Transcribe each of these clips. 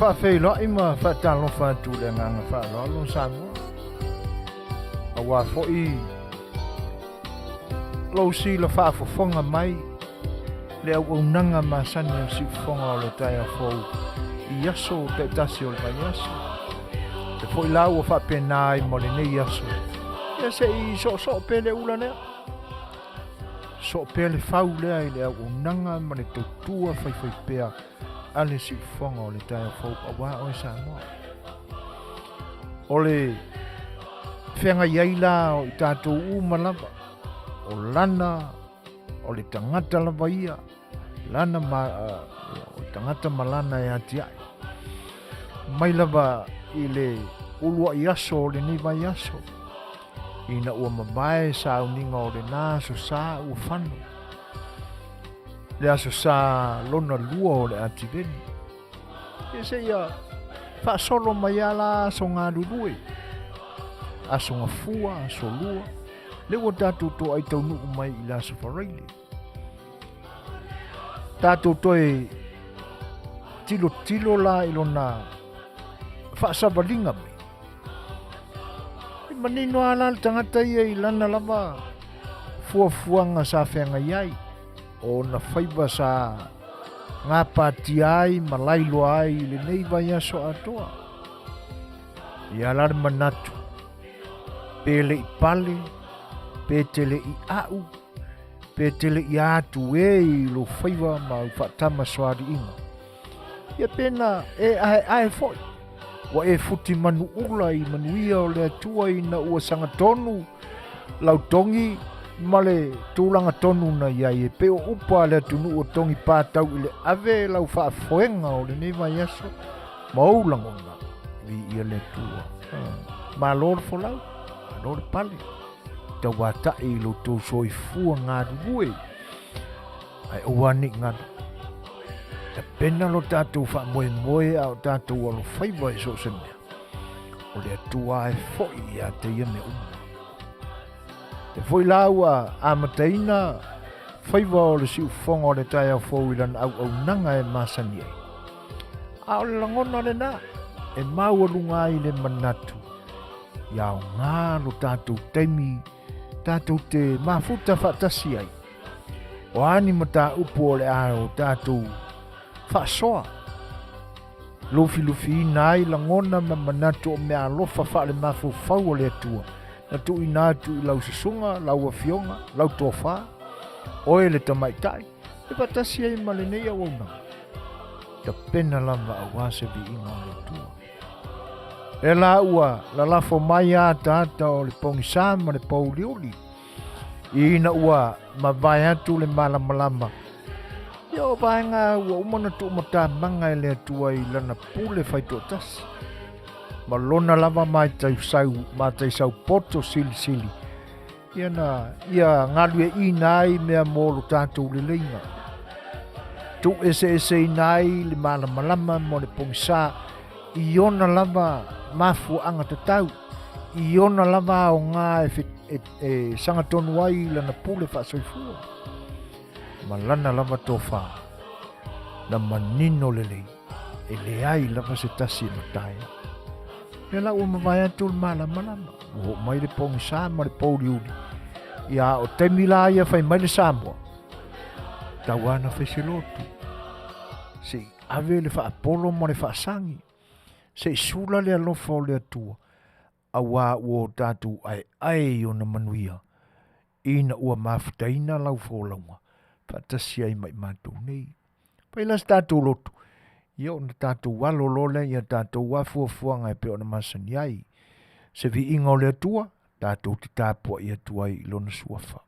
faafeiloai ma faatalofa atu i le agaga faaaloalo Samoa. Aua foi lou sila faafofoga mai le auaunaga masani o siufofoga o le taeao fou i aso taitasi o le vaiaso. E foi la ua faapena ai mo lenei aso. Ia se i soosoo pea le ula lea. Soo pea le fau lea i le auaunaga ma le tautua faifaipea a le siufofoga o le taeao fou aua oe Samoa. O le feagai ai la o i tatou uma lava, o lana, o le tagata lava ia, lana ma, o le tagata ma lana e atiae. Mai lava i le uluai aso o lenei vaiaso, ina ua mavae sauniga o lena aso sa ua fano, le aso sa lona lua o le Ativeni. Ia seia faasolo mai lava la aso galulue, aso gafua, aso lua, lea ua tatou toai taunuu mai i le aso Faraile. Tatou toe tilotilo la i lona faasavaliga mai. E manino lava la le tagata ia i lana lava fuafuaga sa feagai ai, o ona faiva sa gapatia ai ma lailoa ai i lenei vaiaso atoa. Ia la le manatu, pe le i pale, pe te le i a'u, pe te le i atu e i lou faiva ma au faatamasoaliiga. Ia pena e aeae foi, ua e futi manu ula i manuia o le Atua ina ua sagatonu lau togi ma le tulaga tonu na i ai e pei o upu a le atunuu o togi patau i le ave lau faafoega o lenei vaiaso ma ou lagona. Viia le Atua. Malo le folau, malo le pale, tauata'i i lo tou soifua galulue. Ae aua ne i galo. Tapena lo tatou faamoemoe a o tatou alofaiva i so o se mea. O le Atua e foi ia te ia mea uma. E foi la ua amataina faiva o le siufofoga o le taeao fou i lana auaunaga e masani ai. A o le lagona lena e maualuga ai le manatu ia aoga lo tatou taimi tatou te mafuta faatasi ai. O a ni mataupu o le a o tatou faasoa, lufilufiina ai lagona ma manatu o mea alofa faalemafaufau o le Atua, na tuuina atu i lau susuga, lau afioga, lau tofa, oe le tamaitai, e faatasi ai ma lenei auaunaga. Tapena lava aua se viiga o le Atua. E la ua lalafo mai ataata o le pogisa ma le pouliuli, Ina ua mavae atu le malamalama, ia o vaega ua uma ona tuumatamaga e le Atua i lana pule faitoatasi, ma lona lava mataisau poto silisili, ia na ia galueaiina ai mea mo lo tatou leleiga, tuueseeseina ai le malamalama mo le pogisa i ona lava mafuaaga tatau, i ona lava aoga e sagatonu ai i lana pule faasoifua ma lana lava tofa na manino lelei e leai lava se tasi e mataia. Lea la ua mavae atu le malamalama, ua oo mai le pogisa ma le pouliuli. Ia o taimi la ia fai mai le Samoa, tau lava na fai se lotu, se i ave le faapolo ma le faasagi, se i sula le alofa o le Atua, auā ua o tatou aeae i ona manuia, ina ua mafutaina lau folauga faatasi ai ma i matou nei. Fai la se tatou lotu, ia ona tatou alo loa lea ia tatou afuafuaga e pei ona masani ai. Se viiga o le Atua, tatou te tapuai atu ai i lona suafa.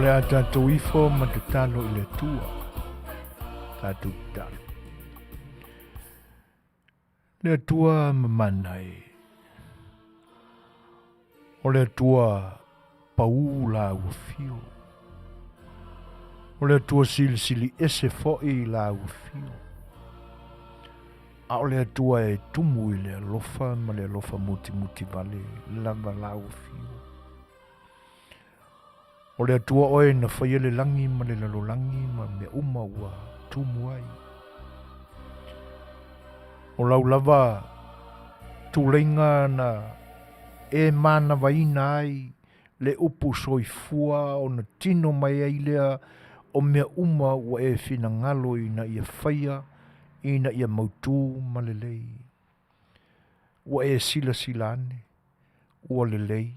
le a tatou ifo ma tatalo i le Atua. Tatou tatalo. Le Atua mamana e. O le Atua paū lau afio. O le Atua silisili ese foi lau afio. A o le Atua e tumu i le alofa ma le alofa mutimuti vale lava lau afio. O le Atua oe na faia le lagi ma le lalolagi ma mea uma ua tumu ai. O lau lava tuleiga na e manavaina ai le upu soifua ona tino mai ai lea o mea uma ua e finagalo ina ia faia ina ia mautū ma lelei. Ua e silasila ane, ua lelei,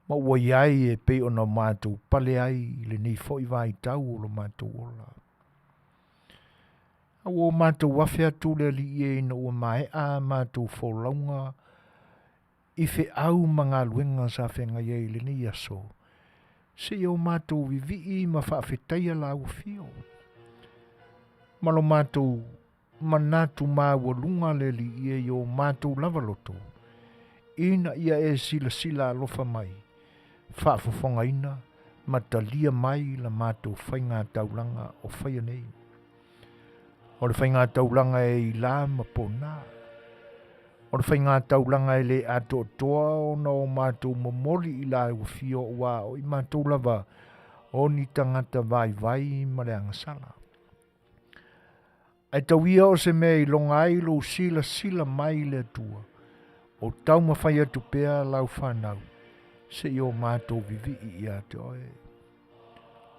ma ua i ai e pei ona matou pale ai i lenei foi vaitau o lo matou ola. A ua o matou afe atu le Alii e ina ua maea a matou folauga i feau ma galuega sa feagai ai i lenei aso, seia o matou vivii ma faafetaia lau afio. Ma lo matou manatu maualuga le Alii e i o matou lava loto, ina ia e silasila alofa mai, faafofogaina ma talia mai la matou faiga taulaga o faia nei. O le faiga taulaga e ilā ma pona. O le faiga taulaga e le atoatoa ona o matou momoli i lau afio aua o i matou lava o ni tagata vaivai ma le agasala. Ae tau ia o se mea e iloga ai lou silasila mai i le Atua, o taumafai atu pea lau fanau, seia o matou vivii ia te oe.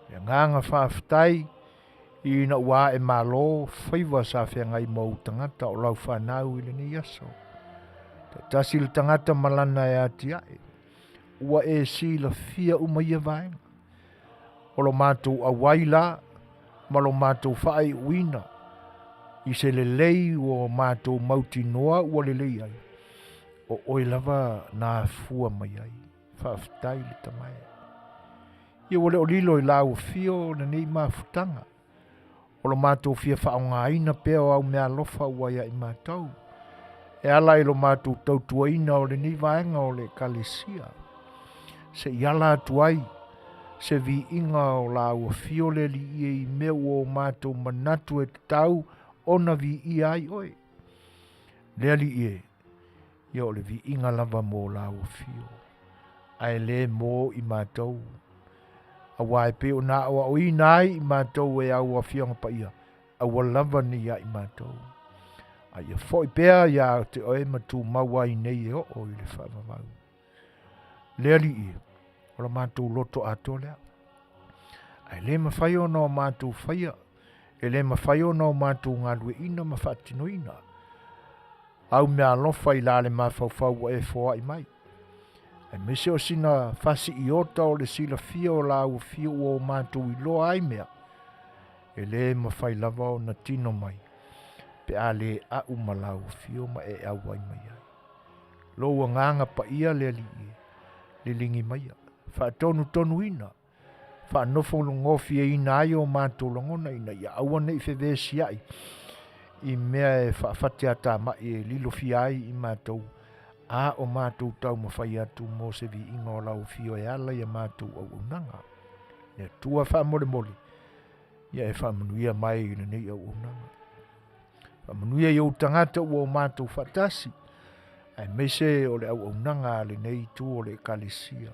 Le agaga faafetai ina ua ae malo faiva sa feagai ma ou tagata o lau fanau i lenei aso. Taitasi le tagata ma lana e atiae, ua e silafia uma ia vaega. O lo matou auai la ma lo matou faaiuina i se lelei ua matou mautinoa ua lelei ai, o oe lava na afua mai ai. Faafetai le Tama e. Ia ua le o lilo i lau afio lenei mafutaga. O lo matou fia faaaogaina pea o au meaalofa ua ia i matou, e ala i lo matou tautuaina o lenei vaega o le Ekalesia, se i ala atu ai se viiga o lau afio le Alii e i mea ua o matou manatu e tatau ona viia ai oe. Le Alii e, ia o le viiga lava mo lau afio, ae le mo i matou, aua e pei ona aoaoina ai i matou e au Afioga Paia, aua lava ne i a i matou. A ia foi pea ia te oe ma tumau ai nei e oo i le faavavau. Le Alii, o la matou loto atoa lea. Ae le mafai ona o matou faia, e le mafai ona o matou galueina ma faatinoina. Au meaalofa i la le mafaufau ua e foai mai. Aemaise o sina fasiiota o le silafia o lau afio ua o matou iloa ai mea, e le mafai lava ona tino mai, pe a le a'u ma lau afio ma e auai mai ai. Lou agaga paia le Alii e, liligi maia, faatonutonuina, faanofologofieina ai o matou lagona ina ia aua ne i fevesiai i mea e faafateatamai e lilofia ai i matou, a o matou taumafai atu mo se viiga o lau afio e ala i a matou auaunaga. Le Atua faamolemole, ia e faamanuia mai i lenei auaunaga. Faamanuia i ou tagata ua o matou faatasi, aemaise o le auaunaga a lenei itu o le Ekalesia.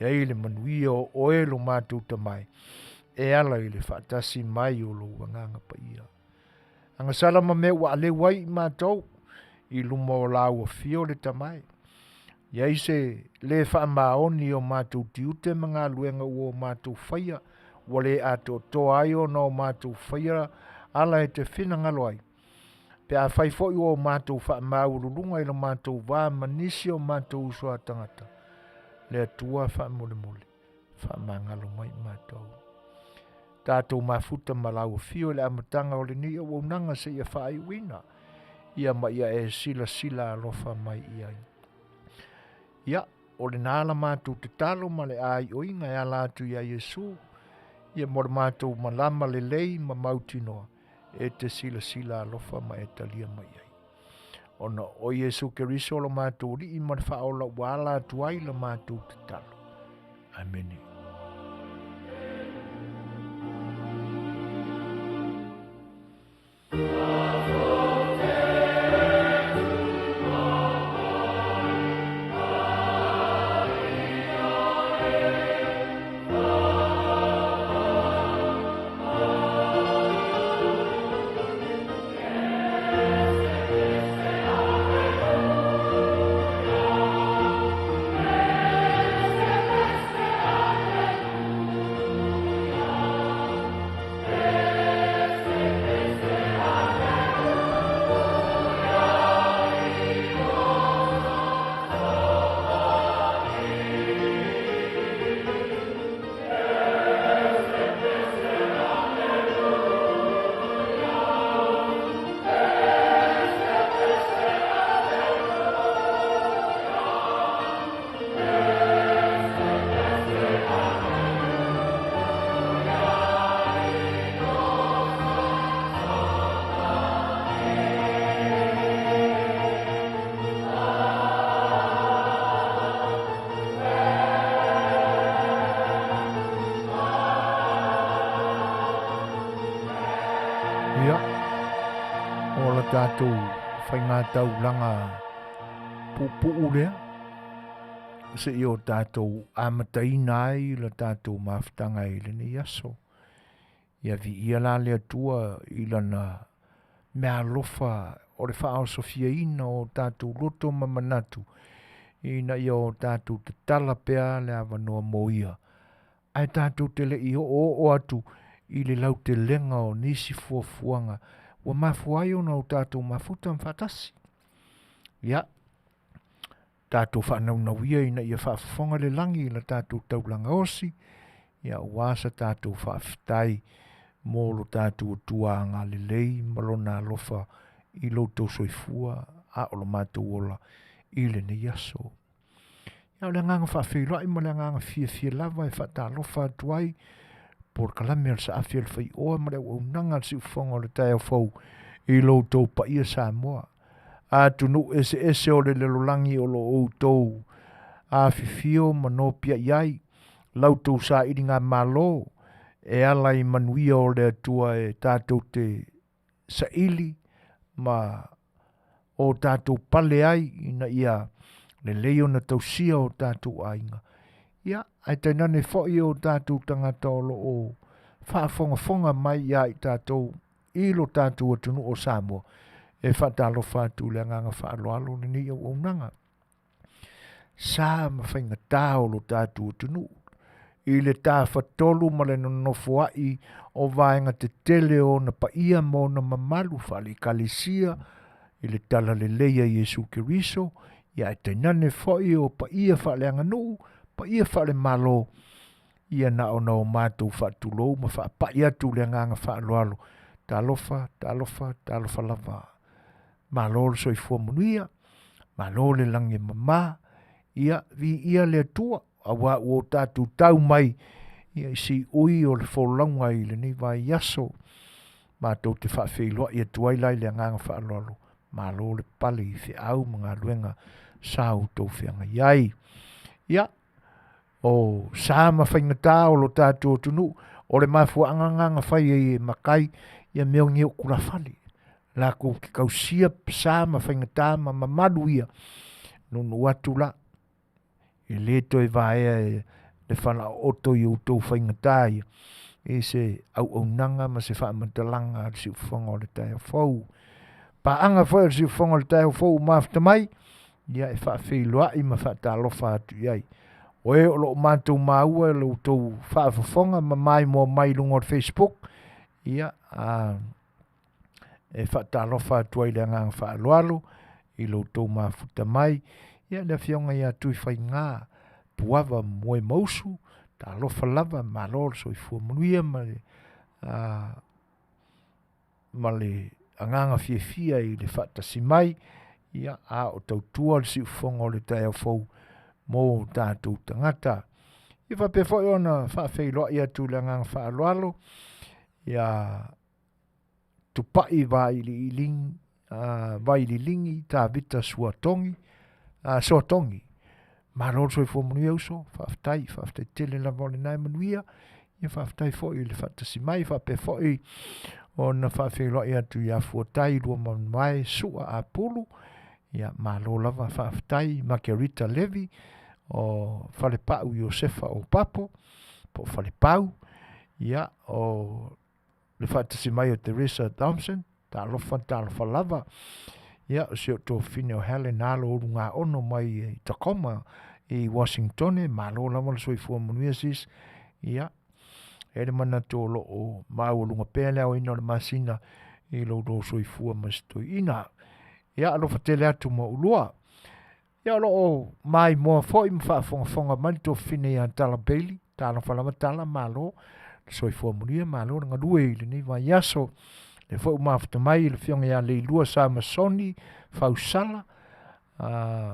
I ai le manuia o oe lo matou Tama e, e ala i le faatasi mai o lou Agaga Paia. Agasala ma mea ua aleu ai i matou i luma o lau afio le Tama e. I ai se le faamaoni o matou tiute ma galuega ua o matou faia, ua le atoatoa ai ona o matou faia ala e te finagalo ai, Pe afai foi ua o matou faamaualuluga i lo matou va ma nisi o matou uso a tagata, le Atua faamolemole, faamagalo mai i matou. Tatou mafuta ma lau afio i le amataga o lenei auaunaga seia faaiuina, ia ma ia e silasila alofa mai i ai. Ia, o lena la matou tatalo ma le aioiga e ala atu ia Iesu, ia mo le matou malama lelei ma mautinoa e te silasila alofa ma e talia mai ai. Ona o Iesu Keriso lo matou Alii ma le Faaola ua ala atu ai la matou tatalo. Amene. Ia, o la tatou faigataulaga puupuu lea, seia o tatou amataina ai la tatou mafutaga i lenei aso. Ia viia la le Atua i lana meaalofa o le faaosofiaina o tatou loto ma manatu, ina ia o tatou tatala pea le avanoa mo ia, ae tatou te le i oooo atu i le lautelega o nisi fuafuaga ua mafua ai ona o tatou mafuta ma faatasi. Ia, tatou faanaunau ia ina ia faafofoga le lagi i la tatou taulaga osi, ia aua sa tatou faafetai mo lo tatou Atua agalelei ma lona alofa i lo outou soifua a o lo matou ola i lenei aso. Ia o le agaga faafeiloai ma le agaga fiafia lava e faatalofa atu ai polokalame a le Saafi a le Faioa ma le auaunaga a le Siufofoga o le Taeao Fou i lo outou paia Samoa. Atunuu eseese o le lalolagi o lo o outou afifio ma nopiai ai la outou sailigamalo e ala i manuia o le Atua e tatou te saili ma o tatou pale ai ina ia lelei ona tausia o tatou aiga, ia ae tainane foi o tatou tagata o lo o faafogafoga mai ia i tatou i lo tatou atunuu o Samoa, e faatalofa atu i le agaga faaaloalo lenei auaunaga. Sa ma faigata o lo tatou atunuu i le tafatolu ma le nonofoai o vaega tetele o ona paia ma ona mamalu faale-Ekalesia i le talalelei a Iesu Keriso, ia ae tainane foi o paia faaleaganuu, paia faalemalo, ia na ona o matou faatulou ma faapai atu le agaga faaaloalo. Talofa, talofa, talofa lava. Malo le soifua manuia, malo le lagi e mama, ia viia le Atua auā ua o tatou tau mai ia i siui o le folauga i lenei vaiaso. Matou te faafeiloai atu ai la i le agaga faaaloalo, malo le pale i feau ma galuega sa outou feagai ai. Ia, o sa ma faigata o lo tatou atunuu, o le mafuaaga lena na fai ai e matai ia mea o niu tulafale, latou te tausia sa ma faigata ma mamalu ia, nuunuu atu la, e le toe vaea e le falaooto i outou faigata ia i se auaunaga ma se faamatalaga a le Siufofoga o le Taeao Fou. Paaga foi a le Siufofoga o le Taeao Fou ua mafuta mai, ia e faafeiloai ma faatalofa atu i ai. O e o lo o matou maua i lo outou faafofoga ma maimoa mai i luga o le Facebook, ia, e faatalofa atu ai i le agaga faaaloalo i lo outou mafuta mai. Ia le afioga ia Tuifaiga Puava Moemausu, talofa lava, malo le soifua manuia ma le ma le agaga fiafia i le faatasi mai, ia, a o tautua le siufofoga o le taeao fou mo tatou tagata. Ia faapea foi ona faafeiloai atu i le agaga faaaloalo ia Tupai Vaililigi Tavita Suatogi, Soatogi. Malo le soifua manuia uso, faafetai, faafetai tele lava o lena e manuia. Ia faafetai foi i le faatasi mai faapea foi ona faafeiloai atu ia Fuatai Luamanuvae Sua Apulu. Ia malo lava faafetai Makerita Levi o Falepau Iosefa Opapo po o Falepau. Ia o le faatasi mai o Teresa Thompson, talofa talofa lava. Ia o si ou tuafafine o Helen Alo Ulugaono mai i Tacoma i Washingtone, malo lava le soifua manuia sis. Ia e i ai le manatu o lo o maualuga pea le aoina o le masina i lo outou soifua ma si toeaina. Ia alofa tele atu ma oulua. Ia o lo o maimoa foi ma faafogafoga mai le tuafafine ia Tala Bailey, talofa lava Tala, malo le soifua manuia, malo le galue i lenei vaiaso. Lea foi ua mafuta mai le afioga ia Leilua Samasoni Fausala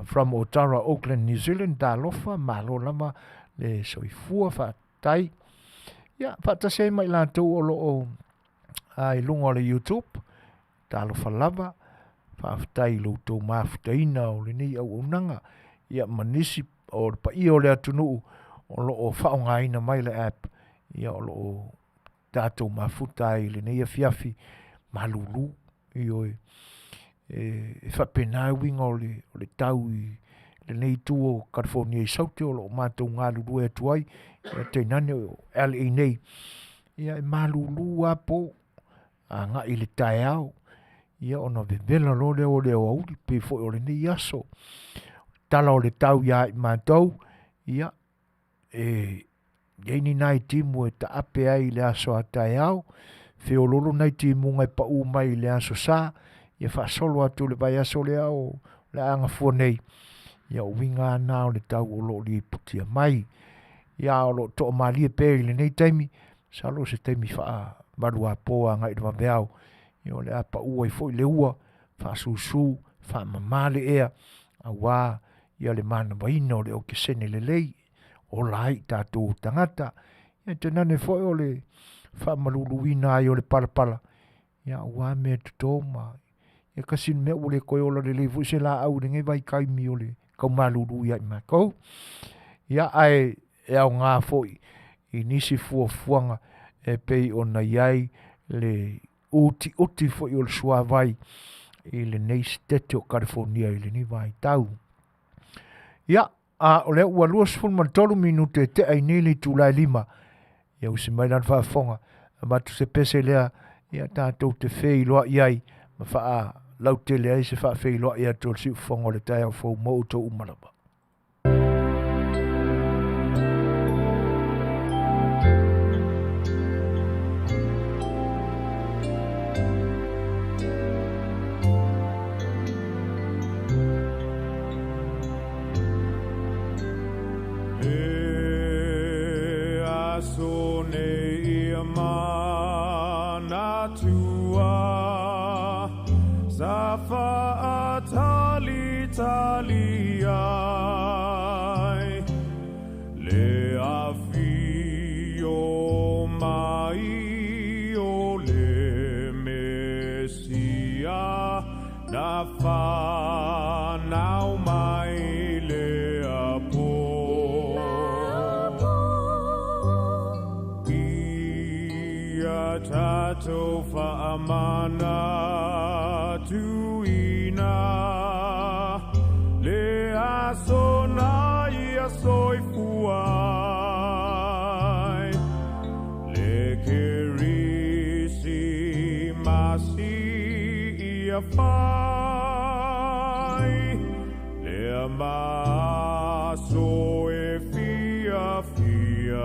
from Otara, Auckland, New Zealand, talofa, malo lava le soifua, faafetai. Ia faatasi ai ma i latou o lo o i luga o le YouTube, talofa lava, faafetai i lo outou mafutaina o lenei auaunaga, ia ma nisi o le paia o le atunuu o lo o faaaogaina mai le app, ia o lo o tatou mafuta ai i lenei afiafi malulu. Ioe, e faapena uiga o le tau i lenei itu o Kalifonia i Saute o lo o matou galulue atu ai, ia tainane o LA nei, ia e malulu lava po agai i le taeao, ia ona vevela loa lea o le aoauli pei foi o lenei aso. Tala o le tau ia i matou, ia e i ai ni nai timu e taape ai i le aso a taeao, feoloolo nai timuga e pau mai i le aso Sa, ia faasolo atu i le vaiaso lea o le a gafua nei, ia o uiga lava na o le tau o lo o lipotia mai. Ia a o lo o toamalie pea i lenei taimi, masalo o se taimi faavaluapo agai i le vaveao, ia o le a pau ai foi le ua, faasusu, faamama le ea aua le manavaina o le okesene lelei, ola ai i tatou o tagata. Ia tainane foi o le faamaluluina ai o le palapala, ia aua meatoto ma ia kasi le mea ua le toe ola lelei foi se laau i lenei vaitaimi o le tau malulu ia i matou. Ia ae e aoga foi i nisi fuafuaga e pei ona i ai le utiuti foi o le suavai i lenei Setete o Kalifonia i lenei vaitau. Ia, a o lea ua 23 minute e tea ai nei le itula e 5, ia usi mai la le faafofoga, avatu se pese lea ia tatou te feiloai ai ma faalautele ai se faafeiloai atu o le siufofoga o le taeao fou mo outou uma lava. Le aso nei ia manatua sa faatalitali ai le afio mai o le Mesia na fanau mai le apo. Ia tatou faamanatuina le aso na ia soifua ai, le Kerisimasi ia fai, lea maso e fiafia ai.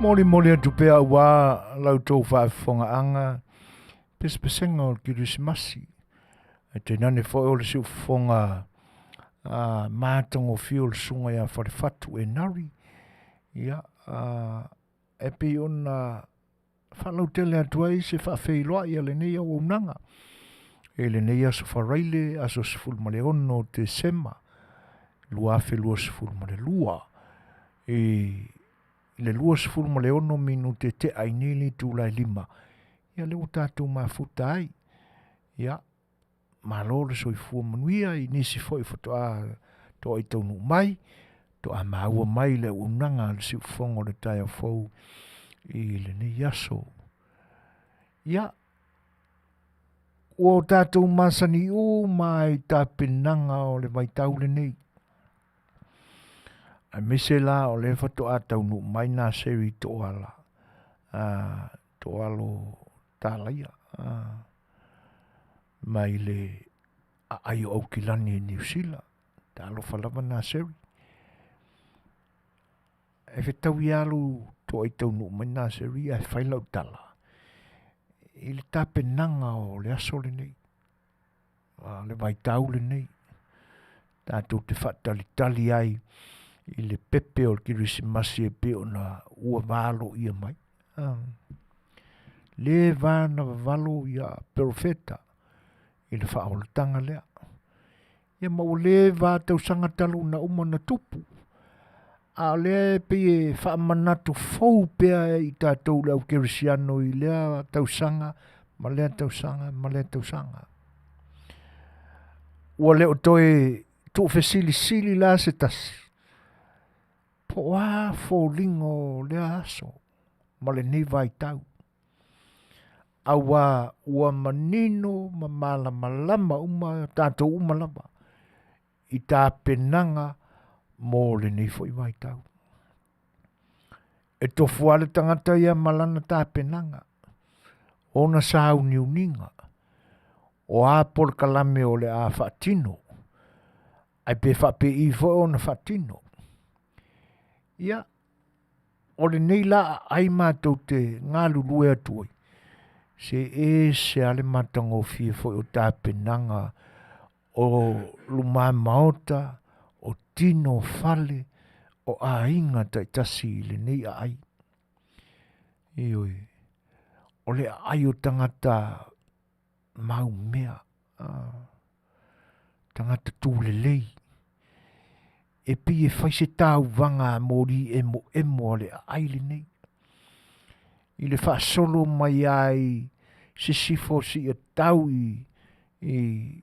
Molimoli atu pea auā la outou faafofogaaga pesepesega o le Kerisimasi, ae tainane foi o le siufofoga matagofie o le susuga ia Falefatu Enari. Ia, e pei ona faalautele atu ai se faafeiloai a lenei auaunaga i lenei aso Faraile aso 16 o Tesema 2022 i le 26 minute tea i nei le itula e 5, ia lea ua tatou mafuta ai. Ia, malo le soifua manuia i nisi foi faatoa toai taunuu mai, toa maua mai le auaunaga a le siufofoga o le taeao fou i lenei aso. Ia, ua o tatou masani uma lava i tapenaga o le vaitau lenei, aemaise la o lea faatoa taunuu mai naseri Toala, Toalo Talaia mai le aai o Aukilani i Niu Sila. Talofa lava Naseri. E fetaui lava lou toai taunuu mai Naseri ae fai lau tala i le tapenaga o le aso lenei, le vaitau lenei, tatou te faatalitali ai i le pepe o le Kerisimasi e pei ona ua valoia mai. Leva na vavalo ia perofeta i le faaolataga lea. Ia ma ua leva tausaga talu ona uma ona tupu, a o lea e pei e faamanatu fou pea i tatou le au kerisiano i lea tausaga ma lea tausaga ma lea tausaga. Ua le o toe tuufesilisili la se tasi, po o a foliga o lea aso ma lenei vaitau, auā ua manino ma malamalama uma tatou uma lava i tapenaga mo lenei foi vaitau. E tofu lava le tagata ia ma lana tapenaga, ona sauniuniga, o a polokalame o le a faatino, ae pe faapei foi ona faatino. Ia, o lenei la aai matou te galulue atu ai, se ese lava le matagofie foi o tapenaga o luma maota, o tino o fale, o aiga taitasi i lenei aai. Ioe, o le aai o tagata maumea, tagata tulelei, e pei e fai se tauvaga moli emoemo a le aai lenei i le faasolo mai lava i sisifo seia tau i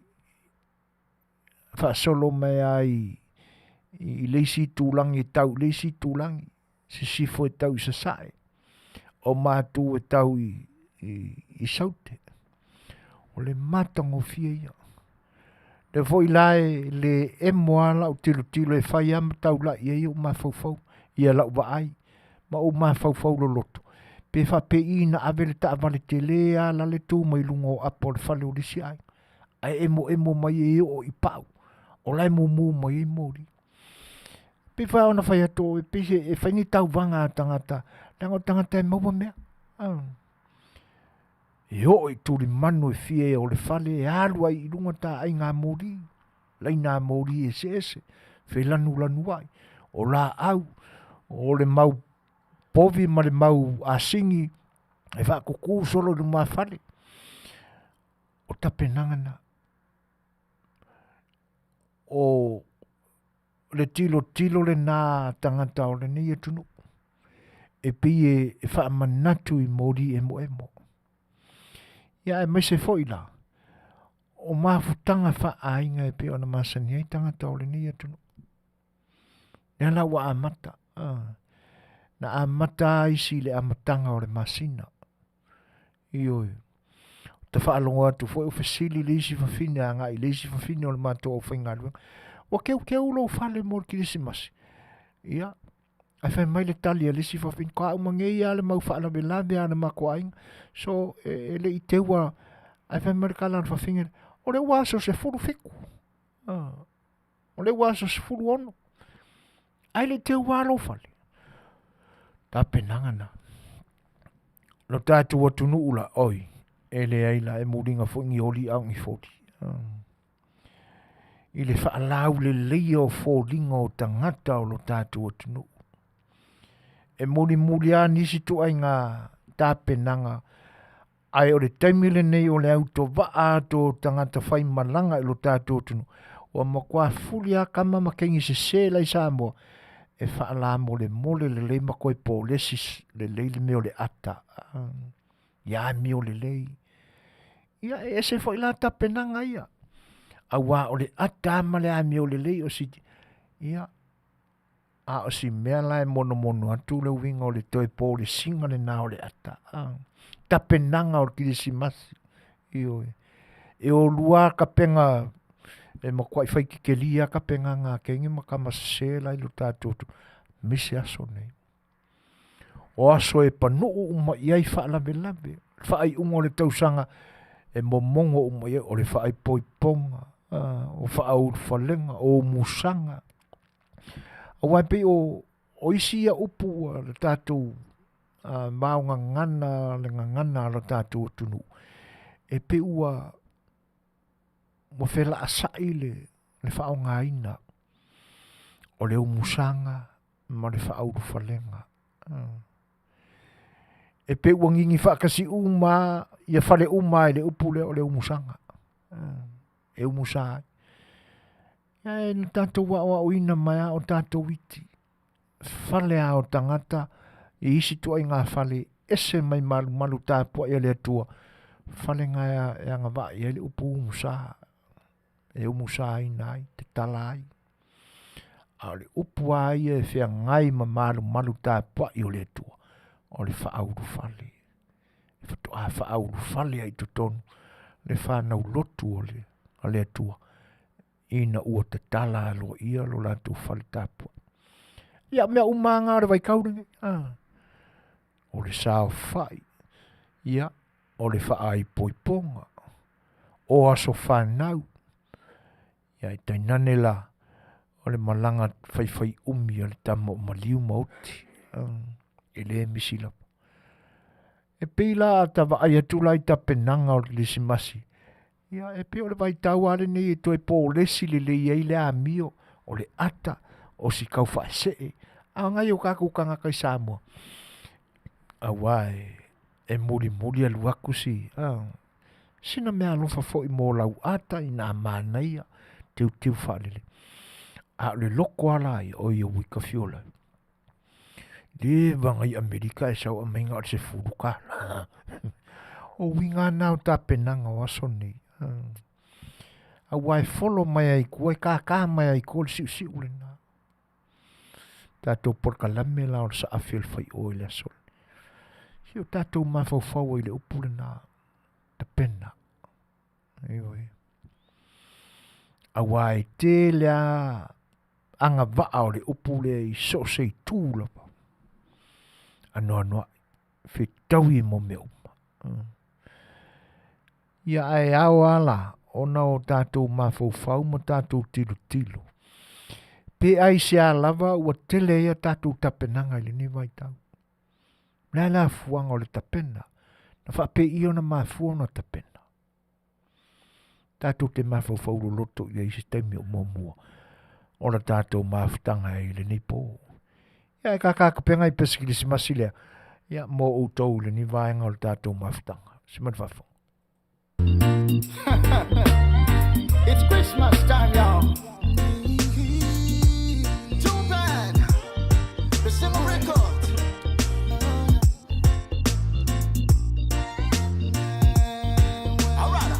faasolo mai lava i le isi itulagi e tau i le isi itulagi, sisifo e tau i sasae, o matu e tau i saute. O le matagofie ia. Lea foi la e le emo lava lau tilotilo e fai lava ma taulai i ai ou mafaufau ia lau vaai ma ou mafaufau loloto pe faapei na ave le taavale tele lava la le tu mai luga o apa o le fale o le isi aiga ae emoemo mai e oo i pau o la e mumu mai ai moli. Pei foi ona fai atu e pei e fai ni tauvaga a tagata leaga o tagata e maua mea. E oo i tulimanu e fia o le fale e alu ai i luga taaiga moli, laina moli eseese, felanulanuai, o laau, o le mau povi ma le mau asigi e faakuku solo i lumafale. O tapenaga na. O le tilotilo lena a tagata o lenei atunuu e pei e faamanatu i moli emoemo. Ia aemaise foi la o mafutaga faaaiga e pei ona masani ai tagata o lenei atunuu. Lea la ua amata, na amata isi i le amataga o le masina. Ioe. Ta faalogo atu foi o fesili le isi fafine agai i le isi fafine o le matou aufaigaluega, ua keukeu lou fale mo le Kerisimasi? Ia, ae fai mai le tali a le isi fafine, faatoa uma nei lava le mau faalavelave a le matou aiga, so e le i teua. Ae fai mai le tala a le fafine, o lea ua aso 17, o lea ua aso 16, ae le i teua lava lou fale. Tapenaga na. Lo tatou atunuu la, oi, e leai la, e muliga foi ni oli a o ni foli. I le faalauleleia o foliga o tagata o lo tatou atunuu. E mulimuli lava nisi ituaiga tapenaga, ae o le taimi lenei o le autovaa atu o tagata faimalaga i lo tatou atunuu, ua matua fuli lava tama ma teine sese la i Samoa e faalamolemole lelei ma toe polesi lelei le mea o le ata ia amio lelei. Ia e ese foi la tapenaga ia, auā o le ata lava ma le amio lelei o si ia a o si mea la e monomono atu le uiga o le toe polesiga lena o le ata a, tapenaga o le kerisimasi, ioe. E o lua lava tapena e matuai fai teteli lava tapenaga a teine ma tama sese la i lo tatou atunuu, aemaise aso nei. O aso e panuu uma i ai faalavelave, faaiuga o le tausaga e momono uma i ai, o le faaipoipoga, o faaulufalega, o umusaga. Aua e pei o isi ia upu ua le tatou vaogagana le gagana a lo tatou atunuu, e pei ua felaasai le faaaogaina o le umusaga ma le faaulufalega. E pei ua nini faatasi uma lava ia fale uma lava i le upu lea o le umusaga, e umusa ai. Ae na tatou aoaoina mai lava o tatou iti, fale lava o tagata i isi ituaiga fale ese mai malumalu tapuai a le Atua, fale na e agavaa i ai le upu umusa, e umusaina ai, tatala ai. A o le upu lava ia e feagai ma malumalu tapuai o le Atua, o le faaulufale. E faatoa faaulufale ai i totonu le fanau lotu a le Atua ina ua tatala aloaia lo latou fale tapuai. Ia, o mea uma lava na o le vaitau lenei, o le saofai, ia, o le faaipoipoga, o aso fanau, ia ae tainane la o le malaga faifaiumi a le tama o maliu ma oti, e le misi lava. E pei la a ta vaai atu la i tapenaga o le Kerisimasi, ia e pei o le vaitau lava lenei e toe polesi lelei ai le amio, o le ata, o si tau faasee, a o nai o tatou tagata i Samoa, auā e mulimuli alu atu si sina meaalofa foi mo lau ata ina a manaia, teuteu faalelei. A o le loko lava la ia, oi ua ita fiola, leva ona i Amerika ae sau aumai na o le $10. O uiga lava na o tapenaga o aso nei, aua e follow mai lava i tua, e tata mai lava i tua le siusiu lena. Tatou polokalame la o le saafi o le faio i le aso lenei. Se o tatou mafaufau ai i le upu lena, tapena. Ioe. Auā e tele lava agavaa o le upu lea i so o se itu lava. Anoanoai, fetaui mo mea uma. Ia ae ao lava la ona o tatou mafaufau ma tatou tilotilo, pe aisea lava ua tele ai a tatou tapenaga i lenei vaitau. O le a le afuaga o le tapena? Na faapei ona mafua ona tapena? Tatou te mafaufau loloto i ai i se taimi o muamua o la tatou mafutaga i lenei po. Ia e kakakapega i pese kerisimasi lea, ia mo outou i lenei vaega o le tatou mafutaga. Se ma le faafofoga. It's Christmas time, y'all. Too bad. The single record. All right.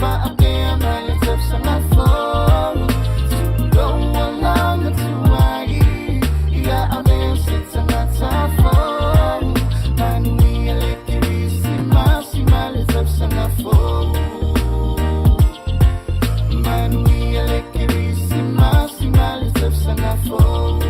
Fa'apea mai le tausaga fou Tu'ulou alaga tuai Ia avea o se tagata fou Manuia le Kerisimasi ma le tausaga fou Manuia le Kerisimasi ma le tausaga fou.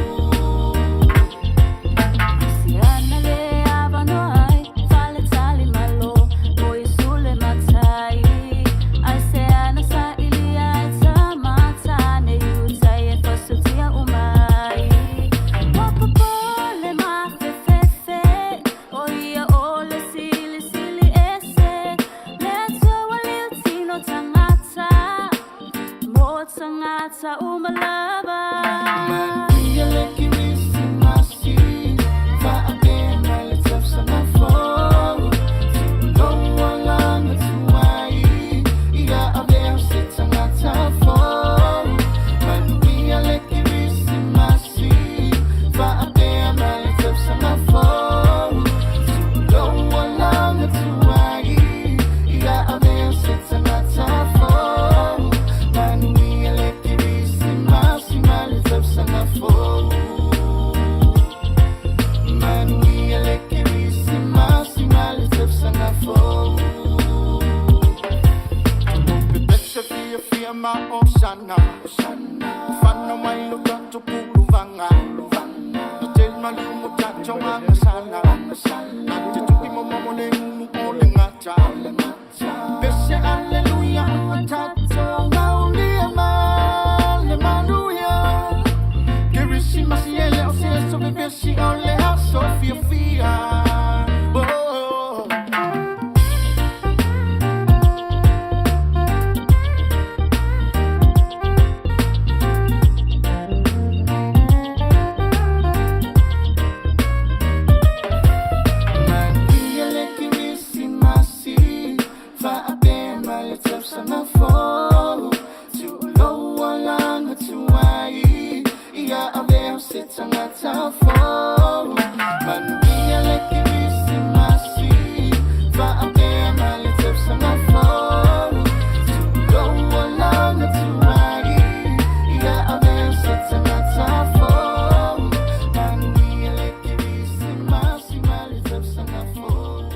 Manuia le Kerisimasi Fa'apea mai le tausaga fou Tu'ulou alaga tuai Ia avea o se tagata fou Manuia le Kerisimasi Fa'apea mai le tausaga fou Tu'ulou alaga tuai Ia avea o se tagata fou Manuia le Kerisimasi ma le tausaga fou Manuia le Kerisimasi ma le tausaga fou. Pepese fiafia ma osana Fana mai lo tatou puluvaga Na tele malu mo tatou agasala Na te tuki momomo le unu o le gata Pese aleluia ua tatou maulia ma le manuia Kerisimasi e le o se aso vevesi o le aso fiafia Oh. Manuia le Kerisimasi Fa'apea mai le tausaga fou Tu'ulou alaga tuai Ia avea o se tagata fou Manuia le Kerisimasi Fa'apea mai le tausaga fou Tu'ulou alaga tuai Ia avea o se tagata fou Manuia le Kerisimasi ma le tausaga fou.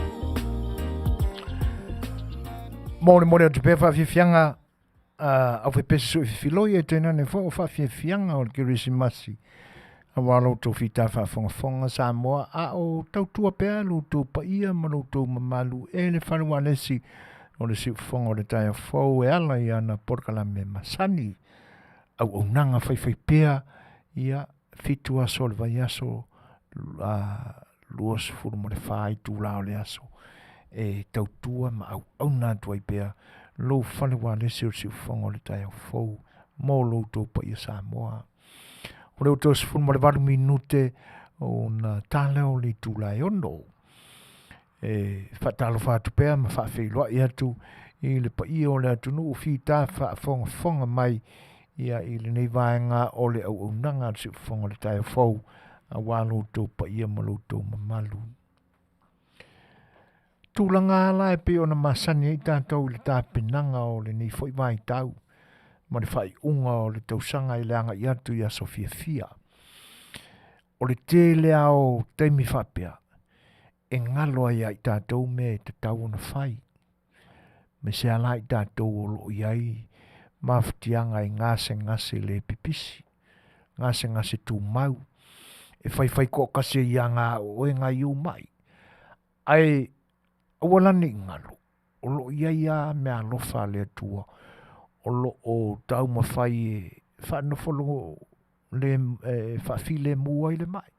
Molemole atu pea faafiafiaga au fepesi sui fifiloi e tainane foi o faafiafiaga o le Kerisimasi aua lo outou fita faafogafoga Samoa a o tautua pea lo outou paia ma lo outou mamalu e le fale ualesi o le siufofoga o le taeao fou e ala i ana polokalame masani auaunaga faifaipea ia 7 aso o le vaiaso 24 itula o le aso e tautua ma auauna atu ai pea lou fale ualesi o le siufofoga o le taeao fou mo lo outou paia Samoa. O le ua 18 minute ona ta lea o le itula e 6. E faatalofa atu pea ma faafeiloai atu i le paia o le atunuu fita faafogafoga mai ia i lenei vaega o le auaunaga a le siufofoga o le taeao fou aua lo outou paia ma lo outou mamalu. Tulaga la e pei ona masani ai tatou i le tapenaga o lenei foi vaitau ma le faaiuga o le tausaga i le agai atu i aso fiafia. O le tele lava o taimi faapea e galo ai ia i tatou mea e tatau ona fai. Aemaise lava la i tatou o lo o i ai mafatiaga i gasegase le pipisi, gasegase tumau, e faifai toatasi ai ia oe nai ou mai. Ae aua la ne i galo, o lo o i ai lava meaalofa a le Atua o lo o taumafai e faanofo le, e faafilemu ai le mai.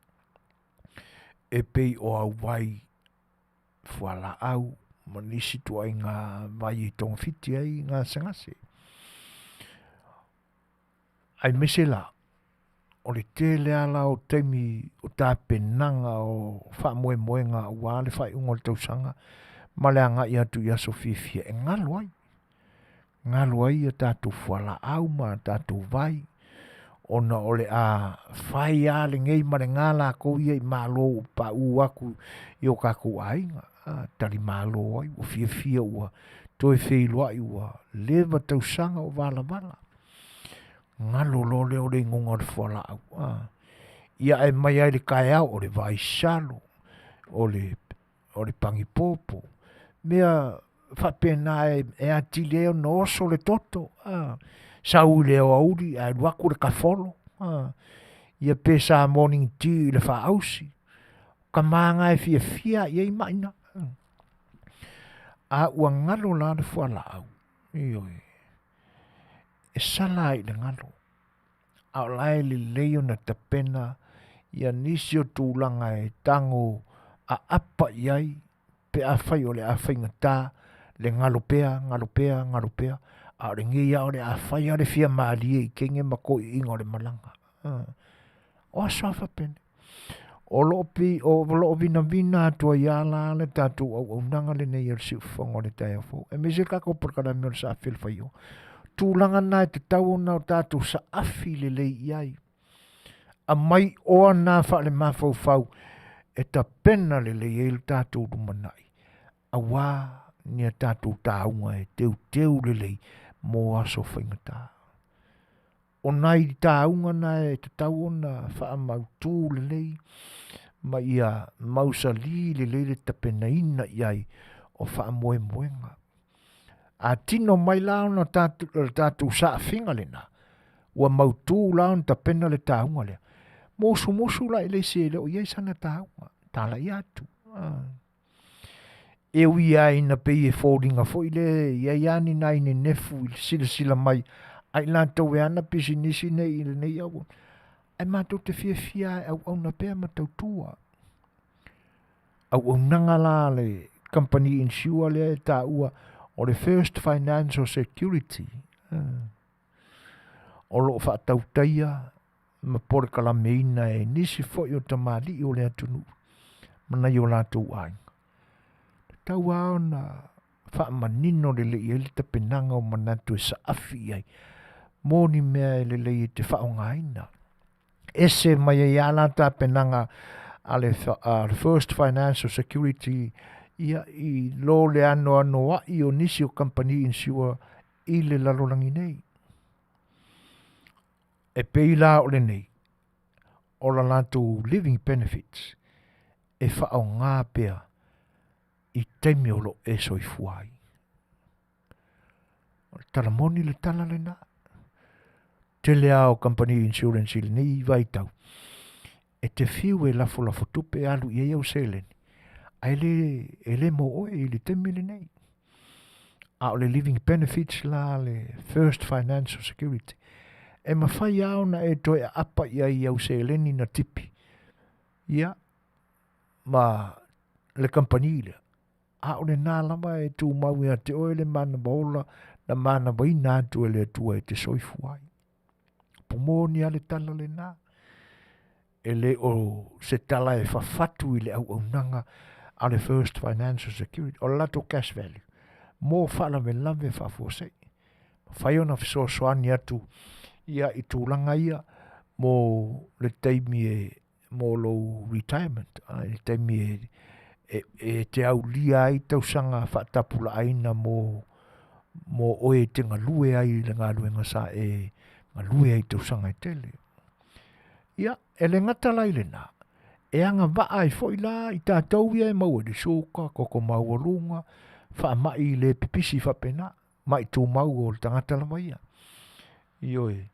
E pei o au vai fualaau ma nisi ituaiga vai e togafiti ai gasegase. Aemaise la, o le tele lava la o taimi o tapenaga o faamoemoega aua le faaiuga o le tausaga ma le agai atu i aso fiafia e galo ai. Galo ai a tatou fualaau ma a tatou vai, ona o le a fai lava lenei ma lena latou ia i malo ua papaʻu atu i o tatou aiga, a, talimalo ai, ua fiafia ua Toe feiloai ua leva tausaga o valavala. Galo loa lea o le igoga o le fualaau. Ah. Ia ae mai ai le taeao o le vaisalo, o le, o le pagipopo, mea faapena e, e atili ai ona oso le toto. Ah. Sau i le aoauli ae alu atu le kafolo. Ah. Ia pe sa morning tea i le faausi. Tama na e fiafia i ai maina. A ua galo la le fualaau, ioe, e sala ai i le galo, a o la e lelei ona tapena ia nisi o tulaga e tago aapa i ai pe afai o le a faigata le galo pea, galo pea, galo pea, a o lenei lava o le a fai lava le fia malie i teine ma toeaiina o le malaga. O aso lava faapena. O lo o pei, o lo o vinavina atu ai lava la le tatou auaunaga lenei o le siufofoga o le taeao fou, aemaise le tatou polokalame o le Saafi o le Faioa. Tulaga na e tatau ona o tatou saafi lelei i ai. Aumai oa na faalemafaufau e tapena lelei ai le tatou lumanai, auā ni a tatou tauga e teuteu lelei mo aso faigata. O nai tauga na e tatau ona faamautu lelei ma ia mausali lelei le tapenaina i ai o faamoemoega. A tino mai la ona tatou, le tatou saafiga lena, ua mautu la ona tapena le tauga lea, musumusu la i le isi e le o i ai sana tauga, talai atu. Ah. E ui lava ina pei e foliga foi lea e i ai lava ni nai nenefu i le silasila mai a i latou e ana pisinisi nei i lenei auala, ae matou te fiafia lava e auauna pea ma tautua. Auaunaga la a le kamupani insure lea e taua o le First Financial Security, o lo o faatautaia ma polokalameina e nisi foi o tamalii o le atunuu ma nai o latou aiga. Tatau lava ona faamanino lelei ai le tapenaga o manatu e saafi i ai mo ni mea e lelei e te faaaogaina. Ese mai ai lava la tapenaga a le, a le First Financial Security ia i lo le anoanoai o nisi o kamupani insure i le lalolagi nei. E pei la o lenei, o la latou living benefits e faaaoga pea i taimi o lo o e soifua ai. O le tala moni le tala lena. Tele lava o kamupani insurance i lenei vaitau, e te fiu e lafolafo tupe e alu i ai au seleni, ae le, e le mo oe i le taimi lenei. A o le living benefits la le First Financial Security, e mafai lava ona e toe aapa i ai i au seleni na tipi, ia, ma le kamupani lea, a o lena lava e tumau ia te oe le manava ola na manavaina atu e le Atua e te soifua ai. Pumoni lava le tala lena, e le o se tala e fafatu i le auaunaga a le First Financial Security, o le latou cash value, mo faalavelave faafuasei. Mafai ona fesoasoani atu ia i tulaga ia mo le taimi e mo lou retirement, i le taimi e, e, e te aulia ai tausaga faatapulaaina mo, mo oe e te galue ai i le galuega sa e galue ai i tausaga e tele. Ia, e le gata la i lena, e agavaa ai foi la i tatou ia e maua i le suka, toto maualuga, faamai le pipisi faapena, mai tumau o le tagata lava ia. Ioe,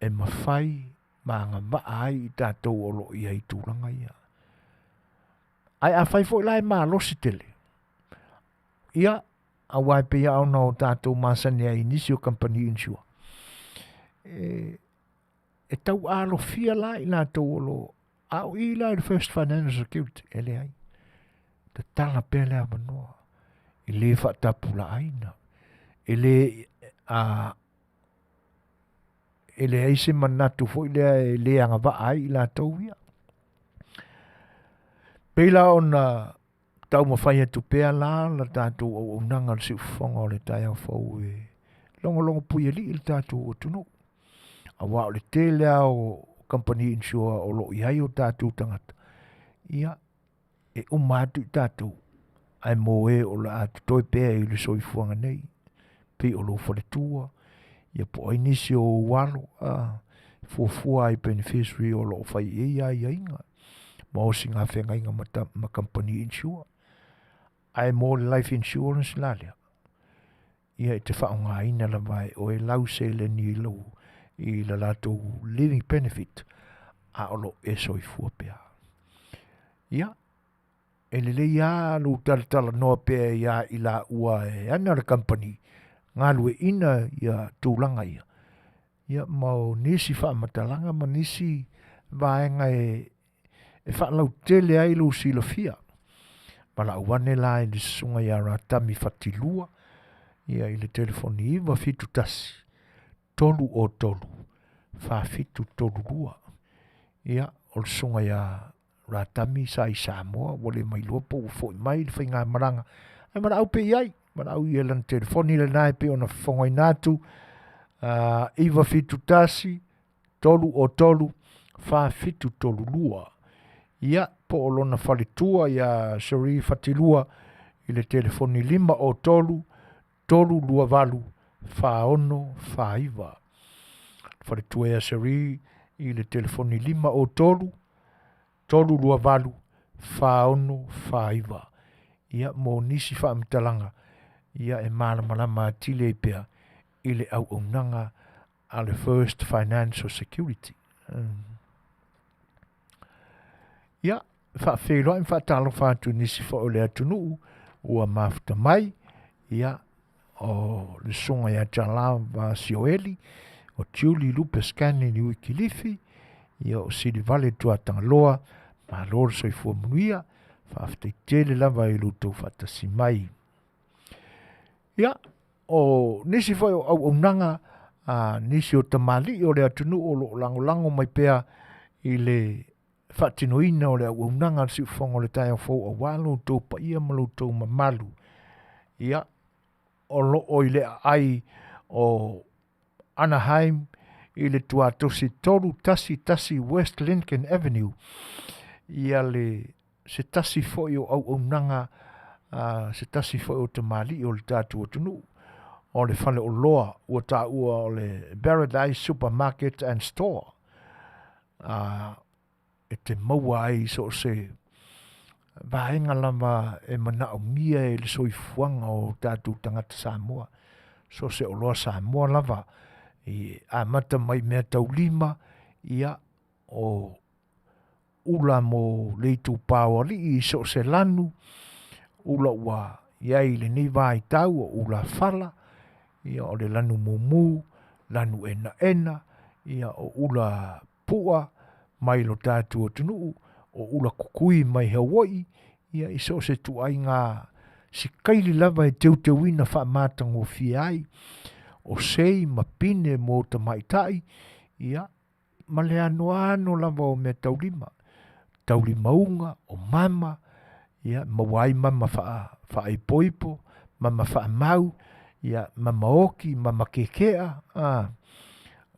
e mafai ma agavaa ai i tatou o lo o i ai i tulaga ia. Ae afai foi la e malosi tele, ia, aua e pei lava ona o tatou masani ai i nisi o kamupani insure, e, e taualofia la i latou o lo o a o i la i le First Financial Security, e leai. Tatala pea le avanoa, e le faatapulaaina, e le a, e leai se manatu foi lea e le agavaa ai i latou ia. Pei la ona taumafai atu pea la la tatou auaunaga o le siufofoga o le taeao fou e logologo puialii le tatou atunuu. Aua o le tele lava o kamupani insure o lo o i ai o tatou tagata, ia, e uma atu i tatou. Ae mo e o le a totoe pea i le soifuaga nei, pei o lou faletua, ia po o ai nisi o ou alo, a, fuafua lava i beneficiary o lo o fai i ai aiaiga ma osigafeagaiga ma, ma kamupani insure. Ae mo le life insurance la lea, ia e te faaaogaina lava e oe lau seleni i lou i le latou living benefit a o lo o e soifua pea. Ia, e lelei lava lou talatalanoa pea iā i laua e ana le kamupani, galueaiina ia tulaga ia, ia ma o nisi faamatalaga ma nisi vaega e e faalautele ai lou silafia. Valaau ane la i le susuga ia Ratami Fatilua ia i le telefoni 971 303 4732. Ia, o le susuga ia Ratami sa i Samoa ua le mailoa po ua foi mai le faigamalaga ae valaau pea i ai, valaau i lana telefoni lena e pei ona fofogaina atu, 971 303 4732. Ia, po o lona faletua ia Cherie Fatilua i le telefoni 503 328 4649. Faletua ia Cherie i le telefoni 503 328 4649. Ia, mo nisi faamatalaga, ia e malamalama atili ai pea i le auaunaga a le First Financial Security. Ia, faafeiloai ma faatalofa atu i nisi foi o le atunuu ua mafuta mai, ia, o le susuga ia Jalava Sioeli, o Julie Lupe Scanlon i Uikilifi, ia o Silivale Tuatagaloa, malo le soifua manuia, faafetai tele lava i lo outou faatasi mai. Ia, o nisi foi o auaunaga a nisi o tamalii o le atunuu o lo o lagolago mai pea i le faatinoina o le auaunaga a le siufofoga o le taeao fou aua lo outou paia ma lo outou mamalu. Ia, o lo o i le aai o Anaheim i le tuatosi 311 West Lincoln Avenue ia le se tasi foi o auaunaga a se tasi foi o tamalii o le tatou atunuu o le faleoloa ua taua o le Paradise Supermarket and Store a e te maua ai so o se vaega lava e manaomia e le soifuaga o tatou tagata Samoa, so o se oloa Samoa lava e amata mai mea taulima, ia o ula mo le itupa o alii i so o se lanu, ula ua i ai i lenei vaitau o ula fala, ia o le lanu mumu, lanu enaena, ia o ula pu'a mai lo tatou atunuu, o ula kukui mai Hawaii, ia i so o se ituaiga sikaili lava e teuteuina faamatagofie ai, o sei ma pine mo tamaitai, ia ma le anoano lava o meataulima, taulimauga, o mama, ia maua ai mama faaipoipo, mama faamau, ia mama oti, mama kekea, a,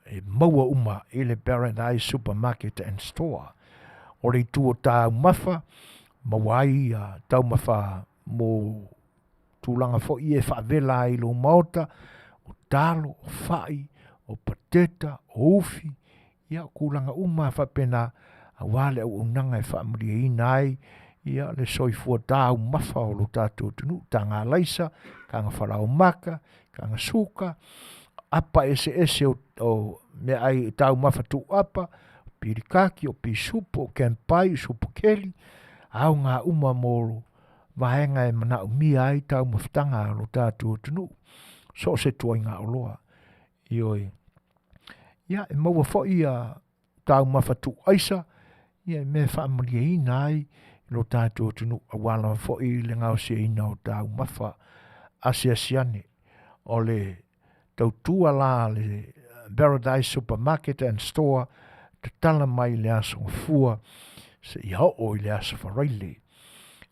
e maua uma i le Paradise Supermarket and Store. O le itu o taumafa, maua ai ia taumafa mo tulaga foi e faavela ai i lou maota, o talo, o fai, o pateta, o ufi, ia tulaga uma lava faapena, aua le auaunaga e faamalieina ai ia le soifua taumafa o lo tatou atunuu, taga alaisa, taga falaomata, taga suka, apa eseese o, o meaai taumafa tuuapa, pilikaki, o pisupo, o kempai, o supakeli, aoga uma mo vaega e manaomia ai taumafataga a lo tatou atunuu, so o se ituaiga oloa. Ioe. Ia, e maua foi ia taumafa tuuaisa, ia e mea e faamalieina ai lo tatou atunuu aua lava foi le gaosiaina o taumafa asiasi ane. O le tautua la a le Paradise Supermarket and Store tatala mai le aso Gafua seia oo i le aso Faraile.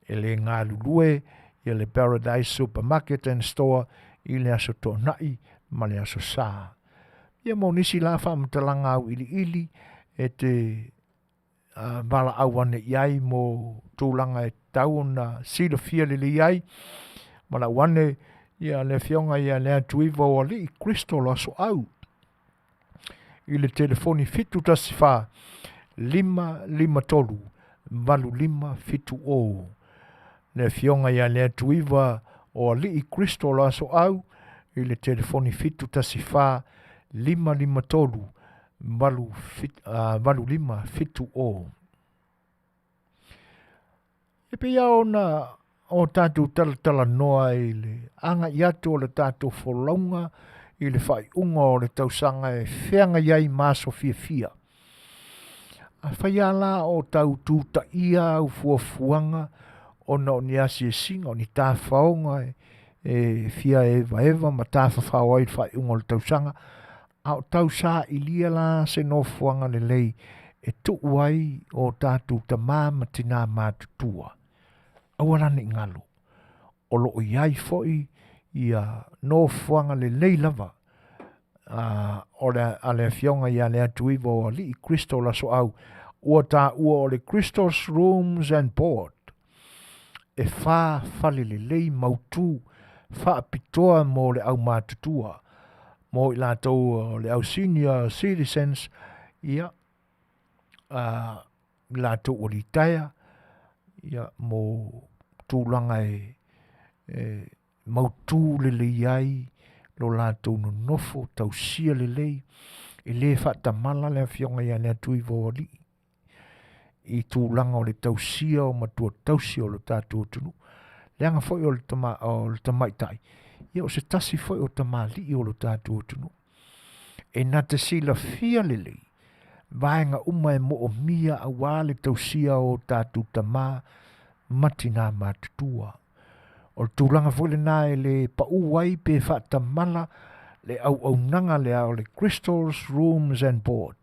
E le galulue ia le Paradise Supermarket and Store i le aso Toonai ma le aso Sa. Ia mo nisi la faamatalaga auiliili e te valaau ane i ai mo tulaga e tatau ona silafia lelei ai ma lau ane ia le afioga ia Leatuiva o Alii Crystal Asoau i le telefoni 714 553 8570. Le afioga ia Leatuiva o Alii Crystal Asoau i le telefoni 714 553 8570. E pei lava ona o tatou talatalanoa i le agai atu o le tatou folauga i le faaiuga o le tausaga e feagai ai ma aso fiafia. Afai lava la o tau tutaia au fuafuaga ona o ni asiasiga, o ni tafaoga e fia evaeva ma tafafao ai i le faaiuga o le tausaga, a o tau sailia la se nofoaga lelei e tuu ai o tatou tama ma tina matutua. Aua la ne i galo, o lo o i ai foi ia nofoaga lelei lava o le, a le afioga ia Leatuiva o Alii Crystal Asoau ua taua o le Crystal's Rooms and Board e fa fale lelei mautu faapitoa mo le aumatutua mo i latou o le au senior citizens ia i latou ua litaea ia mo tulaga e, e mautu lelei ai lo latou nonofo tausia lelei e le faatamala le afioga ia Leatuivaoalii i tulaga o le tausia o matua tausi o lo tatou atunuu. Leaga foi o le, tama, o le tamaitai, ia o se tasi foi o tamalii o lo tatou atunuu. E na te silafia lelei, vaega uma e moomia auā le tausia o tatou tamā ma tinā matutua. O le tulaga foi lena e le paū ai pe faatamala le auaunaga lea o le Crystal's Rooms and Board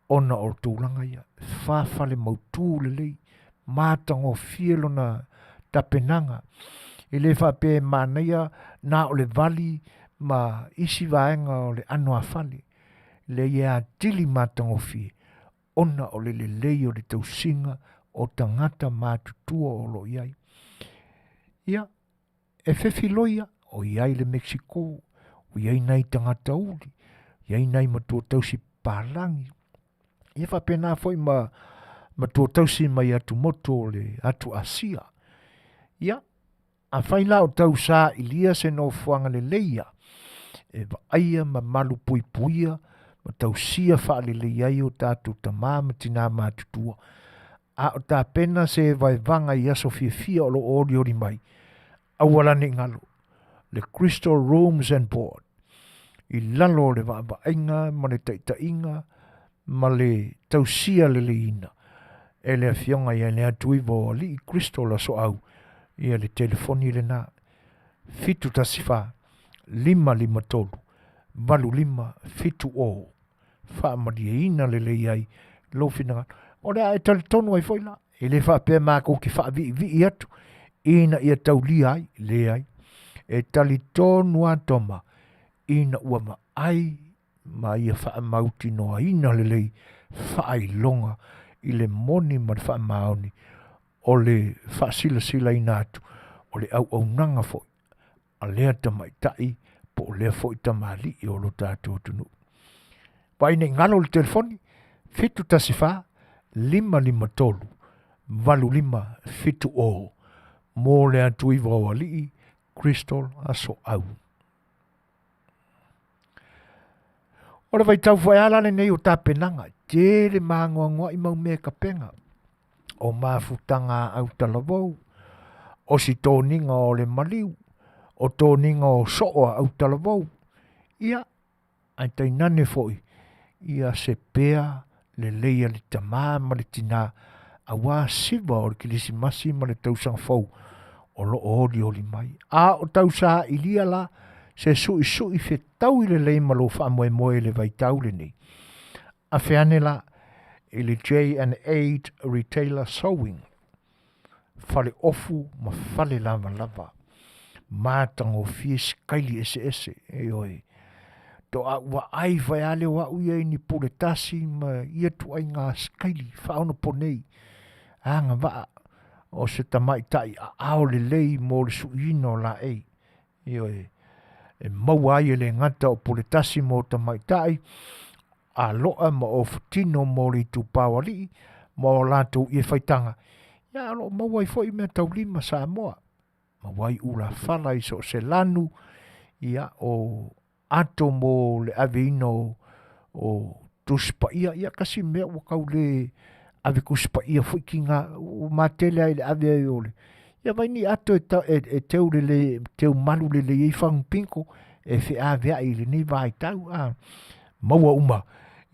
ona o tulaga ia, e fale mautu lelei, matagofie lona tapenaga. E le faapea e manaia na o le vali ma isi vaega o le ano a fale, leai e atili matagofie ona o le lelei o le tausiga o tagata matutua o lo o i ai. Ia, e fefiloi a, o i ai le Mexico, o i ai nai tagata uli, i ai nai matua tausi papalagi, ia faapena foi ma matua tausi mai atumotu o le atu Asia. Ia, afai la o tau sailia se nofoaga lelei ia, e vaaia ma malu puipuia ma tausia faalelei ai o tatou tamā ma tinā matutua, a o tapena se vaevaga i aso fiafia o lo o olioli mai, aua la ne i galo, le Crystal Rooms and Board, i lalo o le vaavaaiga ma le taitaiga ma le tausia leleiina e le afioga ia Leatuiva o Alii Crystal Asoau, ia le telefoni lena 714 553 8570 faamalieina lelei ai lou finagalo. O le a e talitonu ai foi la, e le faapea makou te faaviivii atu ina ia taulia ai, leai. E talitonu a Toma ina ua vaai ma ia faamautinoaina lelei faailoga i le moni ma le faamaoni o le faasilasilaina atu o le auaunaga foi a lea tamaitai po o lea foi tamalii o lo tatou atunuu. Vaai nei galo le telefoni 714 553 8570 mo le atuiva o alii Crystal Asoau. O le vaitau foi ala lenei o tapenaga, tele magoagoai mau mea kapega o mafutaga a autalavou, o sitoniga o le maliu, o toniga o soo a autalavou, ia, ae tainane foi ia se pea lelei a le tamā ma le tinā auā siva o le Kerisimasi ma le tausaga fou o lo o olioli mai. A o tau sailia la se suisui fetaui lelei ma lou faamoemoe i le vaitau lenei. Afe ane la i le J&A Retailer Sewing, fale ofu ma fale lavalava, matagofie sikaili eseese, ioe. Toa vaai vaeale o au ia i ni pule tasi ma ia tuaiga sikaili faaonoponei agavaa. o se tamaitai aao lelei mo le suiina o laei. Ioe, e maua ai e le gata o puletasi mo tamaitai, aloa ma ofutino mo le itupa o alii ma o latou ie faitaga, ia ae o lo o maua ai foi meataulima Samoa, maua ai ulafala i so o se lanu, ia o ato mo le aveina o Tusi Paia, ia tasi mea ua tau le ave Tusi Paia foi tiga ua matele lava i le ave ai o le ia vaai ni ato e e teu lelei teu malu lelei ai fagu pito e feaveai i lenei vaitau a maua uma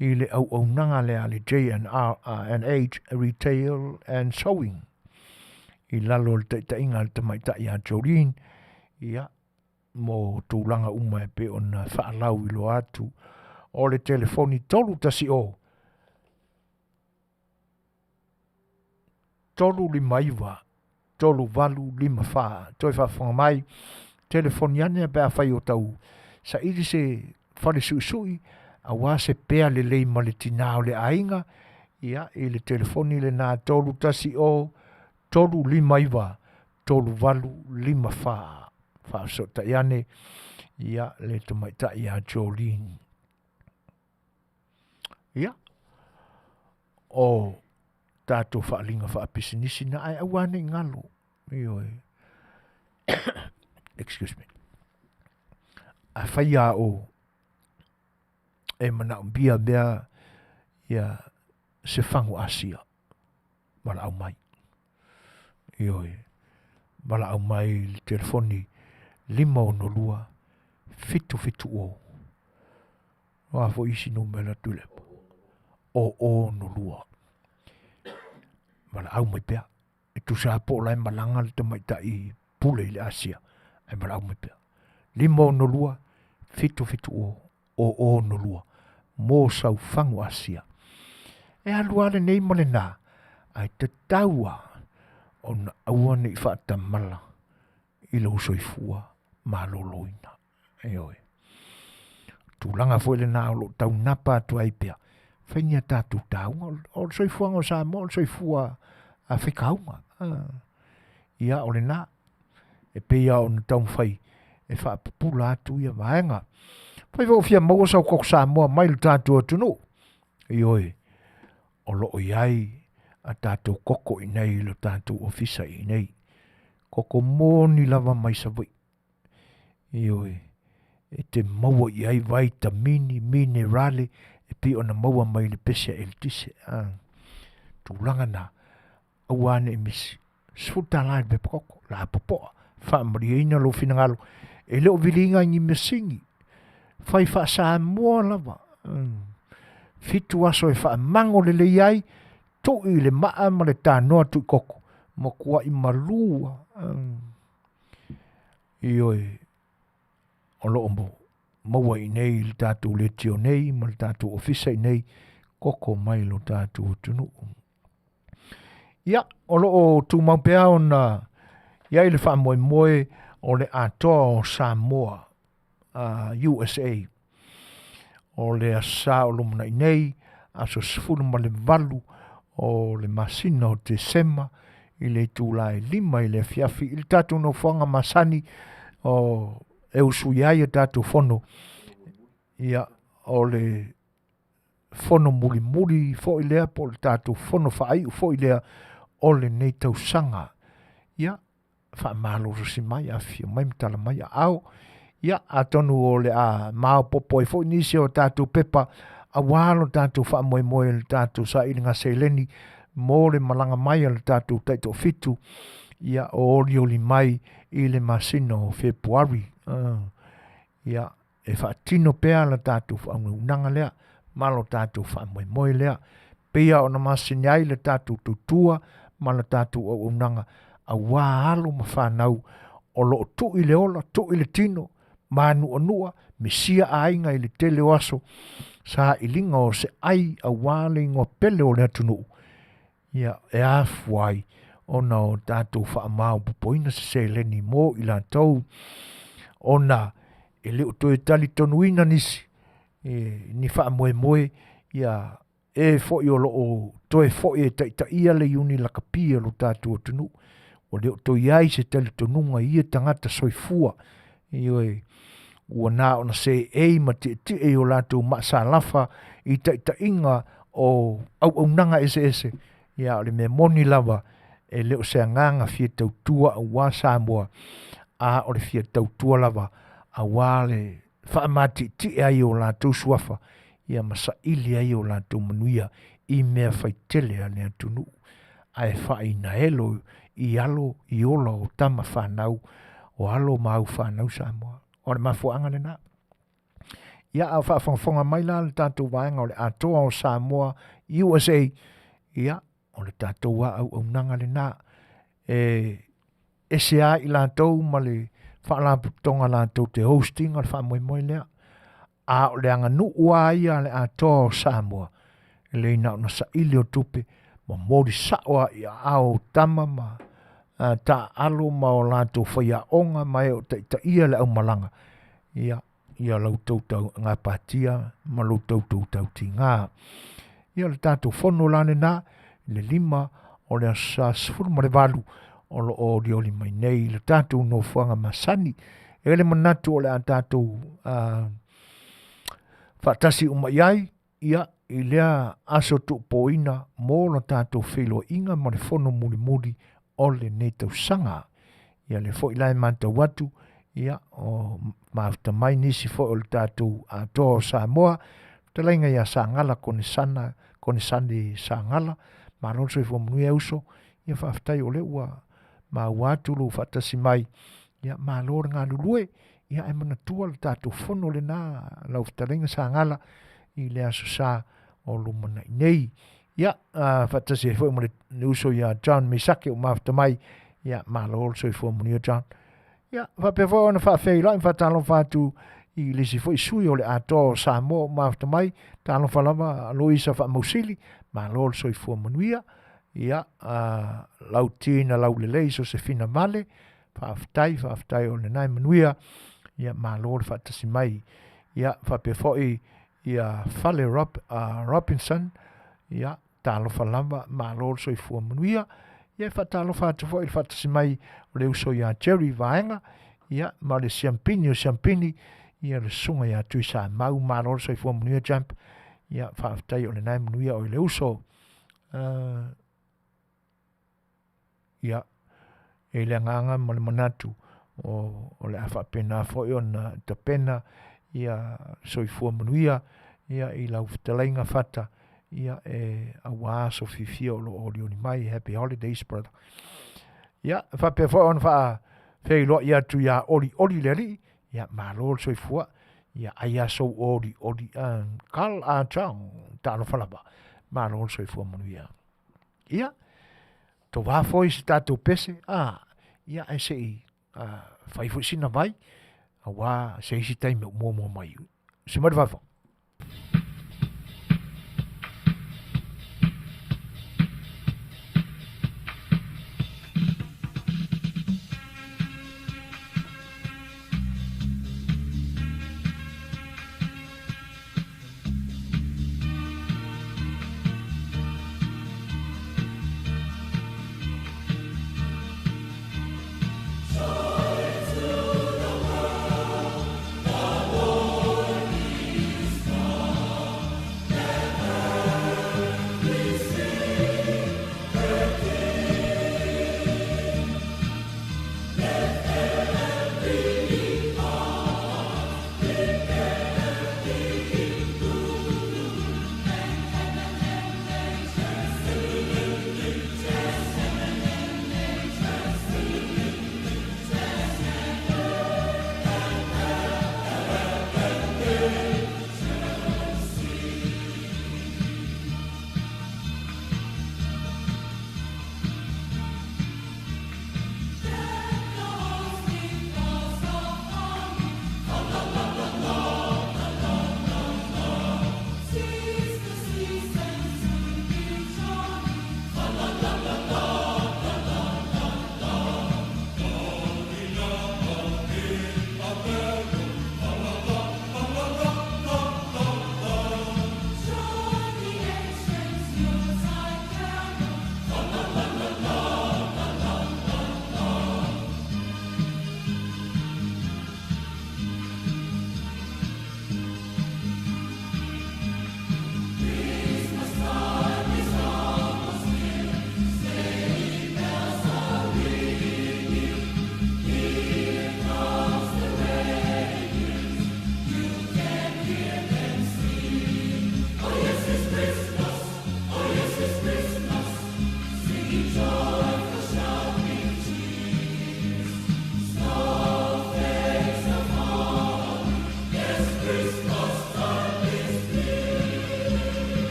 i le auaunaga lea a le J&R and H Retail and Sewing i lalo o le taitaiga a le tamaitai ia Jolene ia mo tulaga uma e pei ona faalauiloa atu. O le telefoni 310 359 3854. Toe faafofoga mai, telefoni ane pe afai o tau saili se fale suisui aua se pea lelei ma le tina o le aiga, ia i le telefoni lena 310 359 3854. Faafesootai ane ia le tamaitai ia Jolene. Ia, o tatou faaaliga faapisinisi na ae aua ne i galo, ioe. Excuse me. Afai lava o e manaomia mea ia se fagu Asia, valaau mai. Ioe, valaau mai i le telefoni 562 770. O a foi isi numera Tuilaepa? 002. Valaau mai pea. E tusa lava po o la e malaga le tamaitai pule i le Asia, ae valaau mai pea. 562 770 002 mo sau fagu Asia. E alu lava lenei ma lena, ae tatau lava ona aua ne i faatamala i lou soifua maloloina. Ioe. Tulaga foi lena o lo o taunapa atu ai pea, fai ni a tatou tauga. O le soifuaga o Samoa o le soifua a faikauga. Ia o lena, e pei lava ona taumafai e faapupula atu ia vaega. Fai foi o fia maua sau koko Samoa mai lo tatou atunuu. Ioe, o lo o i ai a tatou koko i inei i lo tatou ofisa i inei. Koko moni lava mai Savaii. Ioe, e te maua i ai vaitamini, minerale, e pei ona maua mai le pese eletise. Ah, tulaga na, aua ne i misi. $10 i le pepa koko, lapopoa, faamalieina lou finagalo. E le o viliina i ni masini, fai faa-Samoa lava. 7 aso e faamago lelei ai, tui i le maa ma le tanoa tui koko, matuai malu lava. Ioe, o lo o maua i inei i le tatou leitio nei ma le tatou ofisa i inei, koko mai lo tatou atunuu. Ia, o lo o tumau pea ona i ai le faamoemoe o le atoa o Samoa, USA. O le aso Sa o lumanai nei, aso 18 o le masina o Tesema i le itula e 5 i le afiafi i le tatou nofoaga masani o e usuia ai a tatou fono. Ia, o le fono mulimuli foi lea po o le tatou fono faaiu foi lea o lenei tausaga. Ia, faamalolosi mai, afifio mai ma tala mai aao. Ia, atonu o le a maopoopo ai foi nisi o tatou pepa aua lo tatou faamoemoe i le tatou sailiga seleni mo le malaga mai a le tatou taitoafitu, ia, o olioli mai i le masina o Fepuari. Ia, e faatino pea la tatou faauunaga lea ma lo tatou faamoemoe lea, pei lava ona masani ai le tatou tautua ma le tatou auaunaga aua alo ma fanau o lo o tui le ola, tui le tino, manuanua, misia aiga i le tele o aso, sailiga o se ai aua le igoa pele o le atunuu, ia e afua ai ona o tatou faamaopoopoina se seleni mo i latou, ona e le o toe talitonuina nisi e, ni faamoemoe ia. e foi o loo toe foi e taitaia le iuni lakapi o lo tatou atunuu. Ua le o toe i ai se talitonuga i ia tagata soifua, ioe, ua na ona seei ma tietie i o latou maasalafa i taitaiga o auaunaga eseese, ia a o le mea moni lava, e le o se agaga fia tautua aua Samoa, a o le fia tautua lava aua le faamatietie ai o latou suafa ia ma saili ai o latou manuia i mea faitele a le atunuu ae faainaelo i alo i ola o tama fanau o alo ma aufanau Samoa. O le mafuaaga lena. Ia a o faafogafoga mai la le tatou vaega o le Atoa o Samoa USA, ia o le tatou a auaunaga lena e ese a i latou ma le faalapotopotoga latou te host ina le faamoemoe lea. A o le aganuu lava ia a le Atoa o Samoa, e lei na ona saili o tupe, momoli sao lava i aao o tama ma taaalo ma o latou faiaoga ma e o taitaia le aumalaga, ia, ia la outou tau gapatia ma lo outou tautiga. Ia o le tatou fono la lena i le 5 o le aso Sa 18 o lo o olioli mai nei i le tatou nofoaga masani. E i ai le manatu o le a tatou faatasi uma i ai, ia, i lea aso tuupoina mo lo tatou feiloaiga ma le fono mulimuli o lenei tausaga. Ia lea foi la e matau atu, ia, o mafuta mai nisi foi o le tatou Atoa o Samoa, fetalaiga ia Sagala Konesana, Konesane Sagala, malo le soifua manuia e uso, ia faafetai o lea ua maua atu lou faatasi mai, ia malo le galulue, ia ae manatua le tatou fono lena lau fetalaiga Sagala i le aso Sa o lumanai nei. Ia, faatasi ai foi ma le uso ia John Mesake o mafuta mai, ia malo le soifua manuia John. Ia, faapea foi ona faafeiloai ma faatalofa atu i le isi foi sui o le Atoa o Samoa o mafuta mai, talofa lava Loisa Faamausili, malo le soifua manuia. Ia, lau Tina Laulelei Sosefina Vale, faafetai, faafetai o lena e manuia. Ia, malo le faatasi mai. Ia, faapea foi ia Fale Robinson, ia, talofa lava, malo le soifua manuia. Ia, e faatalofa atu foi i le faatasi mai o le uso ia Jerry Vaega, ia, ma le Siampini o Siampini, ia le susuga ia Tuisamau, malo le soifua manuia Champ. Ia, faafetai o lena e manuia oe le uso. Ia, e i le agaga ma le manatu o le a faapena foi ona tapena ia soifua manuia ia i lau fetalaiga Fata ia e aua aso fiafia o lo o olioli mai. Happy holidays brother. Ia, faapea foi ona faafeiloai atu ia Olioli le Alii, ia malo le soifua, ia ai a sou olioli Carl A. Chong, talofa lava, malo le soifua manuia. Ia, tovā foi se tatou pese, a, ia ae se i fai foi sina vai, auā se isi taimi o muamua mai. Se mai le fafo.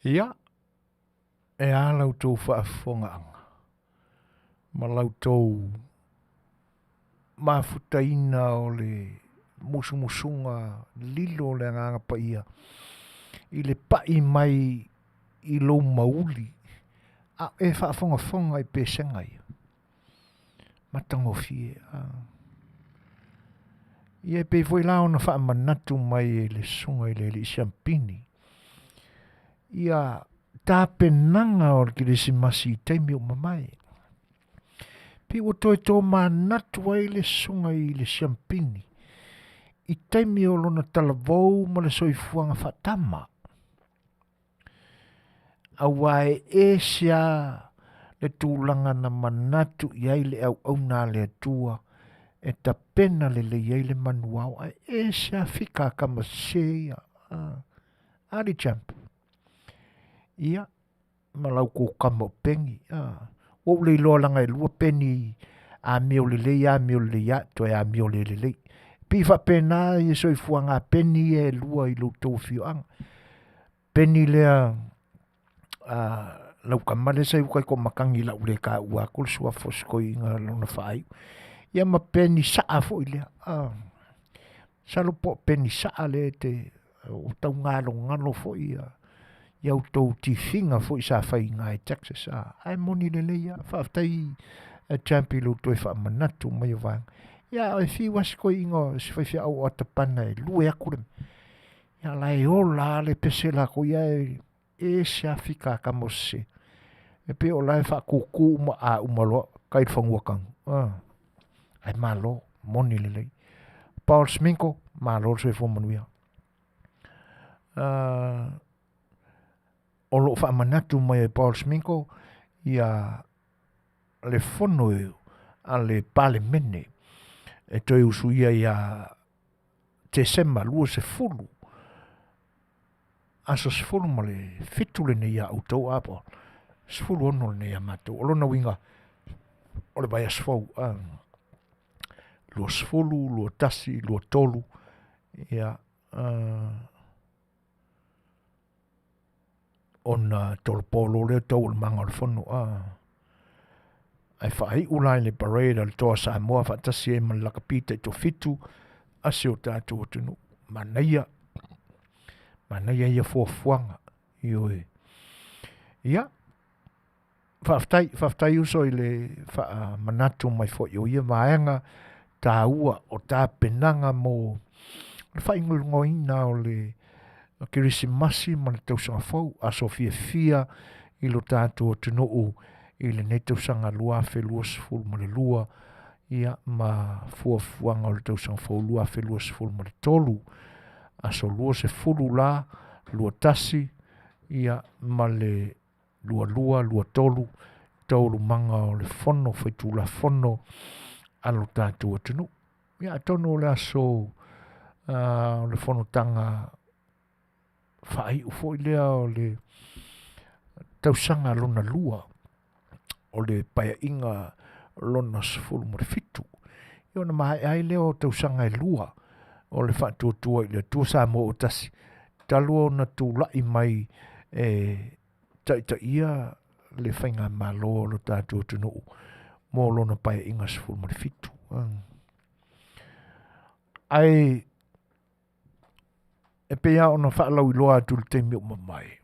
Ia, e a la outou faafofogaaga ma la outou mafutaina o le musumusuga lilo o le Agaga Paia i le pai mai i lou mauili a o e faafogafoga i pesega ia? Matagofie. Ia e pei foi la ona faamanatu mai e le susuga i le alii Siampini ia tapenaga o le Kerisimasi i taimi ua mavae. Pei ua toe tomanatu ai le susuga i le Siampini i taimi o lona talavou ma le soifuaga faatama, auā e ese lava le tulaga na manatu i ai le auauna a le Atua e tapena lelei ai le manua ae ese lava fika a tama sese ia. Ali Champ, ia ma la outou tama o Peni, ua ou le iloa leaga e lua Peni amio lelei amio lelei ae toe amio le lelei. Pei e faapena ia soifuaga a Peni ia e lua i lo outou afioaga. Peni lea lau tama lea sa i uta i toamatagi o le a ou le taua atu le suafa o si toeaina lona faaiu. Ia ma Peni Saa foi lea, masalo po o Peni Saa lea e te ua tau galogalo foi ia ia outou tifiga foi sa fai i ina i Texas ae moni lelei lava. Faafetai Champi i lou toe faamanatu mai o vaega. Ia ae fiu lava si toeaina si faifeau o Atapana e lue atu le mea, ia la e ola lava le pese latou ia ae ese lava fika a tama o sese. E pei o la e faatutu uma a uma loa tai i le fanua tanu. Ae malo, moni lelei. Paul Sminko, malo le soifua manuia. O loo faamanatu mai e Paul Sminko ia le fono a le Palemene e toe usuia ia Tesema 20, aso 17 lenei ia outou a Paul, 16 lenei ia matou. O lona uiga o le vaiaso fou 20, 21, 23 ia ona tolopo loa lea o taualumaga o le fono ae faaiu la i le parade a le Toa Samoa faatasi ai ma le lakapi taitoafitu a si o tatou atunuu. Manaia, manaia ia fuafuaga, ioe. Ia, faafetai, faafetai uso i le faamanatu mai foi o ia vaega taua o tapenaga mo le faaigoaina o le Kerisimasi ma le tausaga fou, aso fiafia i lo tatou atunuu i lenei tausaga 2022 ia ma fuafuaga o le tausaga fou 2023. Aso 20 la, 21 ia ma le 22, 23 taualumaga o le Fono Faitulafono a lo tatou atunuu. Ia atonu o le aso o le fonotaga faaiu foi lea o le tausaga lona lua o le Paeaiga lona 17. Ia ona maea ai lea o tausaga e lua o le Faatuatua i le Atua Samoa ua Tasi, talu ona tulai mai e taitaia le faigamalo a lo tatou atunuu mo lona Paeaiga 17. Ae e pei lava ona faalauiloa atu i le taimi ua mavae,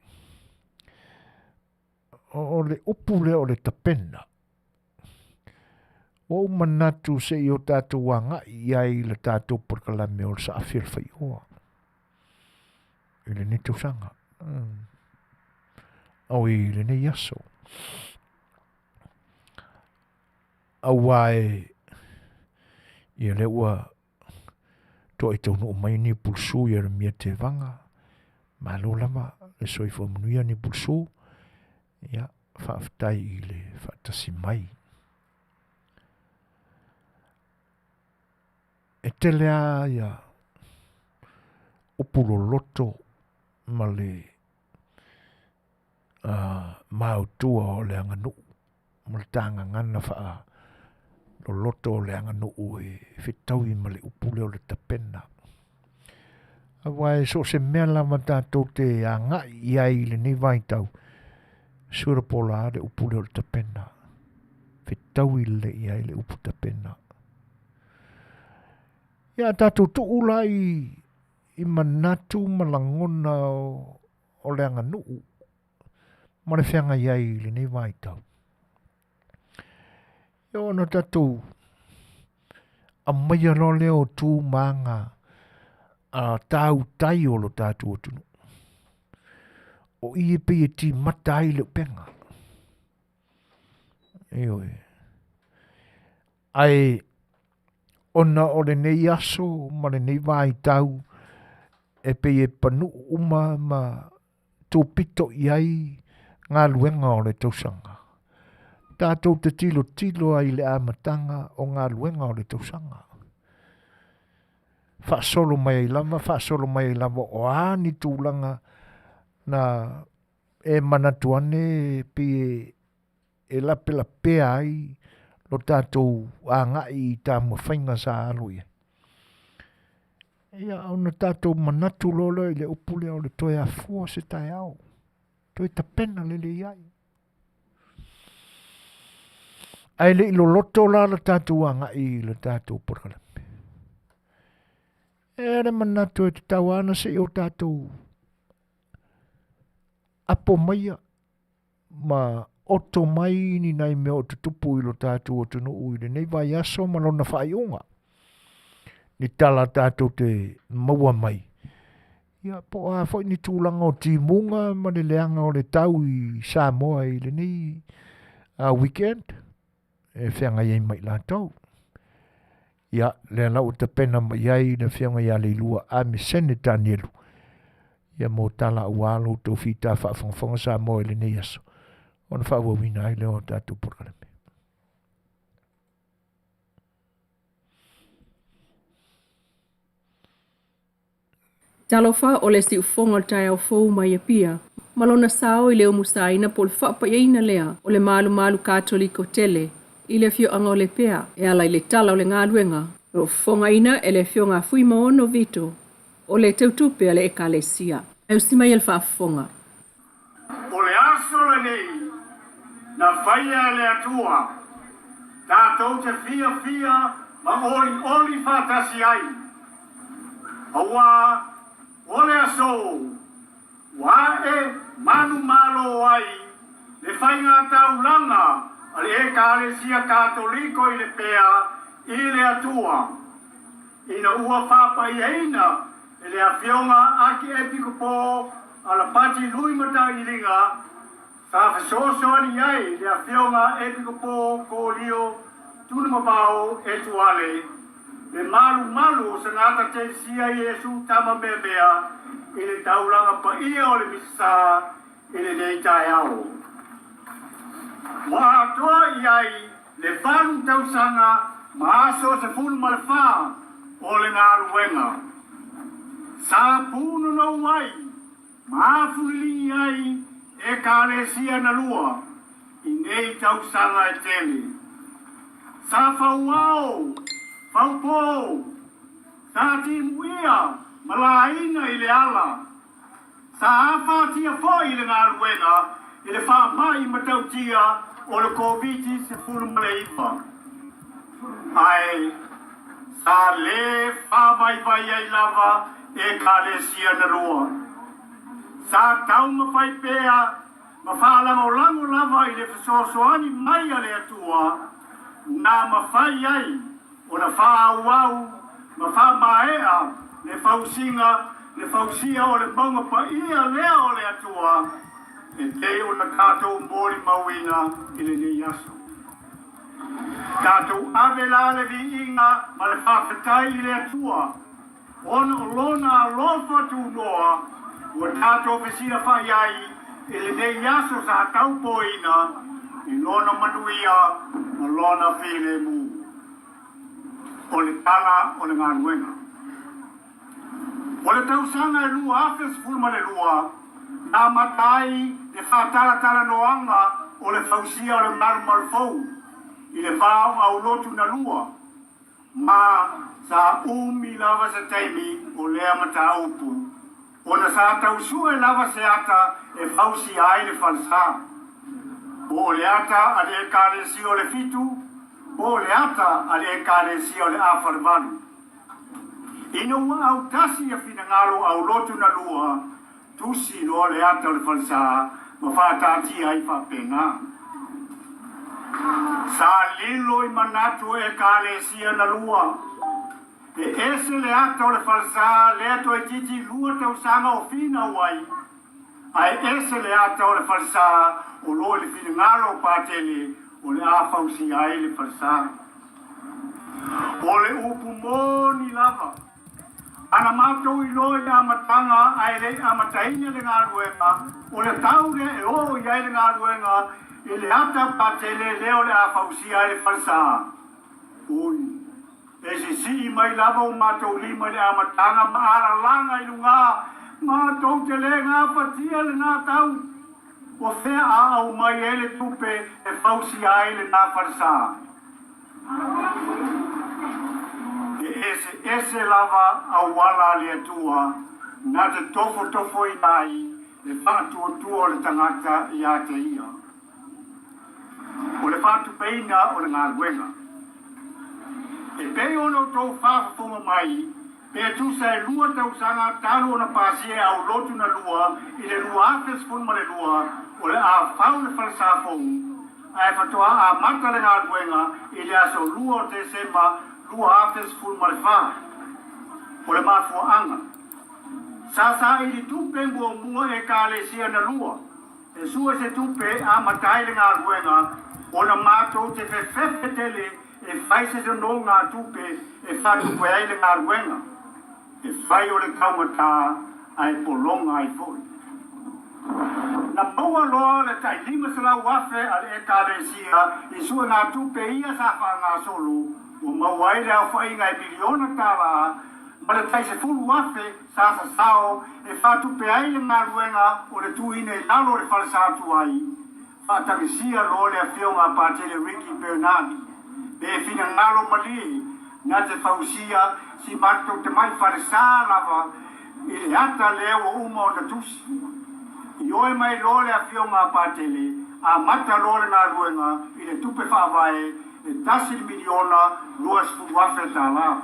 o le upu lea o le tapena, ua ou manatu se i o tatou agai i ai i le tatou polokalame o le Saafi o le Faioa i lenei tausaga. Oi, i lenei aso. Auā e, ia lea ua toa i taunuu mai ni pulusu ia Ieremia Tevaga, malo lava le soifua manuia ni pulusu, ia faafetai i le faatasi mai. E tele lava ia upu loloto ma le maotua o le aganuu ma le tagagana faaloloto o le aganuu e fetaui ma le upu lea o le tapena. Aua e so o se mea lava tatou te agai i ai i lenei vaitau, sure po o le a le upu lea o le tapena. Fetaui lelei i ai le upu tapena. Ia a tatou tuu la i, i manatu ma lagona o, o le aganuu ma le feagai ai i lenei vaitau. Ia ona tatou aumaia loa lea o tu ma aga a tautai o lo tatou atunuu. O i e pei e timata ai le upega. Ioe. Ae ona o lenei aso ma lenei vaitau e pei e panuu uma ma tupito i ai galuega o le tausaga. Tatou te tilotilo ai i le amataga o galuega o le tausaga. Faasolo mai ai lava, faasolo mai ai lava o a ni tulaga na e manatu ane pei e lapelapea ai lo tatou agai i taumafaiga sa alo i ai. Ia ona tatou manatu loa lea i le upu lea o le toe afua se taeao, toe tapena lelei ai. Ae le i loloto la le tatou agai i le tatou polokalame. E le manatu e tatau ana se i o tatou apo maia ma oto mai ni nai mea o tutupu i lo tatou atunuu i lenei vaiaso ma lona faaiuga. Ni tala tatou te maua mai. Ia, po o a foi ni tulaga o timuga ma le leaga o le tau i Samoa i lenei weekend e feagai ai ma i latou. Ia, lea la ua tapena mai ai le afioga ia Leilua Amisene Tanielu, ia mo tala aua lo outou fita faafogafoga Samoa i lenei aso, ona faaauauina ai lea o tatou polokalame. Talofa o le siufofoga o le taeao fou mai Apia ma lona sao i le umusaina po o le faapaiaina lea o le malumalu Katoliko tele i le afioaga o Lepea e ala i le tala o le galuega o lo o fofogaina e le afioga a Fuimaono Vito o le teutupe a le Ekalesia. E usi mai e le faafofoga. O le aso lenei na faia e le Atua, tatou te fiafia ma olioli faatasi ai, auā o le aso ua ae manumalo ai le faigataulaga a le Ekalesia Katoliko i Lepea i le Atua, ina ua faapaiaina e le Afioga Akiepikopo Alapati Lui Matailiga, sa fesoasoani ai le Afioga Epikopo Kolio Tunumabaao Etuale, le malumalu o Sangata Telesia Iesu Tama Meamea i le taulaga paia o le Misasa i lenei taeao. Ua atoa i ai le valu tausaga ma aso 14 o le galuega. Sa pūnonou ai ma afuliligi ai Ekalesia na lua i nei tausaga e tele. Sa fauao, faupō, sa timuia ma laina i le ala. Sa afatia foi le galuega i le faamai matautia o le Koviti-19, ae sa lē faavaivai ai lava Ekalesia na lua. Sa taumafai pea ma faalagolago lava i le fesoasoani mai a le Atua na mafai ai ona faaauau ma faamaea le fausiga, le fausia o le mauga paia lea o le Atua e pei ona tatou molimauina i lenei aso. Tatou ave la le viiga ma le faafetai i le Atua ona o Lona alofa tunoa ua tatou fesilafai ai i lenei aso sa taupoina i Lona manuia ma Lona filemu. O le tala o le galuega. O le tausaga e 2012 na amata ai le faatalatalanoaga o le fausia o le malumalu fou i le va o aulotu na lua. Ma sa umi lava se taimi o lea mataupu, ona sa tau sue lava se ata e fausia ai le falesa. Po o le ata a le Ekalesia o le Fitu, po o le ata a le Ekalesia o le Afalevalu. Ina ua autasi ia finagalo aulotu na lua, tusi loa le ata o le falesa ma faataatia ai faapena. Sa lilo i manatu o Ekalesia na lua, e ese le ata o le falesa lea toeitiiti 2 tausaga o finau ai, ae ese le ata o le falesa o lo o i le finagalo o Patele o le a fausia ai le falesa. O le upu moni lava, ana matou iloa i le amataga ae le i amataina le galuega, o le tau lea e oo i ai le galuega i le ata Patele lea o le a fausia ai le falesa. Ui, e sisii mai lava o matou lima i le amataga ma alalaga i luga, matou te le gafatia lena tau. O fea a aumai ai le tupe e fausia ai lena falesa? E eseese lava auala a le Atua na te tofotofoina ai le faatuatua o le tagata ia te ia. O le faatupeina o le galuega. E pei ona outou faafofoga mai, pe tusa e 2 tausaga talu ona pasia e aulotu na lua i le 2012, o le a fau le falesa fou, ae faatoa amata le galuega i le aso 2 o Tesema 2014. O le mafuaaga, sa saili tupe muamua Ekalesia na lua, e sue se tupe e amata ai le galuega, ona matou te fefefe tele e fai se nonogatupe e faatupe ai le galuega, e fai o le taugata ae pologa ai foi. Na maua loa le tai 500,000 a le Ekalesia i suegatupe ia sa faagasolo, ua maua ai le aofaiga e $1 miliona ma le tai 10,000 sa sasao e faatupe ai le galuega o le tuuina i lalo o le falesa tuai, faatagisia loa le afioga a Patele Ricky Bernard, pe finagalo malie na te fausia si matou tamai falesa lava i le ata lea ua uma ona tusi. Ioe mai loa le afioga a Patele, amata loa le galuega i le tupe faavae e $1,020,000.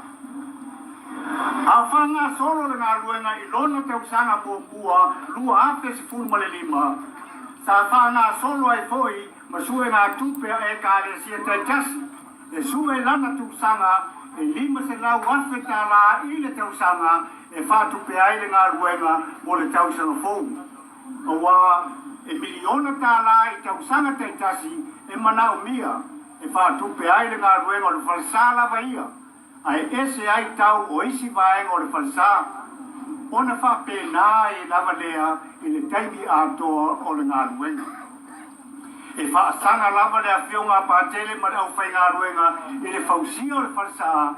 A o faagasolo le galuega i lona tausaga muamua 2015, sa faagasolo ai foi ma suegatupe a Ekalesia taitasi e sue lana tusaga e $500,000 i le tausaga e faatupe ai le galuega mo le tausaga fou, aua e $1 miliona i tausaga taitasi e manaomia e faatupe ai le galuega o le falesa lava ia, ae ese ai tau o isi vaega o le falesa, ona faapena ai lava lea i le taimi atoa o le galuega. E faasaga lava le afioga a Patele ma le aufaigaluega i le fausia o le falesa,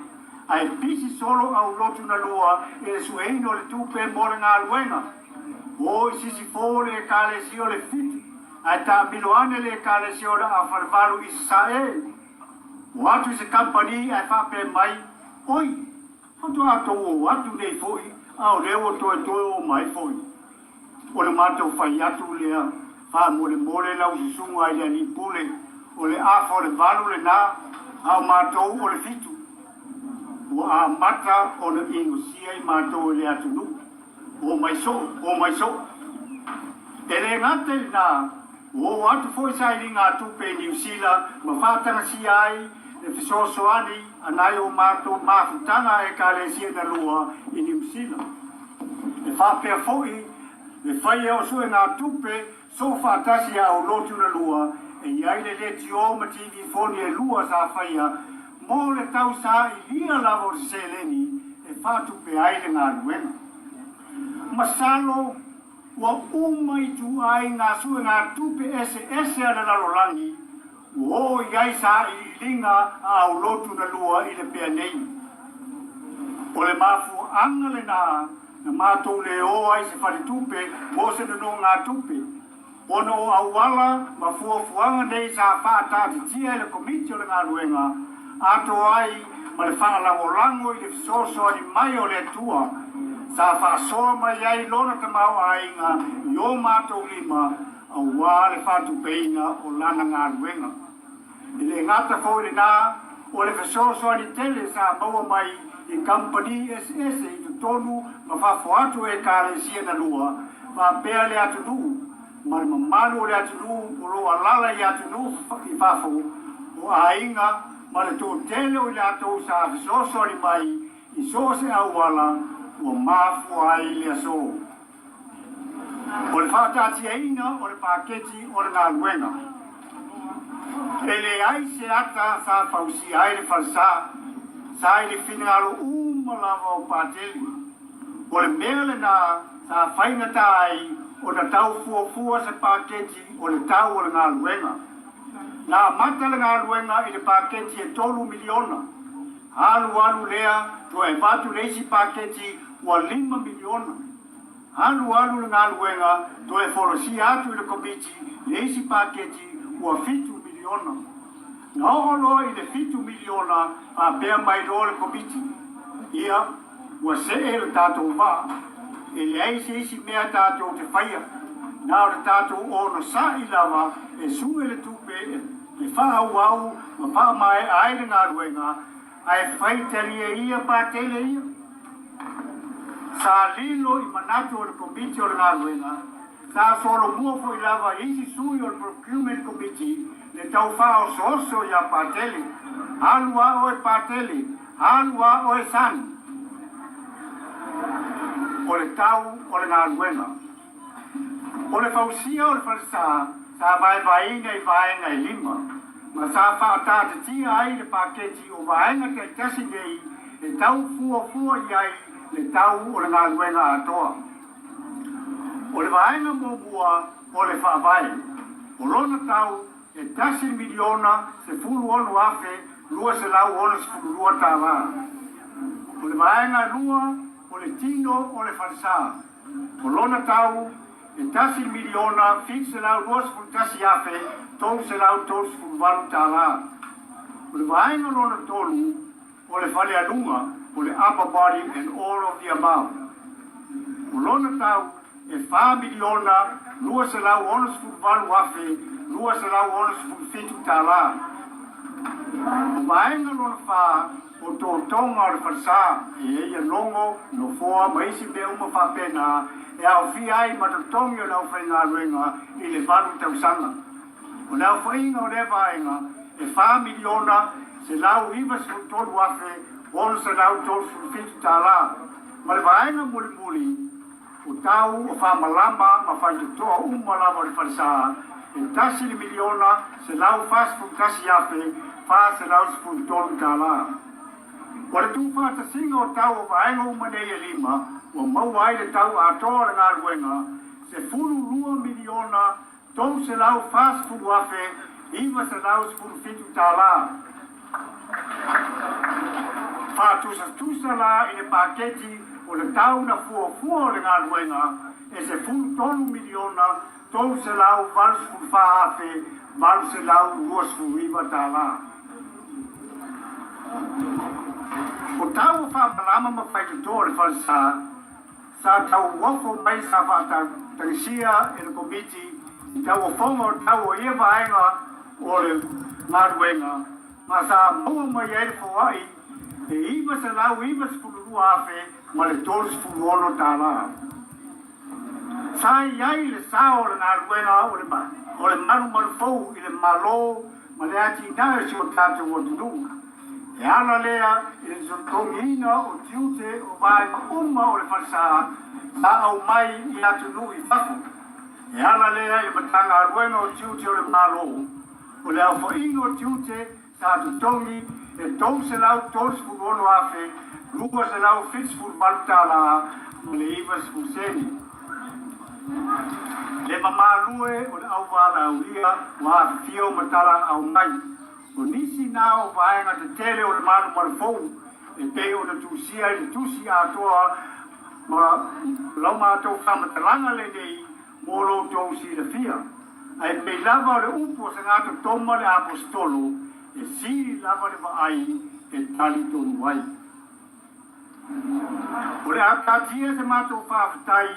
ae pisi solo aulotu na lua i le sueina o le tupe mo le galuega. O i sisifo le Ekalesia o le Fitu, ae taamilo ane le Ekalesia o le Afalevalu i Sasae. O atu i se kamupani ae faapea mai, Oi, faatoa tou o atu nei foi, a o lea ua toetoe o mai foi. O le matou fai atu lea, faamolemole lau susuga i le alii pule, o le afa o le 8 lena, a o matou o le 7. Ua amata ona inosia i matou e le atunuu. O mai soo, o mai soo. E le gata i lena, ua oo atu foi sailiga tupe i Niu Sila ma faatagasia ai le fesoasoani a nai o matou mafutaga a Ekalesia na lua i Niu Sila. E faapea foi le faia o suegatupe soo faatasi a aulotu na lua e i ai le leitio ma TV foni e lua sa faia mo le tau sailia lava o se seleni e faatupe ai le galuega. Masalo ua uma ituaiga suegatupe eseese a le lalolagi ua oo i ai sailiiliga a aulotu na lua i le pea nei. O le mafuaaga lena na matou le o ai se faletupe mo se nonogatupe, ona o auala ma fuafuaga nei sa faataatitia e le Komiti o le Galuega atoa ai ma le faalagolago i le fesoasoani mai o le Atua sa faasoa mai ai Lona tamaoaiga i o matou lima aua le faatupeina o Lana galuega. E le gata foi i lena, o le fesoasoani tele sa maua mai i kamupani eseese i totonu ma fafo atu o Ekalesia na lua, faapea le atunuu ma le mamalu o le atunuu o lo o alaala i atunuu i fafo, o aiga ma le toatele o i latou sa fesoasoani mai i so o se auala ua mafua ai le aso. O le faataatiaina o le paketi o le galuega. E leai se ata sa fausia ai le falesa, sa i le finagalo uma lava o Pateli. O le mea lena sa faigata ai ona tau fuafua se paketi o le tau o le galuega. Na amata le galuega i le paketi e $3 miliona. Alu alu lea toe avatu le isi paketi ua $5 miliona. Alu alu le galuega toe folasia atu i le Komiti le isi paketi ua $7 miliona. Na oo loa i le $7 miliona faapea mai loa le Komiti, Ia, ua see le tatou vaa, e leai se isi mea tatou te faia, na o le tatou onosai lava e sue le tupe e faaauau ma faamaea ai le galuega, ae faitalia ia Patele ia. Sa lilo i manatu o le Komiti o le galuega, sa solomua foi lava i isi sui o le Procurement Committee le tau faaosooso iā Patele, Alu a oe Patele, alu a oe son. O le tau o le galuega. O le fausia o le falesa sa vaevaeina i vaega e lima, ma sa faataatitia ai le paketi o vaega taitasi nei e tau fuafua i ai le tau o le galuega atoa. O le vaega muamua o le faavae, o lona tau e $1,016,262. O le vaega lua o le tino o le falesa, o lona tau e $1,721,338. O le vaega lona tolu o le falealuga, o le upper body and all of the above. O lona tau e $4,268,267. O vaega lona fā o totoga o le falesa e i ai ia logo, nofoa ma isi mea uma faapena e aofia ai ma totogi o le aufaigaluega i le 8 tausaga. O le aofaiga o lea vaega e $4,193,637. Ma le vaega mulimuli o tau o faamalama ma faitotoa uma lava o le falesa e $1,141,413. O le tuufaatasiga o tau o vaega uma nei e lima ua maua ai le tau atoa o le galuega $12,340,917. Faatusatusa la i le paketi o le tau na fuafua o le galuega e $13,384,829. O tau o faamalama ma faitotoa o le falesa sa tauofo mai sa faatagisia e le Komiti i tauofoga o tau o ia vaega o le galuega ma sa maua mai ai le foai e $992,036. Sa i ai le sao o le galuega o le malumalu fou i le Malo ma le atinae o si o tatou atunuu. E ala lea i le totogiina o tiute o vaega uma o le falesa sa aumai i atunuu i fafo. E ala lea i le Matagaluega o Tiute o le Malo, o le aofaiga o tiute sa totogi e $336,278.90. Le mamalue o le auvalaaulia ua afifio ma talaau mai. O nisi na o vaega tetele o le malumalu fou e pei ona tusia i le tusi atoa ma la matou faamatalaga lenei mo lo outou silafia. Ae pei lava o le upu o Segato Toma le Aposetolo, e sili lava le vaai e talitonu ai. O le a taatia se matou faafetai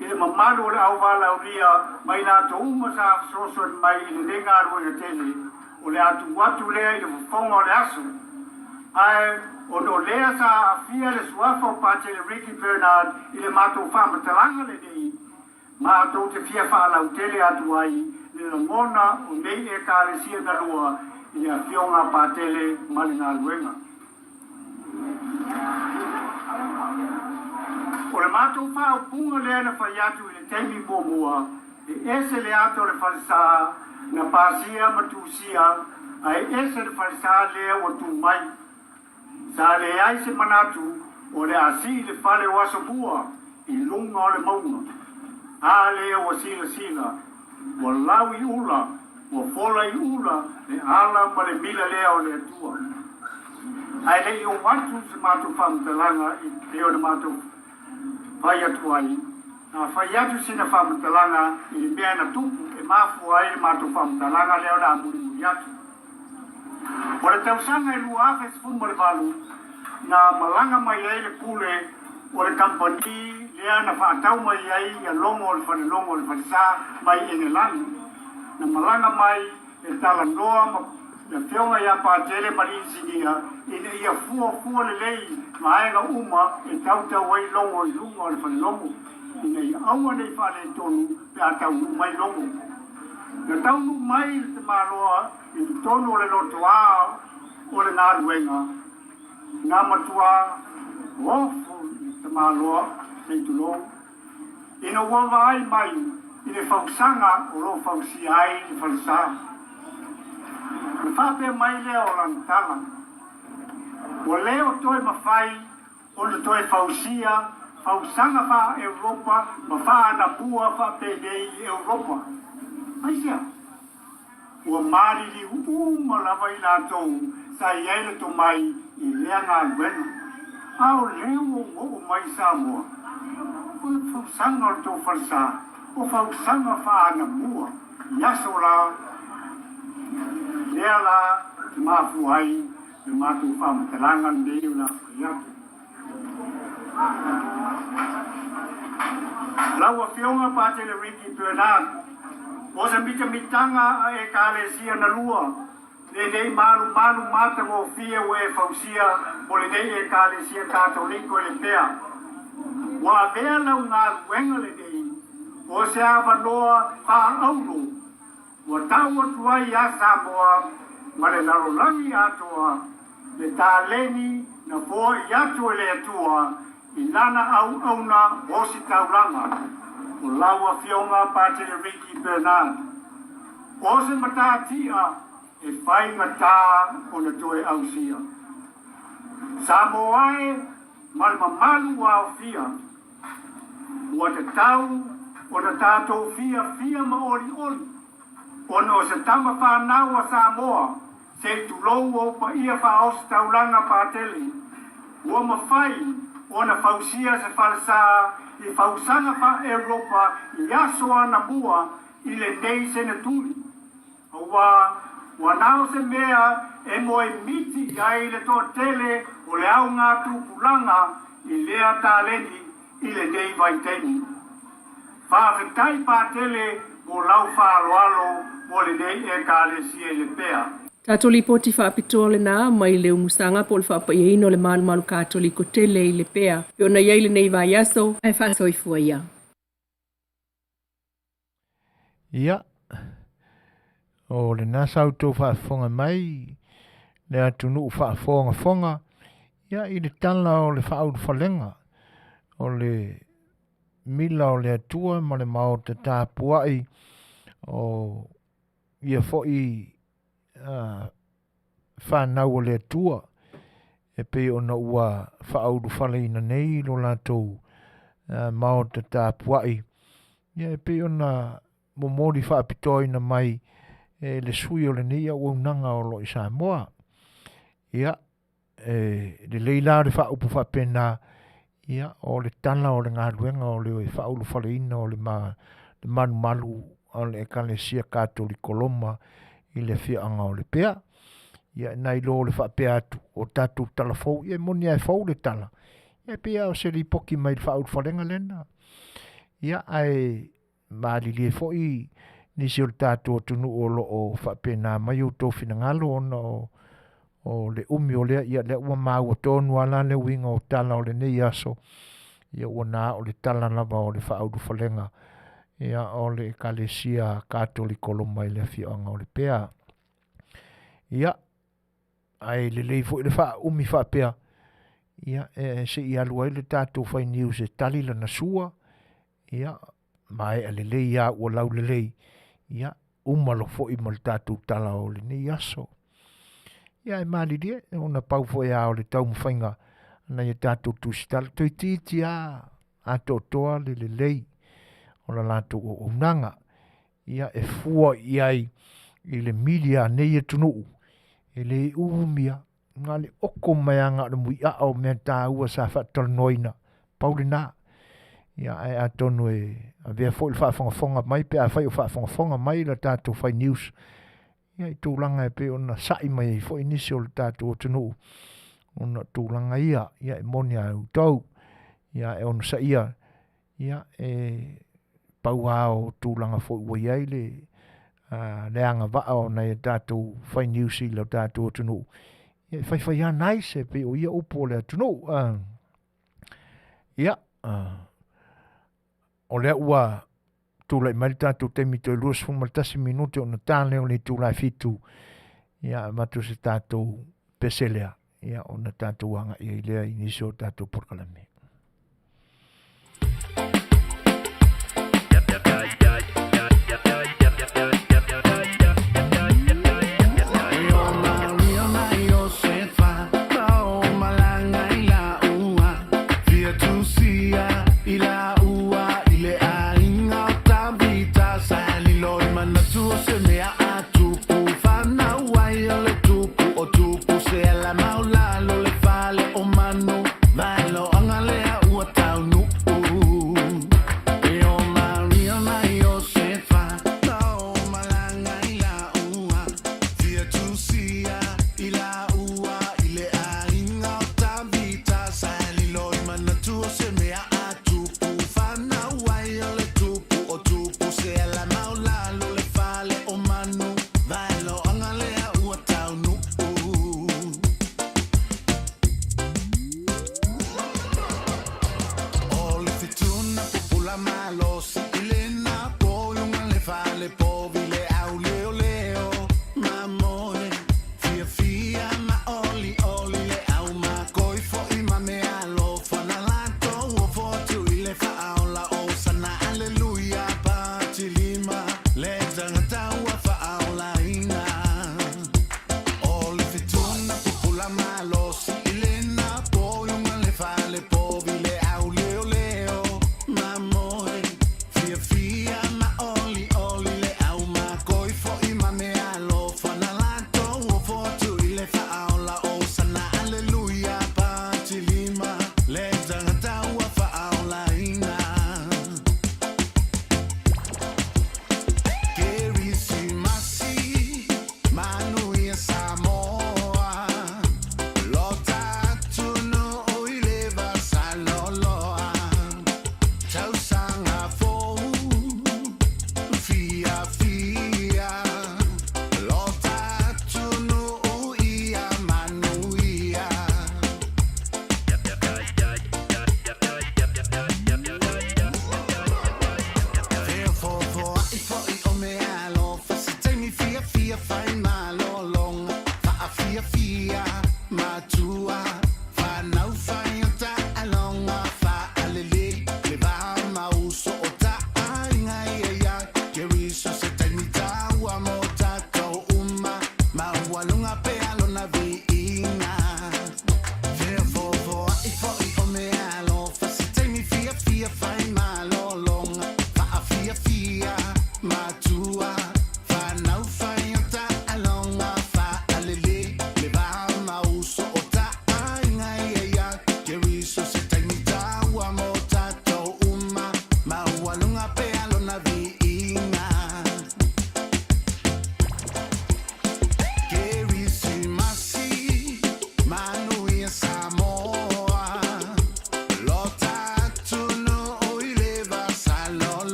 i le mamalu o le auvalaaulia ma i latou uma sa fesoasoani mai i lenei galuega tele, o le a tuu atu lea i le fofoga o le aso. Ae ona o lea sa aafia le suafa o Patele Ricky Bernard i le matou faamatalaga lenei, matou te fia faalautele atu ai le lagona o nei Ekalesia na lua i le Afioga a Patele ma le galuega. O le matou faaupuga lea na fai atu i le taimi muamua, e ese le ata o le falesa na pasia ma tusia, ae ese le falesa lea ua tu mai. Sa leai se manatu o le a sii le fale o Asomua i luga o le mauga. A lea ua silasila, ua lau i ula, ua fola i ula le ala ma le mila lea o le Atua. Ae le i oo atu se matou faamatalaga e pei ona matou fai atu ai, na fai atu sina faamatalaga i le mea na tupu e mafua ai le matou faamatalaga lea o le a mulimuli atu. O le tausaga e 2018 na malaga mai ai le pule o le kamupani lea na faatau mai ai ia logo o le Falelogo o le Falesa mai Engelani, na malaga mai e talanoa ma le Afioga ia Patele ma le Inisinia ina ia fuafua lelei vaega uma e tautau ai logo i luga o le Falelogo ina ia aua ne i faaletonu pe a taunuu mai logo. Na taunuu mai le tamaloa i totonu o le lotoa o le galuega, na matua ofo le tamaloa, sei tulou, ina ua vaai mai i le fausaga o lo o fausia ai le falesa. Ona faapea mai lea o lana tala, Ua le o toe mafai ona toe fausia fausaga faa-Europa ma faa-anamua faapenei i Europa. Aisea? Ua maliliu uma lava i latou sa i ai le tomai i lea galuega. A o lea ua ou oo mai i Samoa, o le fausaga o le tou falesa, o fausaga faa-anamua i aso la, lea la e mafua ai le matou faamatalaga lenei o le a fai atu. Lau Afioga Patele Ricky Bernard, o se mitamitaga a Ekalesia na lua, lenei malumalu matagofie ua e fausia mo lenei Ekalesia Katoliko i Lepea. Ua avea lau galuega lenei o se avanoa faa-auro Ua tau atu ai iā Samoa ma le lalolagi atoa le taleni na foai atu e le Atua i Lana auauna ositaulaga, o lau Afioga Patele Ricky Bernard. O se matatia e faigata ona toe ausia. Samoa e ma le mamalu ua aofia. Ua tatau ona tatou fiafia ma olioli ona o se tama fanau a Samoa se i tulou ou paia faaositaulaga patele ua mafai ona fausia se falesa i fausaga faa-Europa i aso anamua i lenei seneturi. Aua ua na o se mea e moe miti i ai le toatele o le augatupulaga i lea taleni i lenei vaitaimi. Faafetai Patele mo lau faaaloalo mo lenei Ekalesia i Lepea. Tatou lipoti faapitoa lena mai le umusaga po o le faapaiaina o le malumalu Katoliko tele i Lepea pe ona i ai lenei vaiaso ae faasoifua ia. Ia, o lena sa outou faafofoga mai le atunuu faafogafoga ia i le tala o le faaulufalega o le mila o le Atua ma le maota tapuai o ia foi fanau a le Atua e pei ona ua faaulufaleina nei lo latou maota tapuai ia e pei ona momoli faapitoaina mai e le sui o lenei auaunaga o lo o i Samoa. Ia, e lelei la le faaupu faapena, ia, o le tala o le galuega o le faaulufaleina o le, ma, le malumalu o le Ekalesia Katoliko Roma i le afioaga o Lepea. Ia nai lo le faapea atu o tatou tala fou, ia e moni lava e fou le tala, ia e pei lava o se lipoti mai le faaulufalega lena. Ia ae malilie foi nisi o le tatou atunuu o lo o faapena mai outou finagalo ona o le umi o lea, ia lea ua maua tonu lava la le uiga o tala o lenei aso, ia ua na o le tala lava o le faaulufalega ia o le Ekalesia Katoliko Roma i le afioaga o Lepea. Ia, ae lelei foi le faaumi faapea, ia e se i alu ai le tatou fai news e tali lana sua, ia maea lelei lava ua laulelei, ia uma loa foi ma le tatou tala o lenei aso. Ia ae malilie, ona pau foi lava o le taumafaiga a nai a tatou tusitala, toeitiiti lava atoatoa le lelei o la latou auaunaga. Ia e fua i ai i le mili a nei atunuu, e le umi lava, na o le oko mai lava na o le muiaa o mea taua sa faatalanoaina, pau lena. Ia ae atonu e avea foi le faafogafoga mai pe afai o faafogafoga mai le tatou fai news, ia i tulaga e pei ona sa'i mai ai foi nisi o le tatou atunuu ona o tulaga ia, ia e moni lava outou. Ia ae onosaia, ia e pau lava o tulaga foi ua i ai le le agavaa o nai a tatou fai news i lo tatou atunuu, ia e faifai lava nice e pei o ia upu o le atunuu. Ia, o lea ua tulai mai le tatou taimi toe 21 minute ona ta lea o le itula e 7, ia avatu se tatou pese lea, ia ona tatou agai ai lea i nisi o tatou polokalame.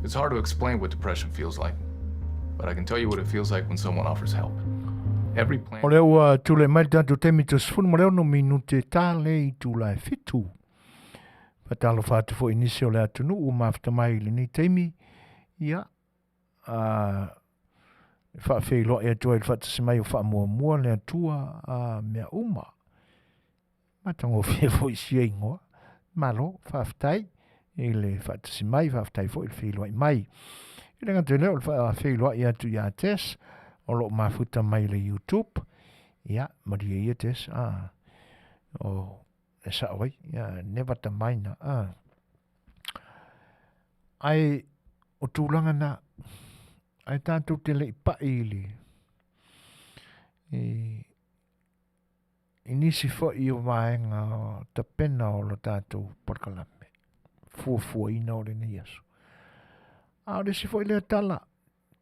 It's hard to explain what depression feels like, but I can tell you what it feels like when someone offers help. Every plan. O lea ua tulai mai le tatou taimi 16 minute ta le itula e fitu. Faatalofa atu foi i nisi o le atunuu ua mafuta mai i lenei taimi. Ia, a faafeiloai atu ai i le faatasi mai o faamuamua le Atua a mea uma. Matagofie foi sia igoa. Malo, faafetai i le faatasi mai, faafetai foi i le feiloai mai. E le gata i lea o le faafeiloai atu ia Tess, o lo o mafuta mai i le YouTube. Ia, malie ia Tess, a, o, e sao ai, ia, never tamaina, a. Ae, o tulaga na, ae tatou te le i pai i le, i, i nisi foi o vaega tapena o lo tatou polokalame fuafuaina o lenei aso. A o le isi foi lea tala,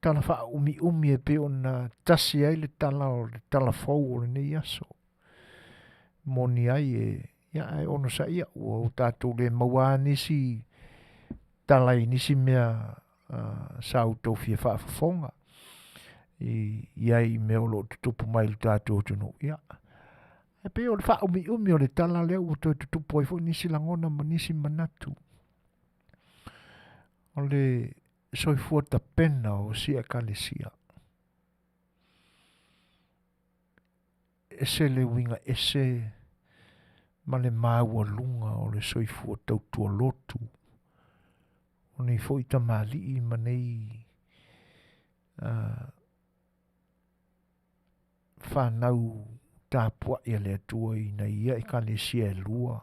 tala faaumiumi e pei ona tasi ai le tala o le tala fou o lenei aso. Moni ai e, ia ae onosaia, ua o tatou le maua lava nisi tala i nisi mea uh, sa outou fia faafofoga i, i ai i mea o lo o tutupu mai i le tatou atunuu. Ia, e pei o le faaumiumi o le tala lea ua toe tutupu ai foi nisi lagona ma nisi manatu. O le soifua tapena o si ekalesia. Ese le uiga ese ma le maualuga o le soifua tautua lotu o nei foi tamalii ma nei uh, fanau tapuai a le Atua ina ia ekalesia e lua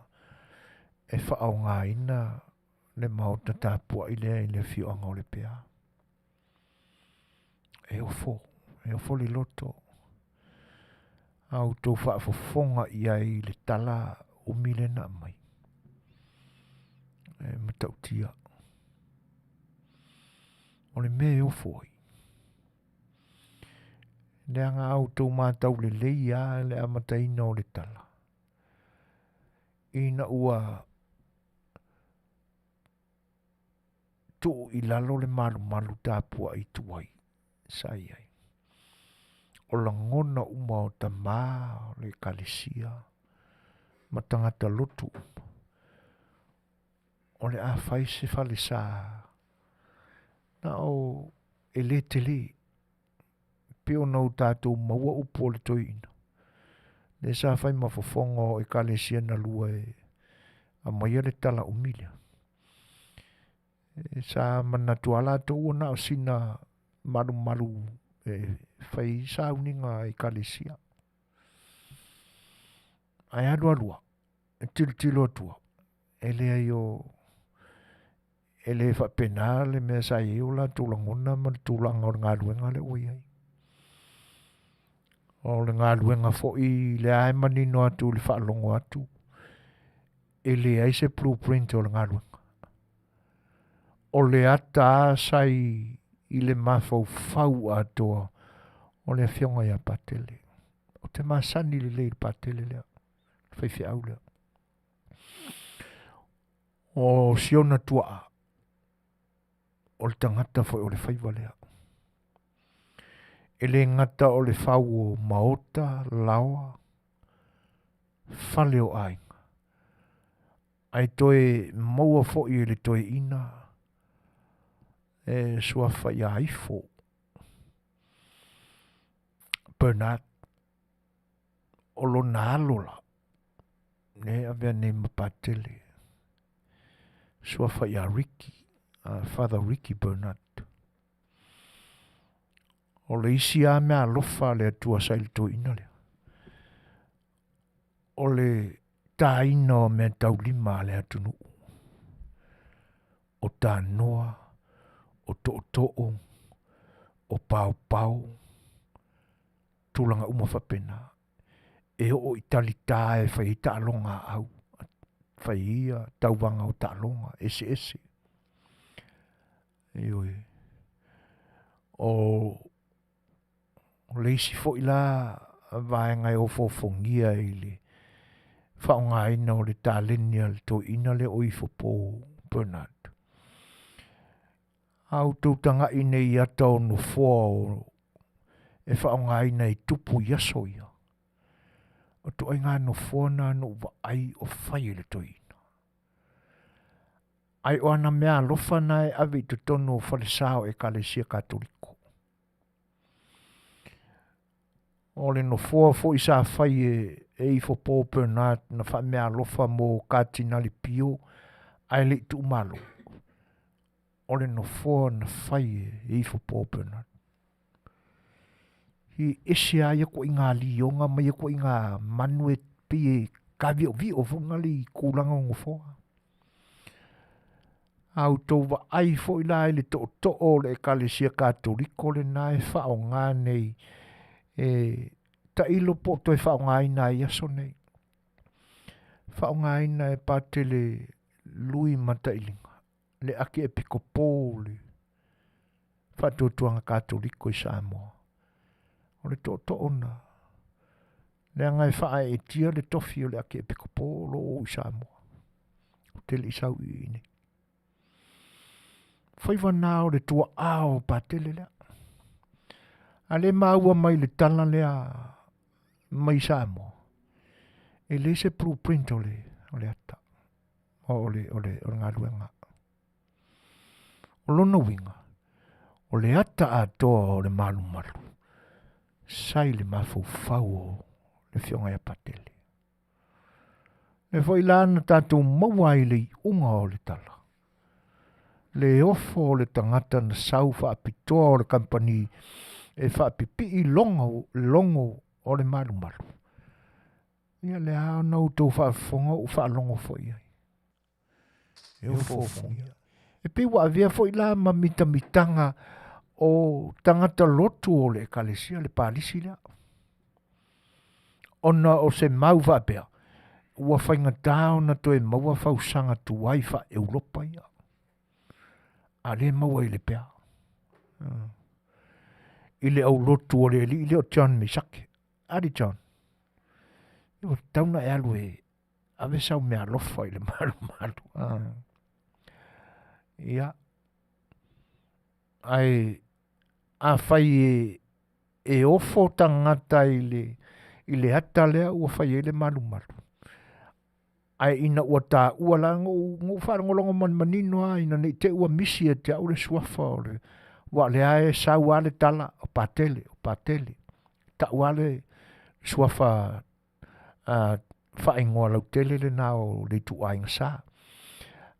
e faaaogaina le maota tapuai lea i le afioaga o Lepea. E ofo, e ofo le loto. A outou faafofoga i ai i le tala umi lea na aumai. E matautia. O le mea e ofo ai. Leaga a outou matau lelei lava le amataina o le tala. Ina ua tuu i lalo le malumalu tapuai tuai sa i ai. O lagona uma o tamā o le ekalesia ma tagata lotu uma, o le a fai se falesa na o e le tele pei ona o tatou maua upu o le toeaina lea sa fai ma fofoga o ekalesia na lua e aumaia le tala umi lea. E sa manatu lava latou ua na o sina malumalu e fai sauniga a ekalesia. Ae alu alu lava, e tilotilo atu lava, e leai o e le faapena le mea sa i ai o latou lagona ma le tulaga o le galuega lea ua i ai. O le galuega foi lea e manino atu i le faalogo atu, e leai se blueprint o le galuega. O le ata lava sa i, i le mafaufau atoa o le afioga ia Patele. Ou te masani lelei i le Patele lea, le faifeau lea. O si ona tuaa, o le tagata foi o le faiva lea. E le gata o le fau o maota, laoa, fale o aiga, ae toe maua foi e le toeaina e suafa ia Ifo, Bernard, o lona alo la, lea e avea nei ma Patele, suafa ia Ricky, uh, Father Ricky Bernard. O le isi lava mea alofa a le Atua sa i le toeaina lea, o le tāina o mea taulima a le atunuu. O tanoa, o tootoo, o paopao, tulaga uma faapena. E oo i talitā e fai ai taaloga a au, fai ai tauvaga o taaloga eseese. Ioe. O le isi foi la vaega e ofoofogia i le faaaogaina o le taleni a le toeaina lea o Ifopo Bernard. A outou taga'i nei i ata o nofoa o e faaaogaina e tupu i aso ia. O ituaiga nofoa na na ou vaai o fai e le toeaina. Ae o ana meaalofa na e ave i totonu o falesa o Ekalesia Katoliko. O le nofoa foi sa fai e e Ifo Paul Bernard na faameaalofa mo Katinali Pio ae le i tuumalo. O le nofoa na fai e Ifo Paul Bernard. I ese a ia koʻiga lioga ma ia koʻiga manu e pei e kaviʻoviʻo foi na le i kulaga o nofoa. A outou vaai foi la i le tootoo o le Ekalesia Katoliko lena e faaaoga nei e tailo po o toe faaaogaina ai aso nei. Faaaogaina e Patele Lui Matailiga, le Akiepikopo o le Faatuatuaga Katoliko i Samoa. O le tootoo na leaga e faaeetia le tofi o le Akiepikopo o lo o i Samoa. Ou te le i sau i nei. Faiva na o le tuaa o Patele lea. A le maua mai le tala lea mai Samoa, e leai se blueprint o le, o le ata, o le, o le, o le galuega. O lona uiga, o le ata atoa o le malumalu, sa i le mafaufau o le afioga ia Patele. Le foi la na tatou maua ai le iuga o le tala. Le ofo o le tagata na sau faapitoa o le kamupani e faapipii logo, logo o le malumalu. Ia lea ona outou faafofoga ou faalogo foi ai. E ofoofogia. E pei ua avea foi la ma mitamitaga o tagata lotu o le ekalesia le palisi lea. Ona o se mau faapea, ua faigata ona toe maua fausaga tuai faa-Europa ia. A le maua i le pea. I le aulotu o le alii lea o John Mesake. Ali John. Ua tatau na e alu e ave sau meaalofa i le malumalu. Ia. Ae afai e, e ofo tagata i le, i le ata lea ua fai ai le malumalu. Ae ina ua taua la, na ou faalogologo ma le manino lava ina ne i te i ua misi ia te au le suafa o le aua o lea e sau lava le tala o Patele, o Patele, tau lava le suafa faaigoa lautele lena o le ituaiga sa.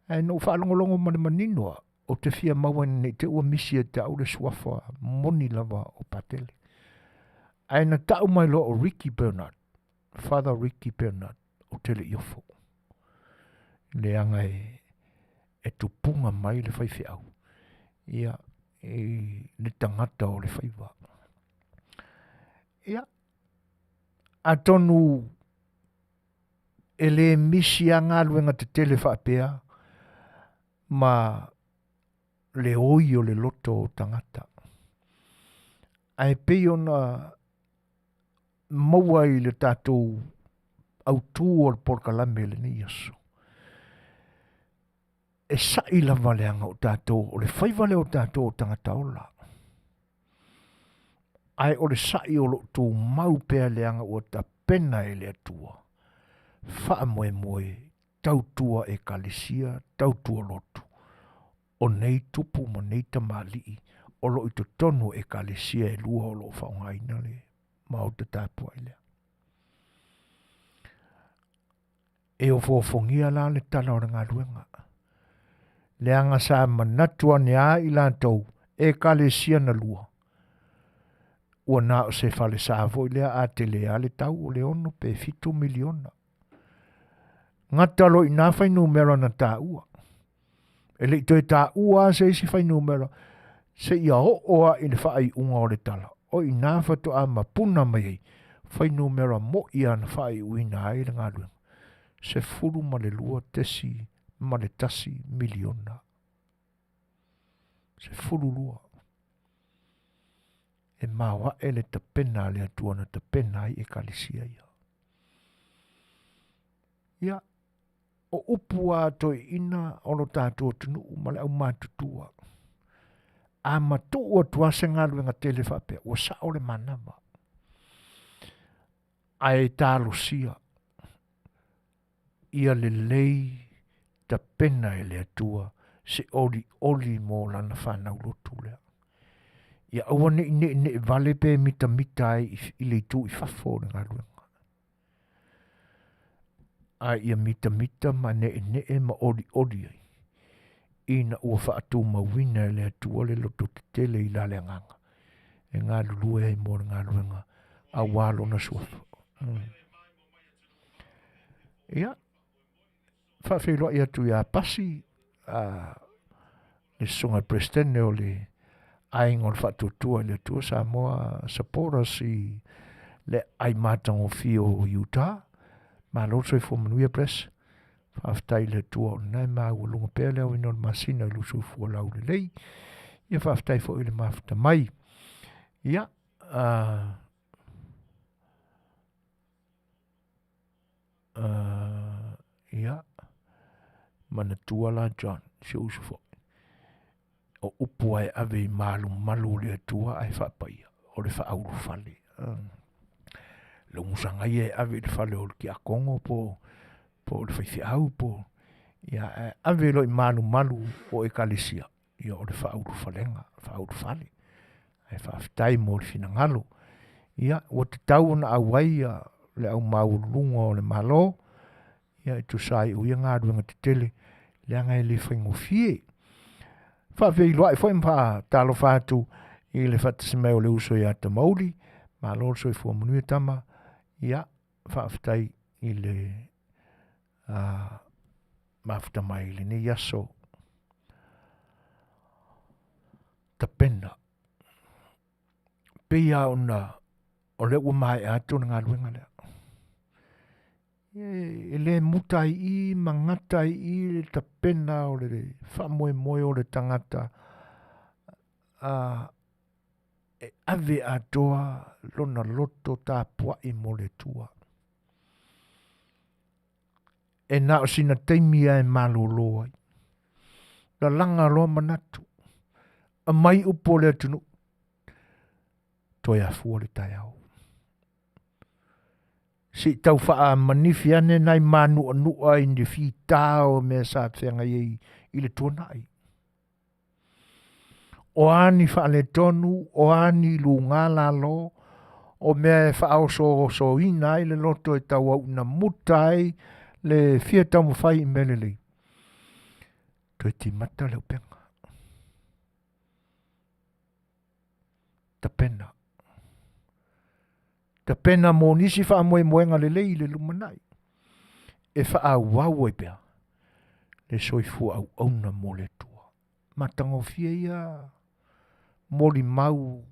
Ae na ou faalogologo ma le manino lava, ou te fia maua ina ne i te i ua misi ia te au le suafa moni lava o Patele. Ae na tau mai loa o Ricky Bernard, Father Ricky Bernard, ou te le i ofo. Leaga e, e tupuga mai le faifeau, ia, i le tagata o le faiva. Ia, atonu e le misi a galuega tetele faapea ma le oi o le loto o tagata. Ae pei ona maua i le tatou autū o le polokalame i lenei aso. E sa'i lava leaga o tatou, o le faiva lea o tatou o tagata ola. Ae o le sa'i o lo o tumau pea leaga ua tapena e le Atua. Faamoemoe, tautua ekalesia, tautua lotu. O nei tupu ma nei tamalii o lo o i totonu o ekalesia e lua o lo o faaaogaina le maota tapuai lea. E ofoofogia la le tala o le galuega. Leaga sa manatu ane a i latou ekalesia na lua. Ua na o se falesa foi lea a tele a le tau o le 6 pe 7 miliona. Gata loa i ina fuainumera na taua. E le i toe taua lava se isi fuainumera seia oo lava i le faaiuga o le tala. O i ina faatoa mapuna mai ai fuainumera moi lava na faaiuina ai le galuega. 12.1 miliona. 12. E maoae le tapena a le Atua na tapena ai ekalesia ia. Ia, o upu a toeaiina o lo tatou atunuu ma le aumatutua. A matuu atu lava se galuega tele faapea, ua sao le manava, ae talosia ia lelei tapena e le Atua se olioli mo lana fanau lotu lea. Ia aua ne i ne'ene'e vale pe mitamita ai i le itu i fafo o le galuega, a ia mitamita ma ne'ene'e ma olioli ai ina ua faatumauina e le Atua le lototetele i la le agaga e galulue ai mo le galuega auā lona suafa. Ia, faafeiloai atu ia Pasi, a le susuga i le Peresetene o le Aiga o le Faatuatua i le Atua Samoa Supporters i le ai matagofie o Utah. Malo le soifua manuia Pres. Faafetai i le Atua o lena e maualuga pea le aoina o le masina i lou soifua laulelei. Ia faafetai foi i le mafuta mai. Ia, ia, manatua la John, si ou uso foi, o upu lava e ave i malumalu o le Atua ae faapaia, o le faaulufale. Le umusaga ia e ave i le fale o le tiakono po o le faifeau po ia ae ave loa i malumalu o ekalesia, ia o le faaulufalega, faaulufale. Ae faafetai mo le finagalo. Ia, ua tatau ona auai ia le au maualuluga o le Malo, ia e tusa ai o ia galuega tetele, leaga e le faigofie. Faafeiloai foi ma faatalofa atu i le faatasi mai o le uso ia Tamauli, malo le soifua manuia tama, ia faafetai i le mafuta mai i lenei aso. Tapena. Pei lava ona o lea ua maea atu le galuega lea. E le muta ai i i ma gata ai i i le tapena o le faamoemoe o le tagata e ave atoa lona loto tapuai mo le Atua. E na o sina taimi lava e malolo ai. Lalaga loa manatu, aumai upu o le atunuu, toe afua le taeao. Se i tau faamanifi ane nai manuanua i ni fita o mea sa feagai ai i le tuanai. O a ni faaletonu, o a ni luga lalo, o mea e faaosoosoina ai le loto e tauau ina muta ai le fia taumafai i mea lelei, toe timata le upega. Tapena. Tapena mo nisi faamoemoega lelei i le lumanai e faaauau ai pea le soifua auauna mo le Atua. Matagofie ia molimau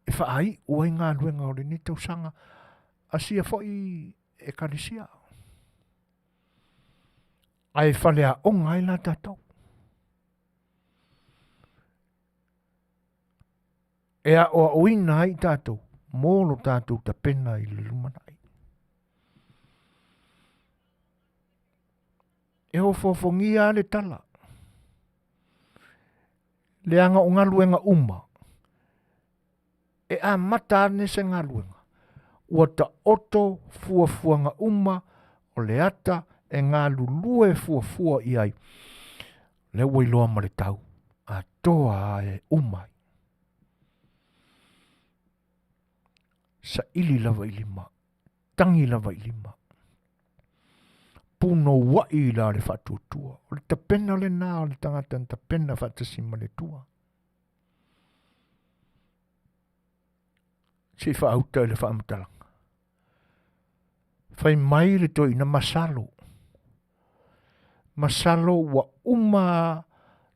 e faaiu ai galuega o lenei tausaga a sia foi ekalesia. Ae faleaoga ai la tatou. E aoaoina ai tatou mo lo tatou tapena i le lumanai. E ofoofogia lava le tala, leaga o galuega uma e amata ane se galuega, ua taoto fuafuaga uma o le ata e galulue fuafua i ai. Lea ua iloa ma le tau atoa e uma ai. Saili lava i lima, tagi lava i lima, punouai la le faatuatua. O le tapena lena o le tagata na tapena faatasi ma le Atua. Se i faauta i le faamatalaga. Fai mai le toeaina masalo. Masalo ua uma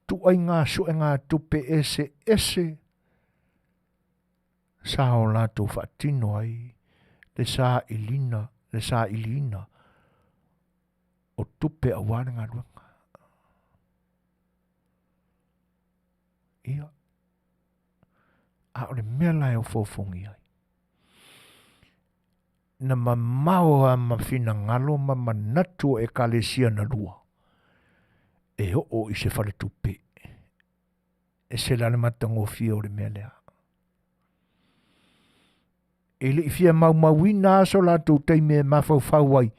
tuaiga suegatupe eseese sa o latou faatino ai le sailiina, le sailiina o tupe aua le galuega. Ia, a o le mea la e ofoofogia ai, na mamao lava ma finagalo ma manatu o ekalesia na lua e oo i se faletupe. Ese la le matagofie o le mea lea. E le i fia maumauina a so latou taimi e mafaufau ai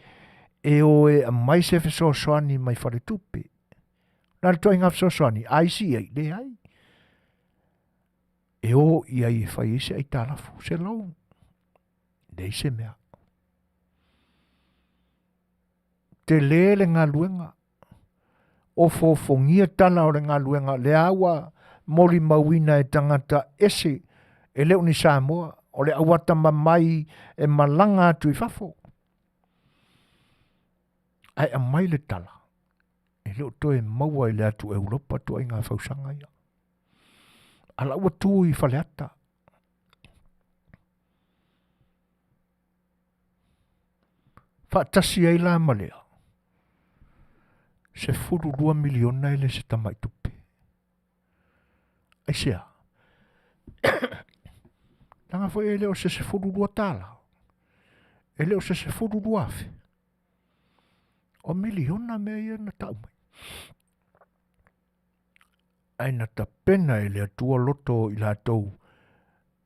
e o e aumai se fesoasoani mai faletupe. O le a le ituaiga fesoasoani? A isi ai, leai. E o i ai e fai ai se aitalafu, se loan. Leai se mea. Tele le galuega. Ofoofogia tala o le galuega lea ua molimauina e tagata ese e le o ni Samoa, o le auatamamai e malaga atu i fafo. Ae aumai le tala, e le o toe maua i le atu Europa ituaiga fausaga ia. A la ua tu i Faleata. Faatasi ai la ma lea, 12 miliona e le se tamai tupe. Aisea? Leaga foi e le o se 12 tala, e le o se 12 afe. O miliona mea ia na tau mai. Ae na tapena e le Atua loto o i latou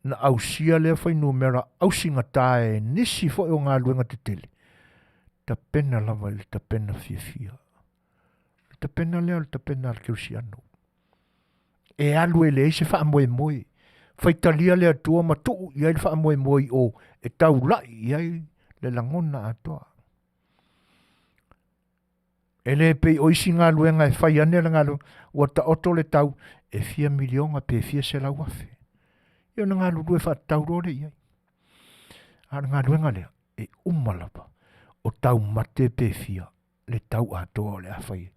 na ausia lea fuainumera ausigata e nisi foi o galuega tetele, tapena lava i le tapena fiafia. O le tapena lea o le tapena a le kerisiano. E alu e leai se faamoemoe. Faitalia le Atua ma tuu i ai le faamoemoe i o e taulai i ai le lagona atoa. E le pei o isi galuega e fai ane le galuega, ua taoto le tau e fia miliona pe fia 100,000. Ia ona galulue faatatau loa lea i ai. A o le galuega lea, e uma lava o taumate pe fia le tau atoa o le a fai ai.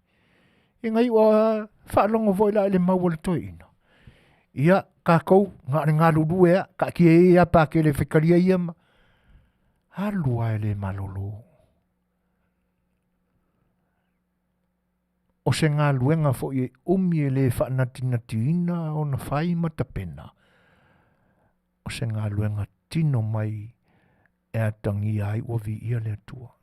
Ia na iu a faalogo foi la i le mau a le toeaina. Ia, tatou, na o le galulue lava, taatia ia Patele e faitalia ia ma alu lava e le malolo. O se galuega foi e umi e le faanatinatiina ona fai ma tapena, o se galuega tino mai e atagia ai ua viia le Atua.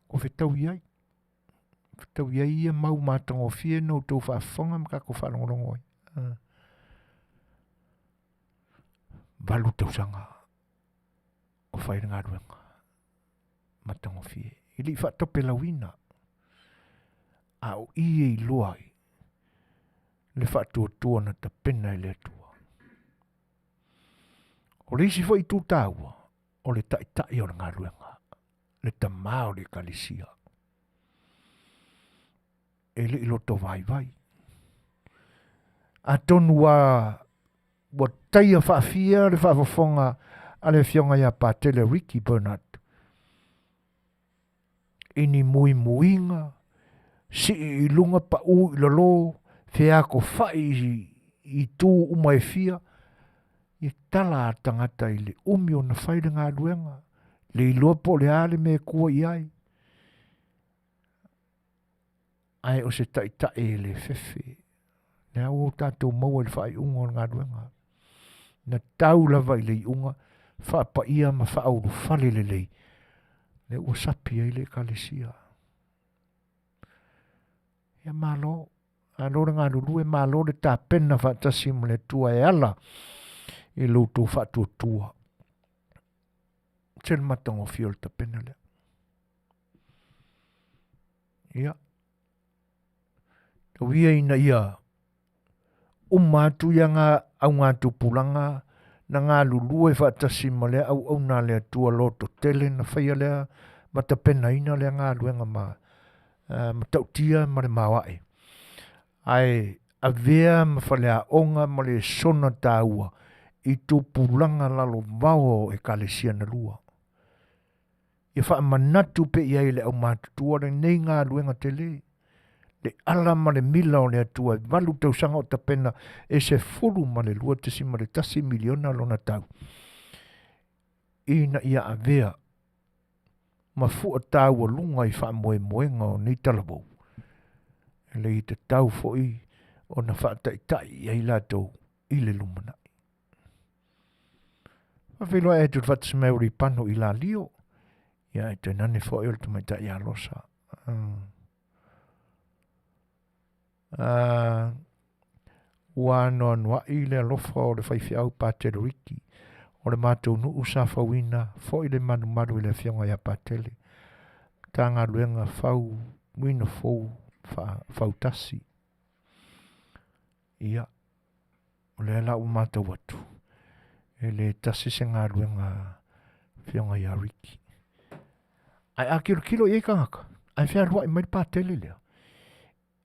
Ua fetaui ai, fetaui ai ia mau matagofie na outou faafofoga ma tatou faalogologo ai. 8 tausaga o fai le galuega matagofie. E le i faatopelauina, a o i e iloa ai le faatuatua na tapena e le Atua. O le isi foi itu taua, o le taitai o le galuega, le tamā o le ekalesia. E le i loto vaivai. Atonu ua ua taia faafia le faafofoga a le afioga ia Patele Ricky Bernard i ni muimuiga, sii i luga paʻū i lalo, feakofai i itu uma e fia, i tala a tagata i le umi ona fai le galuega, le iloa po o le a le mea e tua i ai. Ae o se taitai e le fefe. Lea ua tatou maua i le faaiuga o le galuega. Na tau lava i le iuga, faapaia ma faaulufale lelei, lea ua sapi ai le ekalesia. Ia malo, malo le galulue, malo le tapena faatasi ma le Atua e ala i lo outou faatuatua. Se le matagofie o le tapena lea. Ia, tau ia ina ia uma atu ia ngā augatupulaga na galulue faatasi ma lea auauna a le Atua loto tele na faia lea ma tapenaina lea galuega ma matautia ma le maoae. Ae avea ma faleaoga ma lesona taua i tupulaga lalovaoa o ekalesia na lua. Ia faamanatu pea i ai e le aumatutua lenei galuega tele, le ala ma le mila o le Atua e 8 tausaga o tapena e 12.1 miliona lona tau, ina ia avea ma fua taualuga i faamoemoega o nei talavou, e le i tatau foi ona faataitai i ai latou i le lumanai. Faafeiloai atu i le faatasi mai o Ripano i Lalio, ia ae tainane foi o le tamaitai Alosa. Ua anoanoai le alofa o le faifeau Patele Riki o le matou nuu sa fauina foi le malumalu i le afioga ia Patele. Matagaluega fauina fou fautasi. Ia, o lea la ua matau atu, e le tasi se galuega a afioga ia Riki. Ae a tilotilo i ai tagata, ae fealuai mai le Patele lea,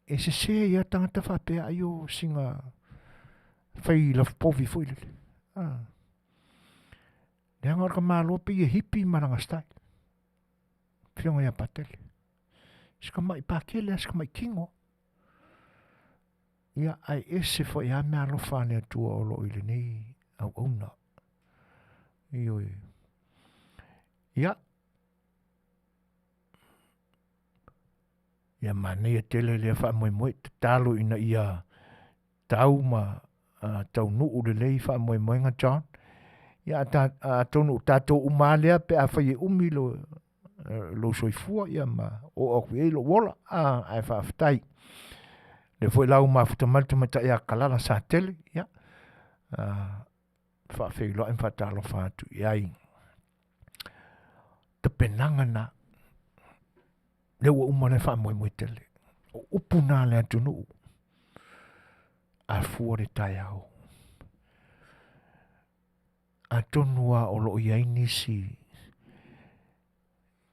e sese ai lava tagata faapea ai o sina fai lafupovi foi lele. Ah. Leaga o le tamaloa pei e hippie ma lana style. Afioga ia Patele. Si tamai Patele, si tamai tino. Ia, ae ese foi lava meaalofa a le Atua o lo o i lenei auauna. Ioe. Ia, Ia manaia tele lea faamoemoe, tatalo ina ia tau ma taunuu lelei faamoemoega John. Ia atonu o tatou uma lava lea pe afai e umi lo, lou soifua ia ma oo atu i ai lou ola, ae faafetai. Lea foi la ua mafuta mai le tamaitai ia Kalala Satele, ia, faafeiloai ma faatalofa atu i ai. Tapenaga na, lea ua uma lea faamoemoe tele. O upu na a le atunuu, a fua le taeao. Atonu lava o lo o i ai nisi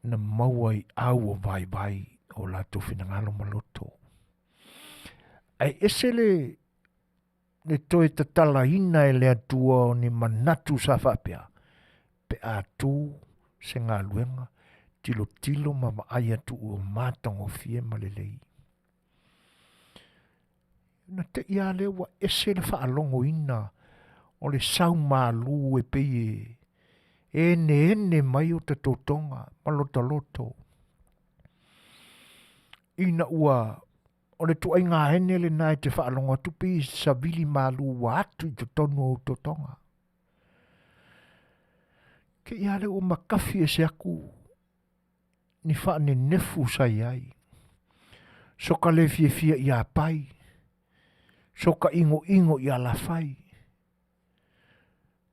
na maua i au o vaivai o latou finagalo ma loto. Ae ese le le toe tatalaina e le Atua o ni manatu sa faapea, pe a tu se galuega, tilotilo ma vaai atu ua matagofie ma lelei. Na te i lava lea ua ese le faalogoina o le sau malu e pei e eneene mai o ta totoga ma lota loto. Ina ua O le ituaiga ene lena e te faalogo atu pei e savili malu ua atu i totonu o ou totoga. Te i a lea ua makafi ese atu ni faanenefu sa i ai. Soka le fiafia ia pai, soka ʻinoʻino i alafai.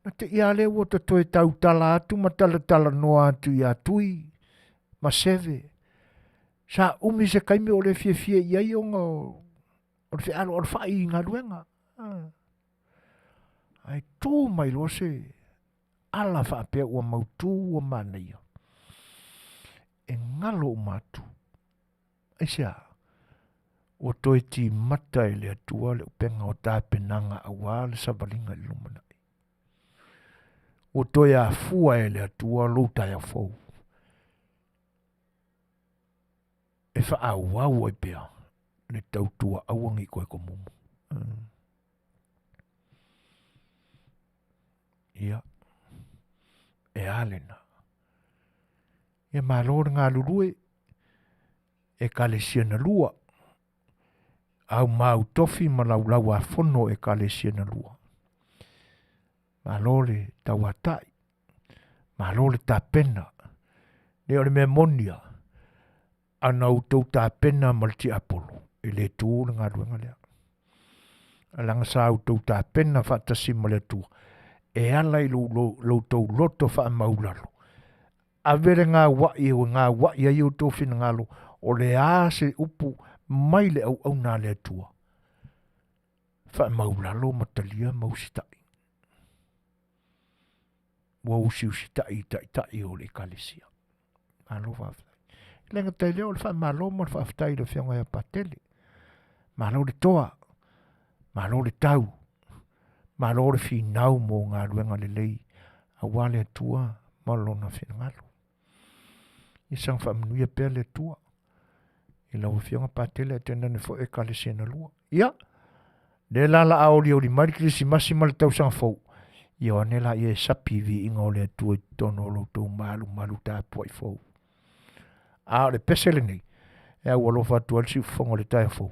Na te i a lea ua ta toe tautala atu ma talatalanoa atu iā Tui ma Seve. Sa umi se taimi o le fiafia i ai ona o le fealoalofaʻi i galuega. Ae tu mai loa se ala faapea ua mautu ua manaia, e galo uma atu. Aisea? Ua toe timata e le Atua le upega o tapenaga aua le savaliga i le lumanai. Ua toe afua e le Atua lou taeao fou e faaauau ai pea le tautua aua ne i toe tomumu. Ia, e a lena? Ia malo le galulue, Ekalesia na lua, au mau tofi ma laulau a fono Ekalesia na lua. Malo le tauatai, malo le tapena. Lea o le mea moni lava, ana outou tapena ma le tiapolo, e le tu le galuega lea. Leaga sa outou tapena faatasi ma le Atua, e ala i lo outou loto faamaulalo, Ave le gauaʻi e gauaʻi ai outou finagalo, o le a se upu mai le auauna a le Atua, faamaulalo ma talia ma usitai. Ua usiusitai i taitai o le Ekalesia. Malo faafetai. E le gata i lea o le faamalo ma le faafetai i le Afioga ia Patele. Malo le toa, malo le tau, malo le finau mo galuega lelei aua le Atua ma lona finagalo. Ia saga faamanuia pea le Atua i lau Afioga Patele ae tainane foi Ekalesia na lua. Ia, lea la la a olioli mai le Kerisimasi ma le tausaga fou, ia o ane laia e sapi i viiga o le Atua i totonu o lo outou malumalu tapuai fou. A o le pese lenei, e aualofa atu ai le siufofoga o le taeao fou,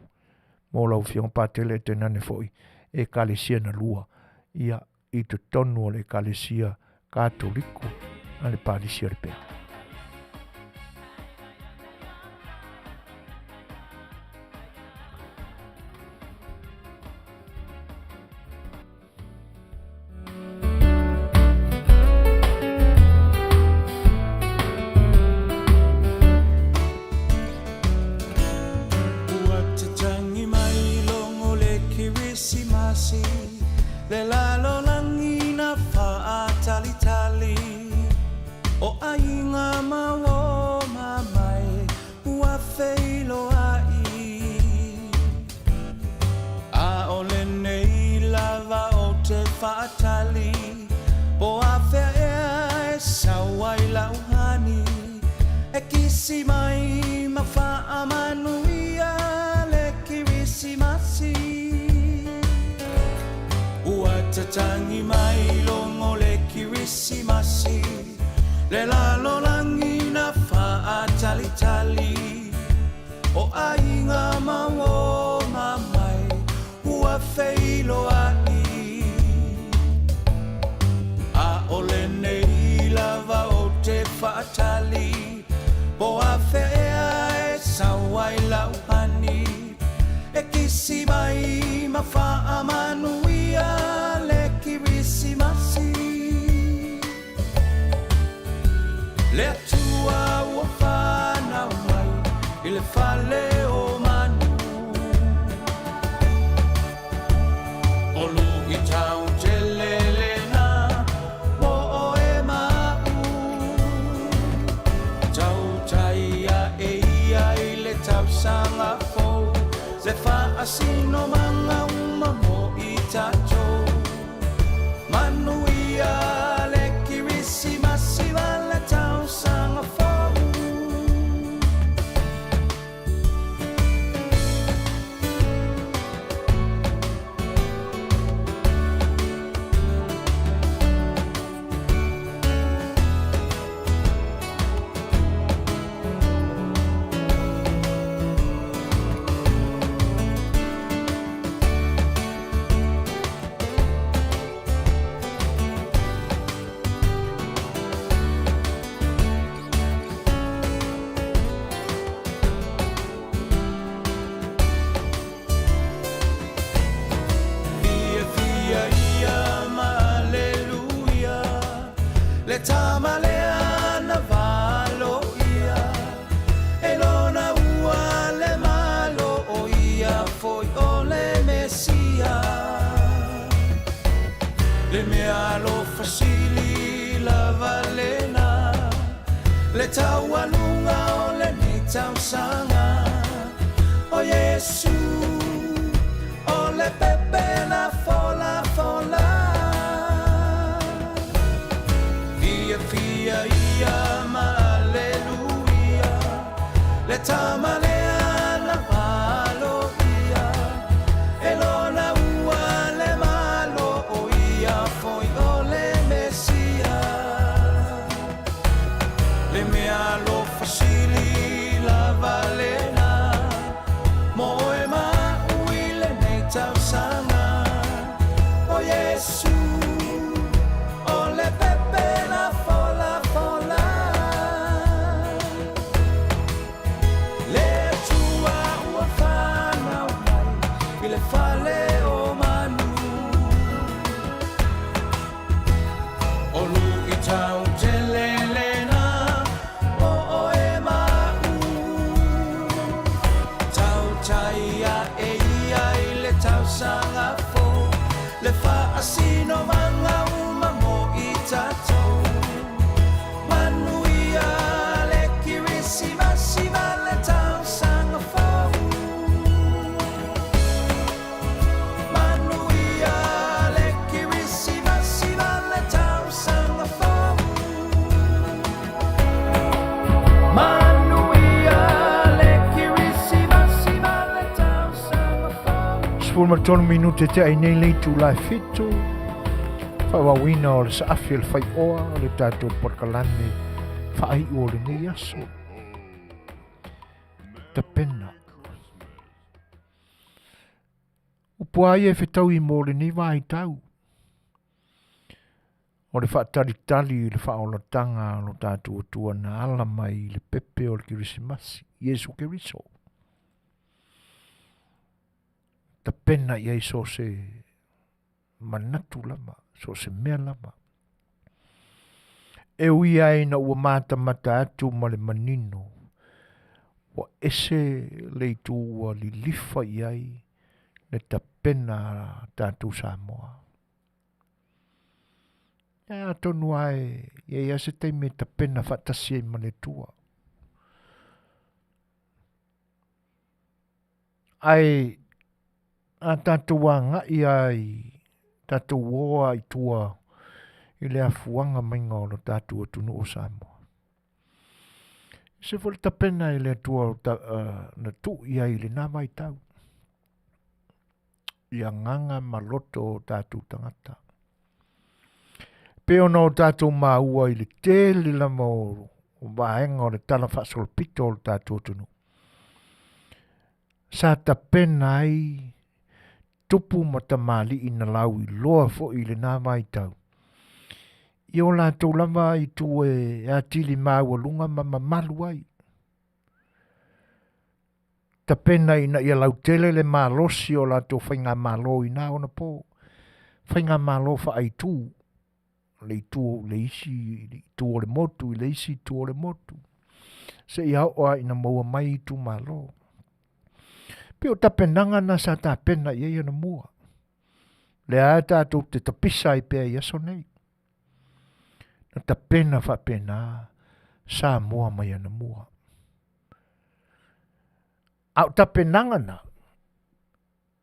mo lau Afioga Patele ae tainane foi Ekalesia na lua, ia, i totonu o le Ekalesia Katoliko a le Palisi o Lepea. Kirisimasi le lalolagi na faatalitali o aiga ma uo ma mae ua feiloai. A o lenei lava ou te faatali po afea ea e sau ai lau hani e kisi mai ma faamanuia le Kirisimasi. Ua tatagi mai logo le Kirisimasi le lalolagi na faatalitali o aiga ma uo ma mae ua feiloai. A o lenei lava ou te faatali po afea ea e sau ai lau hani e kisi mai ma faamanuia le Kirisimasi. Le Atua ua fanau mai i le fale o manu. O luitau tele lena mo oe ma a'u. Tautai ae ia i le tausaga fou le faasinomaga uma mo i tatou. Manuia le Kirisimasi ma le tausaga fou. Fiafia ia ma aleluia le tama lea na valoia e lona ua le Malo o ia foi o le Mesia. Le meaalofa sili lava lena le taualuga o lenei tausaga o Iesu o le pepe na folafola. Fiafia ia ma aleluia le tama lea na valoia e lona ua le Malo o ia foi o le Mesia. Le meaalofa sili lava lena mo oe ma a'u i lenei tausaga o Iesu o le pepe na folafola. Le Atua ua fanau mai i le fale o manu. O luitau tele lena mo oe ma a'u. Tautai ae ia i le tausaga fou le faasinomaga uma mo i tatou. Manuia le Kirisimasi ma le tausaga fou. Manuia le Kirisimasi ma le tausaga fou. Manuia le Kirisimasi ma le tausaga fou. 13 minute tea i nei le itula e 7, faaauauina o le saafi o le faioa o le tatou polokalame faaiu o lenei aso. Tapena. Upu a ia e fetaui mo lenei vaitau. O le faatalitali i le faaolataga o lo tatou Atua na ala mai i le pepe o le Kerisimasi, Iesu Keriso. Tapena i ai so se manatu lava, so se mea lava. E ui ai ina ua matamata atu ma le manino, ua ese le itu ua lilifa i ai le tapena. tapena a tatou Samoa. Ia atonu lava e i ai lava se taimi e tapena faatasi ai ma le Atua. Ae a tatou agai lava i tatou o lava i tua i le afuaga maiga o le tatou atunuu o Samoa, e ese foi le tapena e le Atua na tuu i ai i lena vaitau i agaga ma loto o tatou tagata. E pei ona o tatou maua i le tele lava o vaega o le talafaasolopito o le tatou atunuu, sa tapena ai tupu ma tamalii na lauiloa foi i lena vaitau i o latou lava itu e atili maualuga ma mamalu ai, tapena ina ia lautele le malosi o latou faigamalo i na onapo, faigamalo faaitu, le itu le isi itu o le motu i le isi itu o le motu, seia oo lava ina maua mai itumalo. Pei o tapenaga na sa tapena i ai anamua, lea lava tatou te tapisa ai pea i aso nei. Na tapena faapena Samoa mai anamua. A o tapenaga na,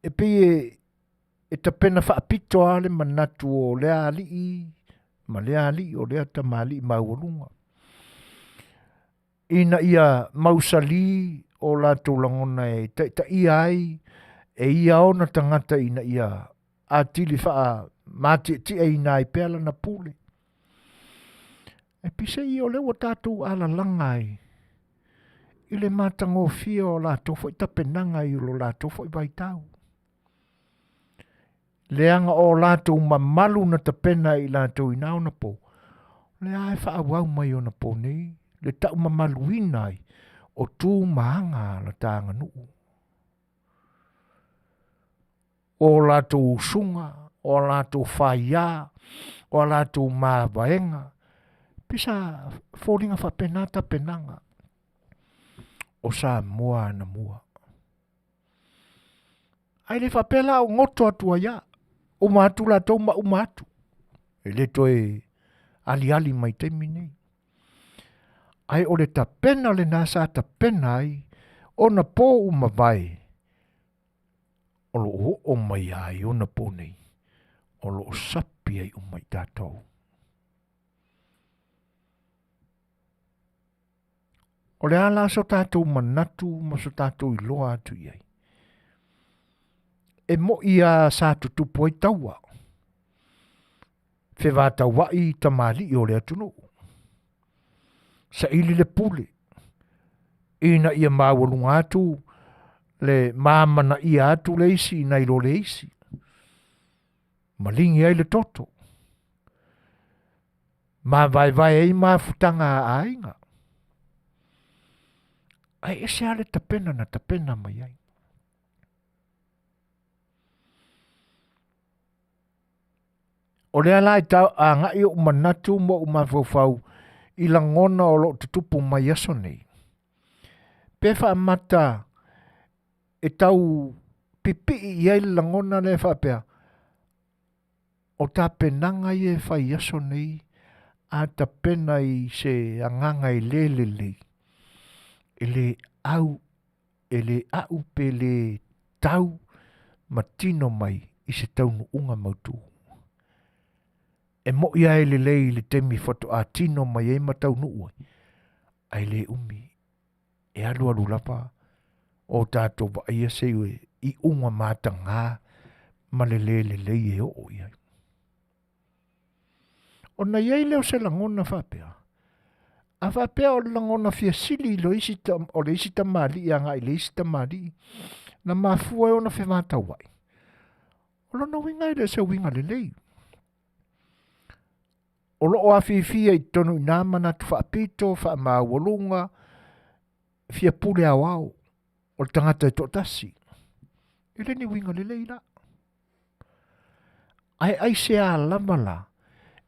e pei e tapena faapito lava le manatu o lea alii ma lea alii o lea tamalii maualuga, ina ia mausali o latou lagona e taitaia ai e ia ona tagata ina ia atili faamatietiaina ai pea lana pule. Ae peiseai o lea ua tatou alalaga ai i le matagofie o latou foi tapenaga i lo latou foi vaitau, leaga o latou mamalu na tapena e i latou i na ona po, lea lava e faaauau mai ona po nei le taumamaluina ai o tu ma aga a le ta aganuu. O latou usuga, o latou faia, o latou mavaega, pei sa foliga faapena tapenaga o Samoa anamua. Ae le faapea la o goto atu ai lava, uma atu latou ma uma atu, e le toe aliali mai taimi nei. Ae o le tapena lena sa tapena ai ona po ua mavae, o lo o oo mai lava i ona po nei, o lo o sapi ai uma i tatou. O le a la so tatou manatu ma so tatou iloa atu i ai? E moi lava sa tutupu ai taua, fevatauai tamalii o le atunuu, saili le pule ina ia maualuga atu le ma amanaia atu le isi nai lo le isi, maligi ai le toto, mavaevae ai mafutaga a aiga. Ae ese lava le tapena na tapena mai ai. O lea la e tau agai ou manatu ma ou mafaufau i lagona o lo o tutupu mai aso nei, pe faamata e tau pipii i ai le lagona lea e faapea, o tapenaga ia e fai i aso nei, a tapena i se agaga e le lelei, e le au, e le au pe le tau ma tino mai i se taunuuga mautu. E moi lava e lelei i le taimi faatoa tino mai ai ma taunuu ai, ae le umi, e alualu lava o tatou vaaia se iuga mataga ma le le lelei e oo i ai. Ona i ai lea o se lagona faapea, a faapea o le lagona fia sili i le isi o le isi tamalii agai i le isi tamalii na mafua ai ona fevatauai, o lona uiga e le o se uiga lelei. O lo o afifi ai i totonu i ina manatu faapito, faamaualuga, fia pule aoao o le tagata e toatasi. E le ni uiga lelei la. Ae aisea lava la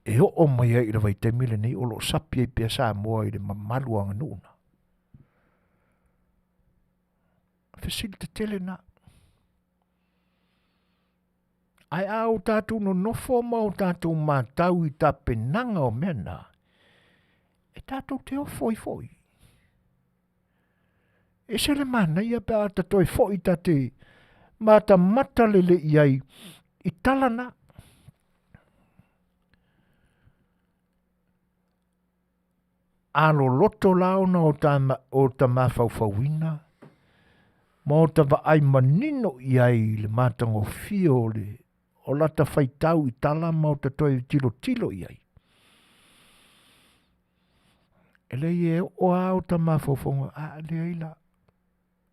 e oo mai ai i le vaitaimi lenei o lo o sapi ai pea Samoa i le mamalu aganuu na? Fesili tetele na. Ae a o tatou nonofo ma o tatou matau i tapenaga o mea na, e tatou te ofo ai foi. E ese le manaia pe a ta toe foi ta te matamata lelei i ai i tala na. A loloto la ona o ta, o ta mafaufauina ma o ta vaai manino i ai i le matagofie o le o lata faitau i tala ma o ta toe tilotilo i ai. E leai e oo lava o ta mafaufauga, a leai la,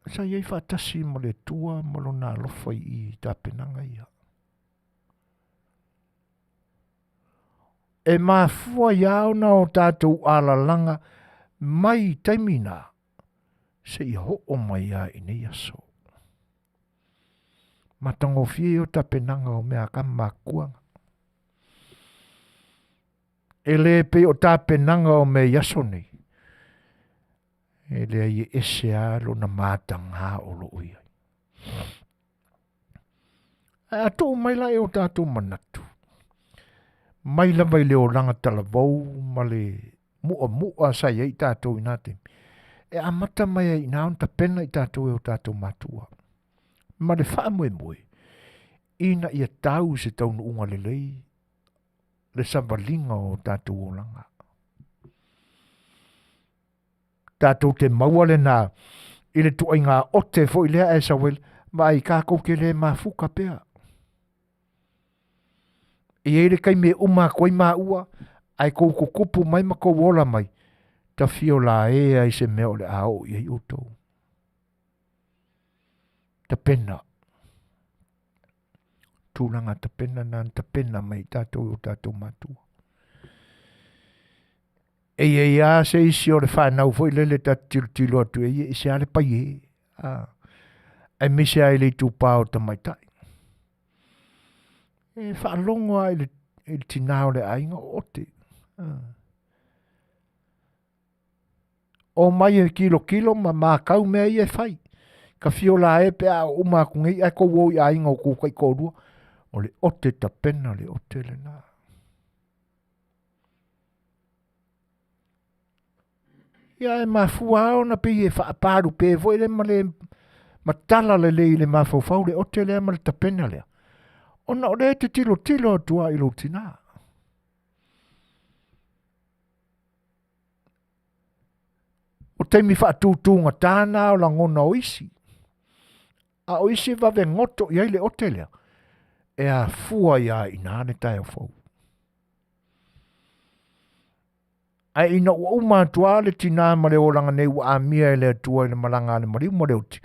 sa i ai faatasi ma le Atua ma lona alofa i i tapenaga ia. E mafua ia ona o tatou alalaga mai i taimi na, seia oo mai lava i nei aso. Matagofie o tapenaga o mea a kama makuaga. E le pei o tapenaga o mea i aso nei, e leai e ese lava lona mataga o lo o i ai. Ae a tuu mai la e o tatou manatu, mai lava i le olaga talavou ma le mu'amu'a sa i ai i tatou i na taimi, e amata mai ai i ina ona tapena i tatou e o tatou matua. Ma le faamoemoe, ina ia tau i se taunuuga lelei le savaliga o tatou olaga. Tatou te maua lena i le tuaiga ote foi lea ae sau ai, vaai tatou te le mafuta pea. E i ai le taimi e uma atu ai maua, ae tou tutupu mai ma tou ola mai, ta fia laea i se mea o le a oo i ai outou. Tapena. Tulaga tapena na na tapena mai i tatou e o tatou matua. E i ai lava se isi o le fanau foi lele ta te tilotilo atu i ai, e ese lava le paie. A, aemaise lava i le itupa o tamaitai. E faalogo lava i le, i le tinā o le aiga o ote. A. O mai e tilotilo ma matau mea ia e fai. Ka fio la e pe a o uma atu nei ae tou o i aiga o tou taitoalua. O le ote tapena le ote lena. Ia e mafua lava ona pei e faapalupe foi le ma le matala lelei i le mafaufau le ote lea ma le tapena lea. Ona o lea e te tilotilo atu lava i lou tinā. O taimi faatutugata na o lagona o isi. A o isi e vave goto i ai le ote lea, e afua ai lava i ina le taeao fou. Ae ina ua uma atu lava le tinā ma le olaga nei ua amia e le Atua i le malaga a le maliu ma le oti,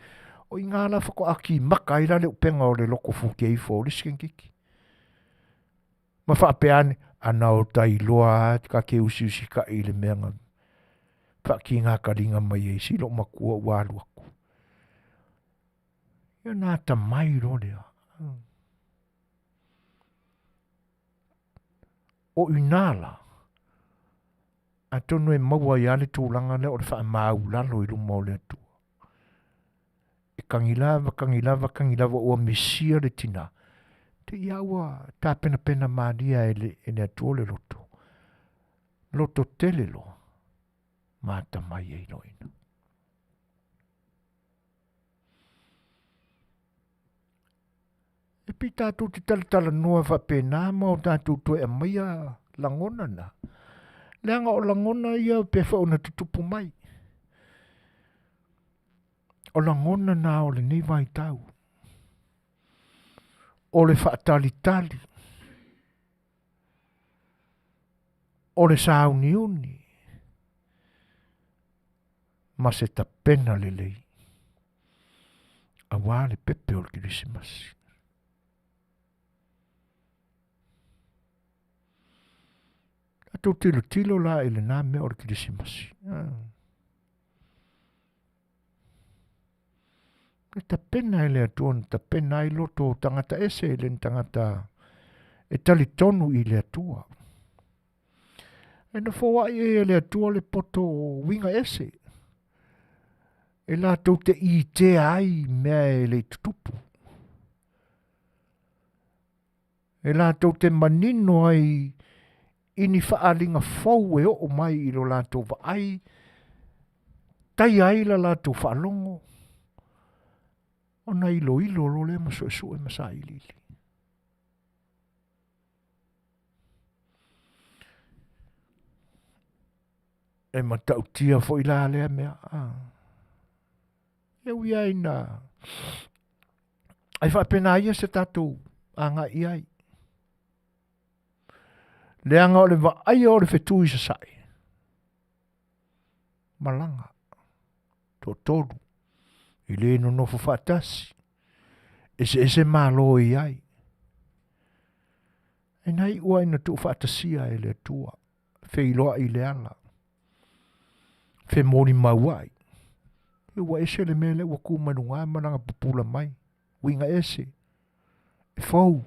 o i ina la faatoa kimaka ai la le upega o le loto futia ifo o le isi tamaitiiti. Ma faapea ane, ana o ta iloa lava ta te usiusitai i le mea na faatigataliga mai ai si lou matua ua alu atu. Ia ona atamai loa lea. O i ina la, atonu e maua ai lava le tulaga lea o le faamaulalo i luma o le Atua. E tagi lava, tagi lava, tagi lava ua misia le tinā, te i a ua tapenapena malie e le, e le Atua le loto. Loto tele loa, ma atamai ai loa i ina. E pei tatou te talatalanoa faapena ma o tatou toe aumaia lagona na. Leaga o lagona ia pei foi ona tutupu mai. O lagona na o lenei vaitau. O le faatalitali. O le sauniuni. Ma se tapena lelei aua le pepe o le Kerisimasi. Tatou tilotilo la i lena mea o le Kerisimasi. Le tapena e le Atua na tapena ai loto o tagata ese e le tagata e talitonu i le Atua. E nofoaʻi ai e le Atua le poto uiga ese, e latou te itea ai mea e le i tutupu. E latou te manino ai i ni faaaliga fou e oo mai i lo latou vaai, taia ai la latou faalogo, ona iloilo loa lea ma suesue ma sailiili. E matautia foi la lea mea. Ah. E ui ai na ai faapena ia se tatou agai i ai. Leaga o le vaaia o le fetu i sasae, malaga, toatolu, e le nonofo faatasi, eseese malo e i ai. E na iu lava ina tuufaatasia e le Atua, feiloai i le ala, femolimau ai. Ua ese le mea lea ua tu mai luga ma lana pupula mai, uiga ese, e fou.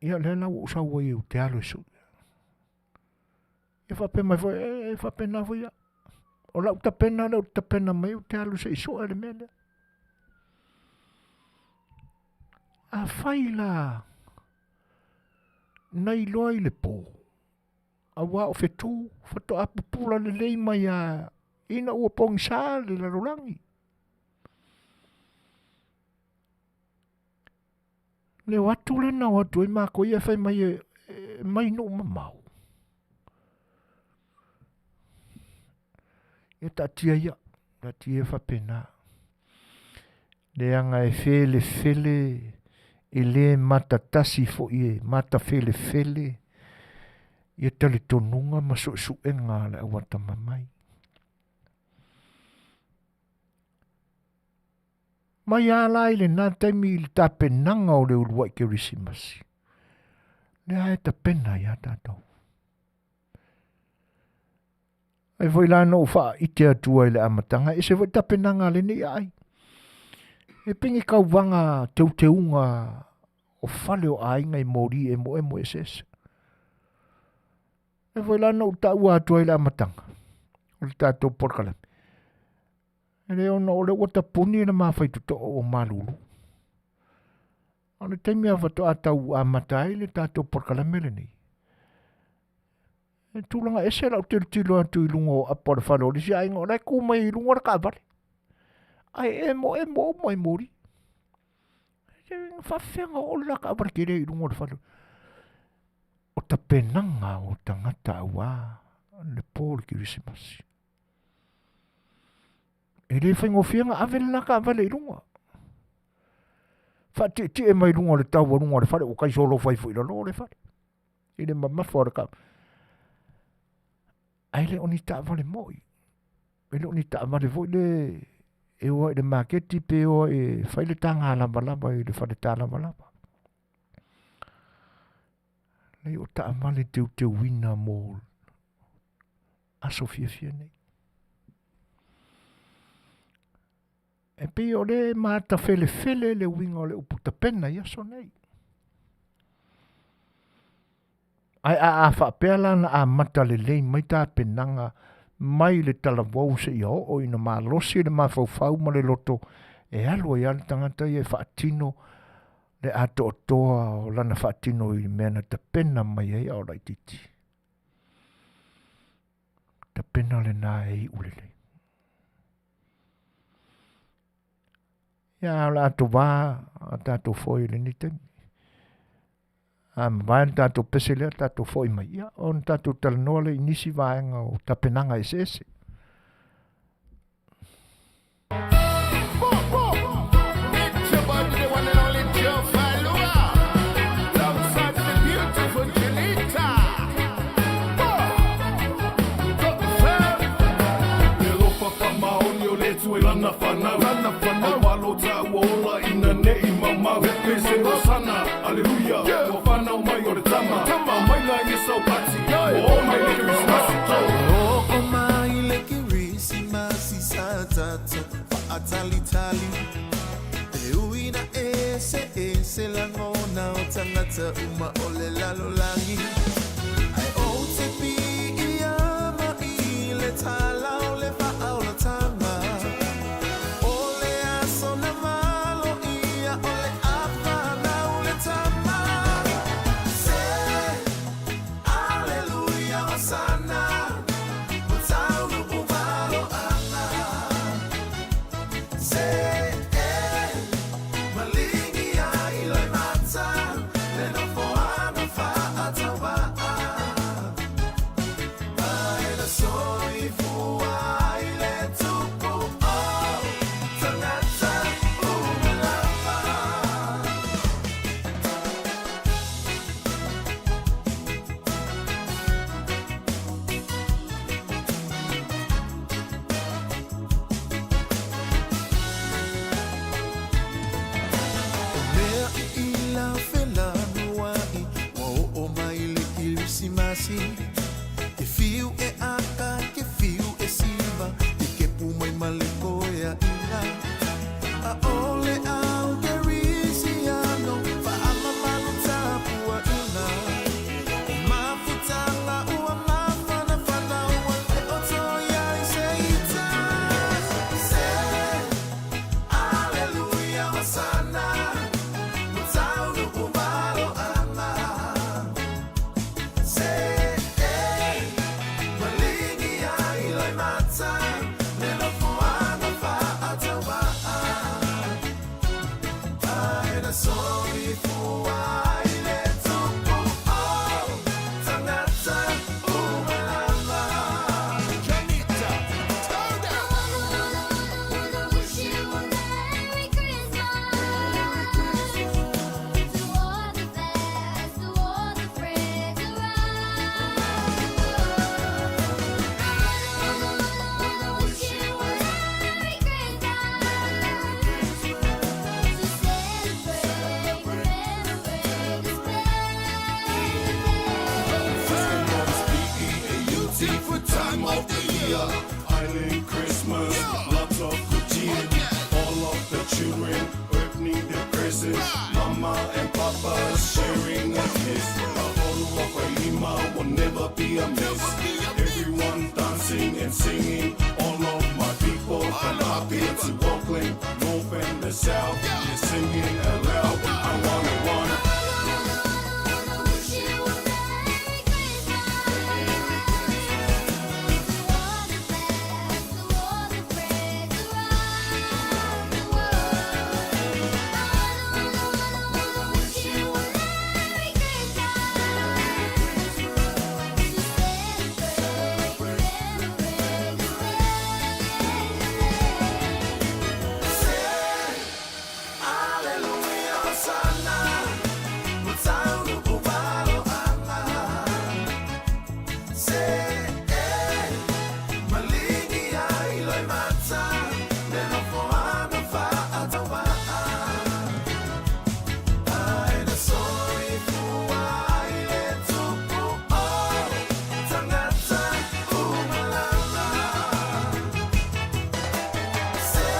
Ia lea la ua ou sau ai ou te alu e sue. Ia faapea mai foi, e faapena foi au. O lau tapena lea ou te tapena mai ou te alu se i sue le mea lea. Afai la na iloa i le po, aua o fetu faatoa pupula lelei mai lava ina ua pogisa le lalolagi. Le o atu lea na o atu ai makou ia fai mai e, e mai nuu mamao. Ia taatia ia, taatia ia faapena. Leaga e felefele e le matatasi foi e matafelefele ia talitonuga ma suesuega a le au atamamai. Mai lava la i lena taimi i le tapenaga o le uluai Kerisimasi, lea e tapena ai lava tatou. Ai foi la na ou faaite atu ai i le amataga, e ese foi tapenaga a lenei aai. E pei ni tauvaga teuteuga o fale o aiga i moli emoemo eseese. E foi la na ou taua atu ai i le amataga o le tatou polokalame, e le ona o lea ua tapuni le mafaitotoo ua malulu. O le taimi lava faatoa tau amata ai le tatou polokalame lenei, e tulaga ese lau tilotilo atu i luga o apa o le fale o le isi aiga, o la e tu mai i luga le taavale, ae emoemo uma i moli. E faafefea ona oo le la taavale tele i luga o le fale? O tapenaga o tagata aua le po o le Kerisimasi. E le faigofie ona ave le la taavale i luga. Faatietie mai luga o le taualuga o le fale ua tai solofa ifo i lalo o le fale. I le mamafa o le taavale. Ae le o ni taavale moi. E le o ni taavale foi le e o ai i le maketi pe o ai e fai le taga lavalava i le fale ta lavalava. Leai o taavale teuteuina mo aso fiafia nei. E pei o le matafelefele le uiga o le upu tapena i aso nei. Ae a a faapea la na amata lelei mai tapenaga mai le talavou seia oo ina malosi le mafaufau ma le loto e alu ai lava le tagata ia e faatino le atoatoa o lana faatino i mea na tapena mai ai a o laitiiti. Tapena lena e iu lelei. Ia o le a tovā a tatou foi i lenei taimi. A mavae le tatou pese lea, tatou foi mai, ia ona tatou talanoa lea i nisi vaega o tapenaga eseese. Se e maligi ai loimata le nofoaga faatauvaa ma e na soifua ai le tupu o tagata uma lava. O mea i ila felanuai ua oo mai le Kerisimasi. Ke fiu e aka, ke fiu e siva, ke kepu mai ma le koeaʻina. ʻAʻole au Kerisiano, faamamalu tapuaʻina. O mafutaga ua mafanafana, ua le o toe iai se ita. Se Aleluia, Hosana, ua taunuu maloaga. Se e maligi ai loimata le nofoaga faatauvaa ma e na soifua ai le tupu o tagata uma lava. Janita, turn down. Wanna wish you a Merry Christmas to all the fans, to all the friends around the world. I wanna wish you a Merry Christmas to celebrate, commemorate this day. P-E-A-U-T for time of the year. Island Christmas, lots of good cheer. All of the children opening their presents. Mama and Papa sharing a kiss. Lima will never be a miss. Everyone dancing and singing. All of my people from up here to Auckland, north and the south. They're singing aloud. I wanna, wanna. Wanna wish you a Merry Christmas to all the fans, to all the friends around the world. I wanna, wanna, wanna wish you a Merry Christmas to celebrate, commemorate this day. Se Aleluia, Hosana, ua taunuu maloaga. Se e maligi ai loimata le nofoaga faatauvaa ma e na soifua ai le tupu o tagata uma lava. Se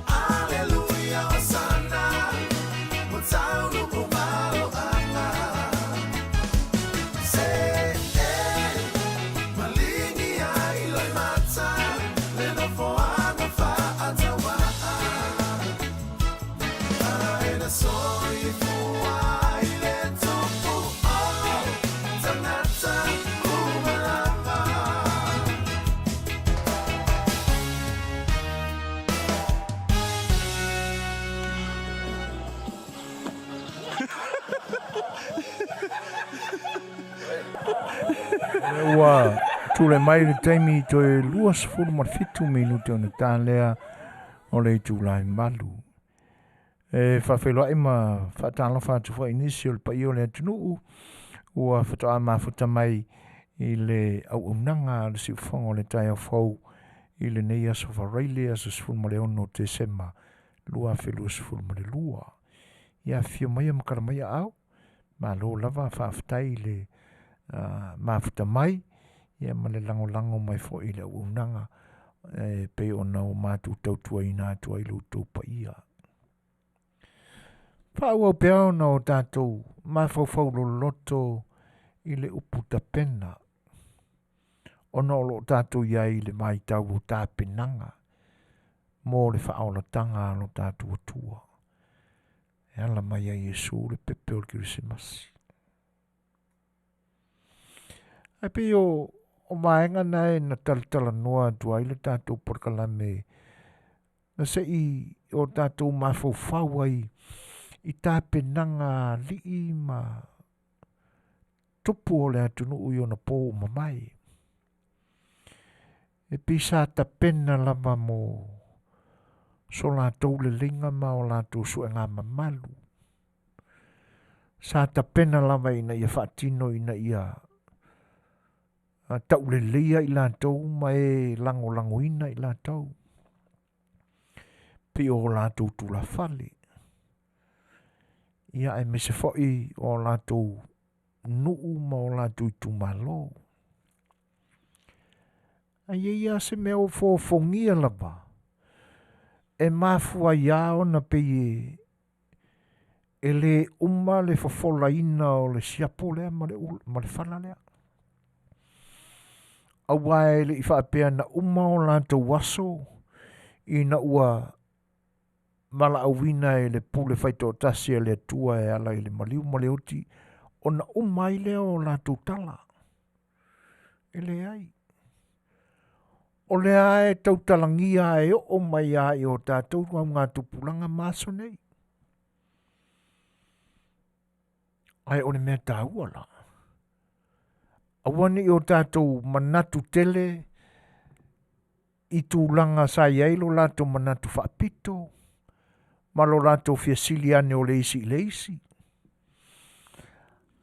Aleluia, Hosana, ua taunuu maloaga. Se e maligi ai loimata le nofoaga faatauvaa ma e na soifua ai le tupu o tagata uma lava. Ua tulai mai le taimi toe 27 minute ona ta lea o le itula e 8. E faafeiloai ma faatalofa atu foi i nisi o le paia o le atunuu ua faatoa mafuta mai i le auaunaga a le siufofoga o le taeao fou i lenei aso Faraile aso 16 Tesema 2022. Ia afifio maia ma tala mai aao, malo lava faafetai i le mafuta mai ia ma le lagolago mai foi i le auaunaga e pei ona ua matou tautuaina atu ai lo outou paia. Faaauau pea ona o tatou mafaufau loloto i le upu tapena, ona o loo tatou iai i le vaitau o tapenaga mo le faaolataga a lo tatou Atua e ala mai ai Iesu le pepe o le Kerisimasi. Ae pei o vaega na e na talatalanoa atu ai le tatou polokalame. Na se i o tatou mafaufau ai i tapenaga a alii ma tupu o le atunuu i ona po ua mamae. E pei sa tapena lava mo so latou leleiga ma o latou suega mamalu. Sa tapena lava ina ia faatino ina ia tauleleia i latou ma e lagolagoina i latou pei o latou tulafale, ia aemaise foi o latou nuu ma o latou itumalo. Ae i ai lava se mea ua fofogia lava e mafua ai lava ona pei e le uma le fofolaina o le siapo lea ma le, ma le fala lea. Aua e le i faapea na uma o latou aso ina ua valaauina e le pule faitoatasi a le Atua e ala i le maliu ma le oti, ona uma ai lea o latou tala. E leai. O lea e tautalagia e oo mai lava i o tatou augatupulaga ma aso nei. Ae o le mea taua la, aua ne i o tatou manatu tele i tulaga sa i ai lo latou manatu faapito ma lo latou fia sili ane o le isi i le isi.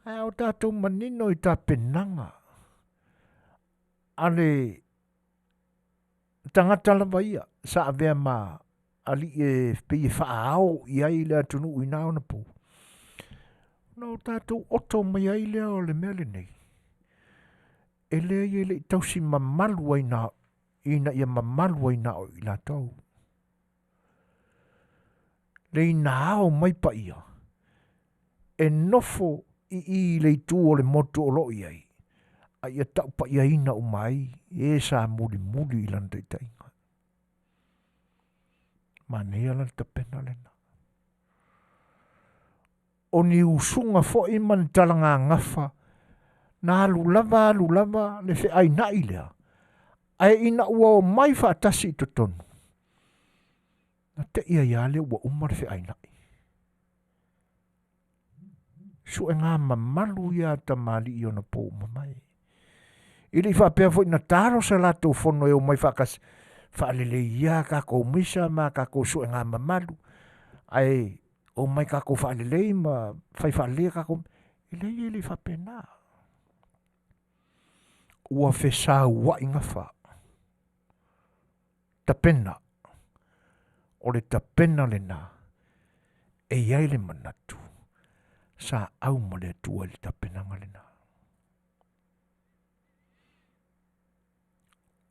Ae a o tatou manino i tapenaga a le tagata lava ia sa avea ma alii e pei e faaao i ai le atunuu i na ona po, ona o tatou oto mai ai lea o le mea lenei, e leai e le i tausi mamalu ai na ina ia mamalu ai na o i latou. Le ina ao mai paia, e nofo i i i le itu o le motu o lo o i ai, a ia taupaiaina uma ai e sa mulimuli i lana taitaiga. Manaia la le tapena lena. O ni usuga foi ma ni talagagafa na alu lava alu lava le feaina'i lea, ae ina ua omai faatasi i totonu, na te'i ai lava lea ua uma le feaina'i. Suega mamalu ia a tamalii i ona po ua mamae. E le i faapea foi na talo se latou fono e omai faatasi, faalelei ia a tatou misa ma a tatou suega mamalu, ae omai tatou faalelei ma fai faalelei a tatou. E leai e le i faapena. Ua fesaua'i gafa. Tapena. O le tapena lena e i ai le manatu sa au ma le Atua i le tapenaga lena.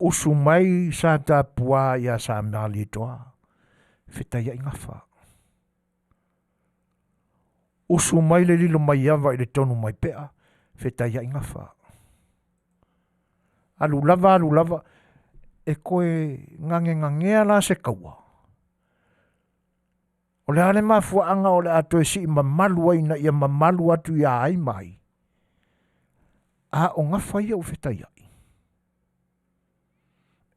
Usu mai sa tapuā iā Samalietoa, fetaia'i gafa. Usu mai le Lilomaiava i le Tonumaipea, fetaia'i gafa. Alu lava alu lava, e toe gagegagea la se taua. O le a le mafuaaga o le a toe sii mamalu ai ina ia mamalu atu ia ai ma ai? A o gafa ia ua fetaiai.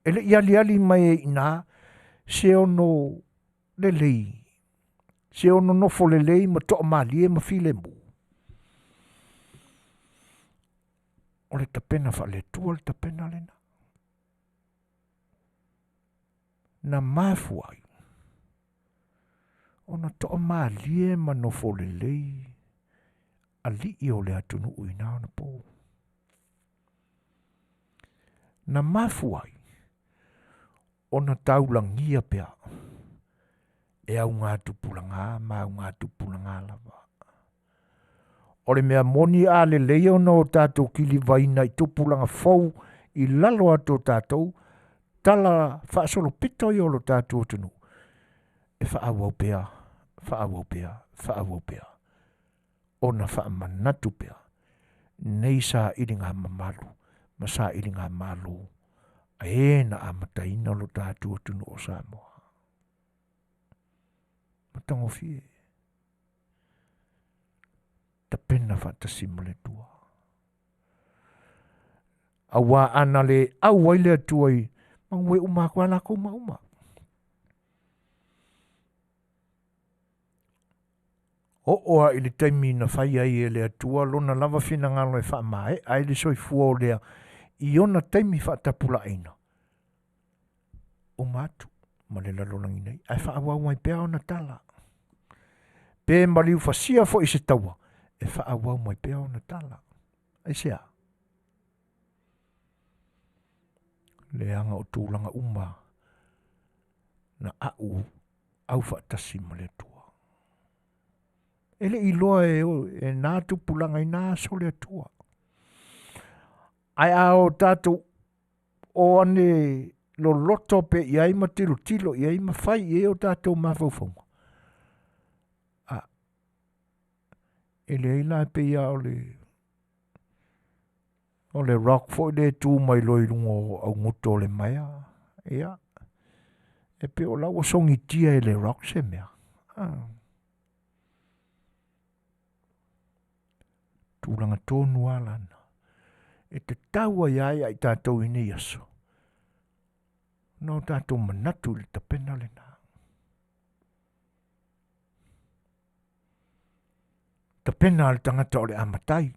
E le i aliali mai ai i ina se ono lelei, se ono nofo lelei ma toamalie ma filemu. O le tapena faale-Atua le tapena lena. Na mafua ai ona toamalie ma nofo lelei alii o le atunuu i na ona po. Na mafua ai ona taulagia pea e augatupulaga ma augatupulaga lava. O le mea moni a lelei ona o tatou kilivaina i tupulaga fou i lalo atu o tatou, tala faasolopito ia o lo tatou atunuu, e faaauau pea, faaauau pea, faaauau pea, ona faamanatu pea nei sailiga mamalu ma sailiga malo a e na amataina lo tatou atunuu o Samoa. Matagofie. Tapena faatasi ma le Atua. Auā ana le au ai le Atua i manu e uma atu lava latou ma uma. Oo lava i le taimi na fai ai e le Atua Lona lava finagalo e faamaea ai le soifua o Lea i ona taimi faatapulaaina, uma atu ma le lalolagi nei, ae faaauau mai pea ona tala. Pe maliu fasia foi i se taua, e faaauau mai pea ona tala. Aisea? Leaga o tulaga uma na a'u aufaatasi ma le Atua. E le i iloa e, e nā tupulaga i nā aso le Atua. Ae a o tatou o ane loloto pe i ai ma tilotilo i ai ma fai i ai o tatou mafaufauga, a, e leai la e pei lava o le O le rock foi lea e tu mai loa i luga o augoto o le maea, ia, e pei o la ua sogitia e le rock se mea. Ah. Tulaga tonu lava lana. E tatau ai lava ia i tatou i nei aso, ona o tatou manatu i le tapena lena. Tapena a le tagata o le a matai.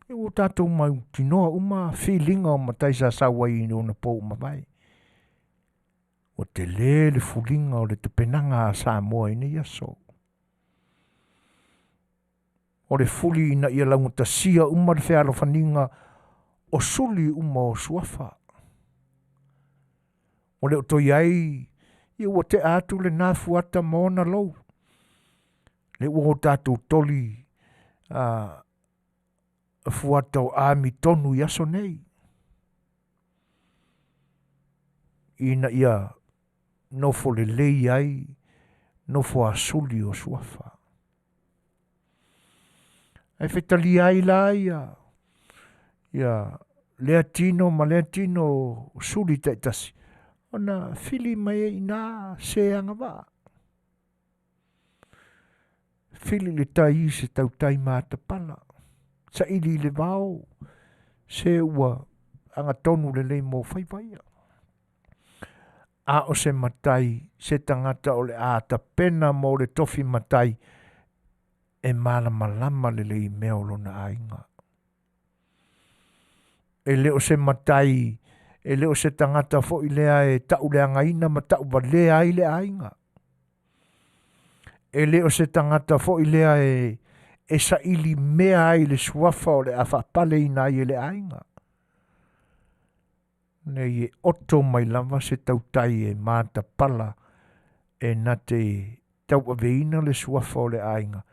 E ua tatou mautinoa uma filiga o matai sa sau ai i ona pou ua mavae. Ua tele le fuliga o le tapenaga a Samoa i nei aso. O le fuli ina ia laugatasia uma le fealofaniga o suli uma o suafa. Ua le o toe i ai, ia ua tea atu lena fuata ma ona lou. Lea ua o tatou toli fuata o amitonu i aso nei. Ina ia nofo lelei ai nofo a suli o suafa. Ae fetalia ai la ia ia lea tino ma lea tino o suli taitasi ona fili mai ai i ina se agavaa. Fili le tai i se tautai matapala, saili i le vao se ua agatonu lelei mo faiva ia. A o se matai, se tagata o le a tapena mo le tofi matai e malamalama lelei i mea o lona aiga. E le o se matai, e le o se tagata foi lea e tauleagaina ma tauvalea ai le aiga. E le o se tagata foi lea e, e saili mea ai le suafa o le a faapaleina ai e le aiga. Nei e oto mai lava se tautai e matapala e na te tauaveina le suafa o le aiga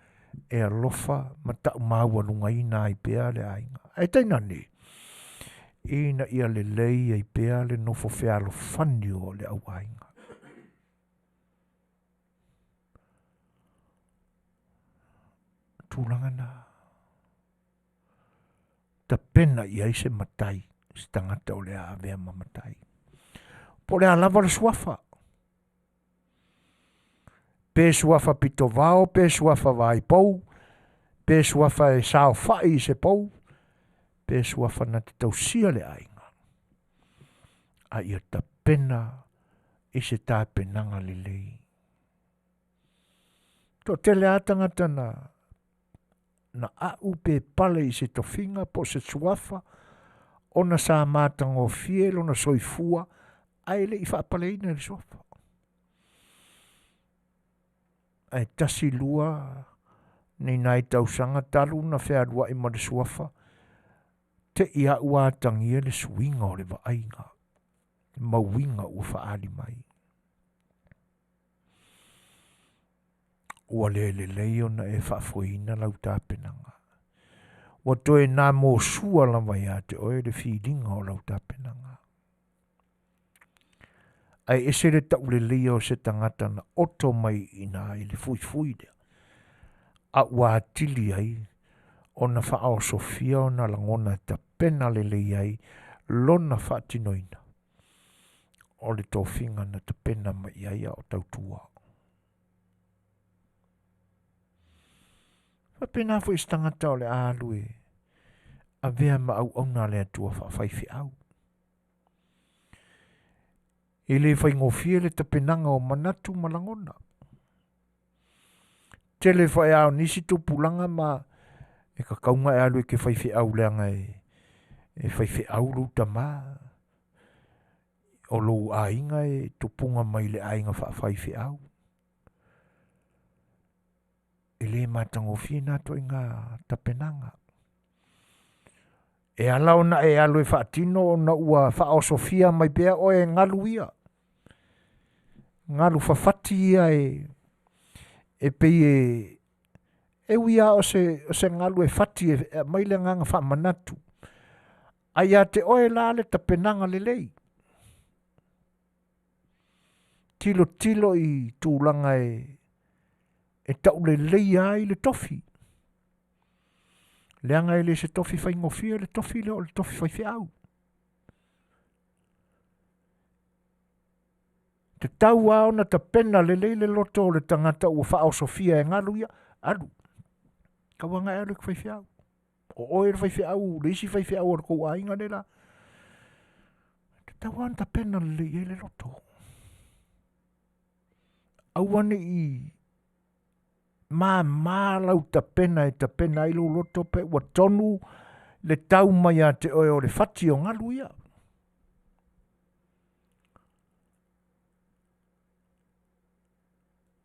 e alofa ma taumaualugaina ai pea le aiga. Ae tainane, ina ia lelei ai pea le nofo fealofani o le auaiga. Tulaga na tapena i ai se matai, se tagata o le a avea ma matai. Po o le a lava le suafa, pe suafa pitovao, pe suafa vaipou, pe suafa e saofai i se pou, pe suafa na te tausia le aiga. A ia tapena i se tapenaga lelei. Toatele lava tagata na na a'u pe pale i se tofiga po o se suafa ona sa matagofie lona soifua ae le i faapaleina i le suafa. Ae tasi lua ni nai tausaga talu na fealuai ma le suafa, te i a ua atagia le suiga o le vaaiga ma uiga ua faaali mai. Ua le lelei ona e faafoeina lau tapenaga. Ua toe na mosua lava ia te oe le filiga o lau tapenaga. Ae ese le tauleleia o se tagata na oto mai i ina i le fuifui lea, a ua atili ai ona faaosofia ona lagona e tapena lelei ai lona faatinoina o le tofiga na tapena mai i ai a o tautua. Faapena foi se tagata o le a alu e avea ma auauna a le Atua faafaifeau. E le faigofie le tapenaga o manatu ma lagona. Tele foi a o nisi tupulaga ma e kakauga e alu e ke faifeau leaga e e faifeau lou tamā. O lou aiga e tupuga mai le aiga faafaifeau. E lē matagofie na toaiga tapenaga. E ala ona e alu e faatino ona ua faaosofia mai pea oe e galu ia. Galu fafati ia e e pei e e ui lava o se o se galu e fati e aumai le agaga faamanatu. Ae ia te oe la le tapenaga lelei. Tilotilo i tulaga e e tauleleia ai le tofi. Leaga e le se tofi faigofie le tofi lea o le tofi faifeau. Tatau lava ona tapena lelei le loto o le tagata ua faaosofia e galu ia, alu. Tauaga e alu e te faifeau. O oe le faifeau, le isi faifeau o le tou aiga le la. Tatau lava ona tapena lelei i ai le loto. Aua ne i māmā lau tapena e tapena ai lou loto pe ua tonu le tau mai ia te oe o le fati o galu ia.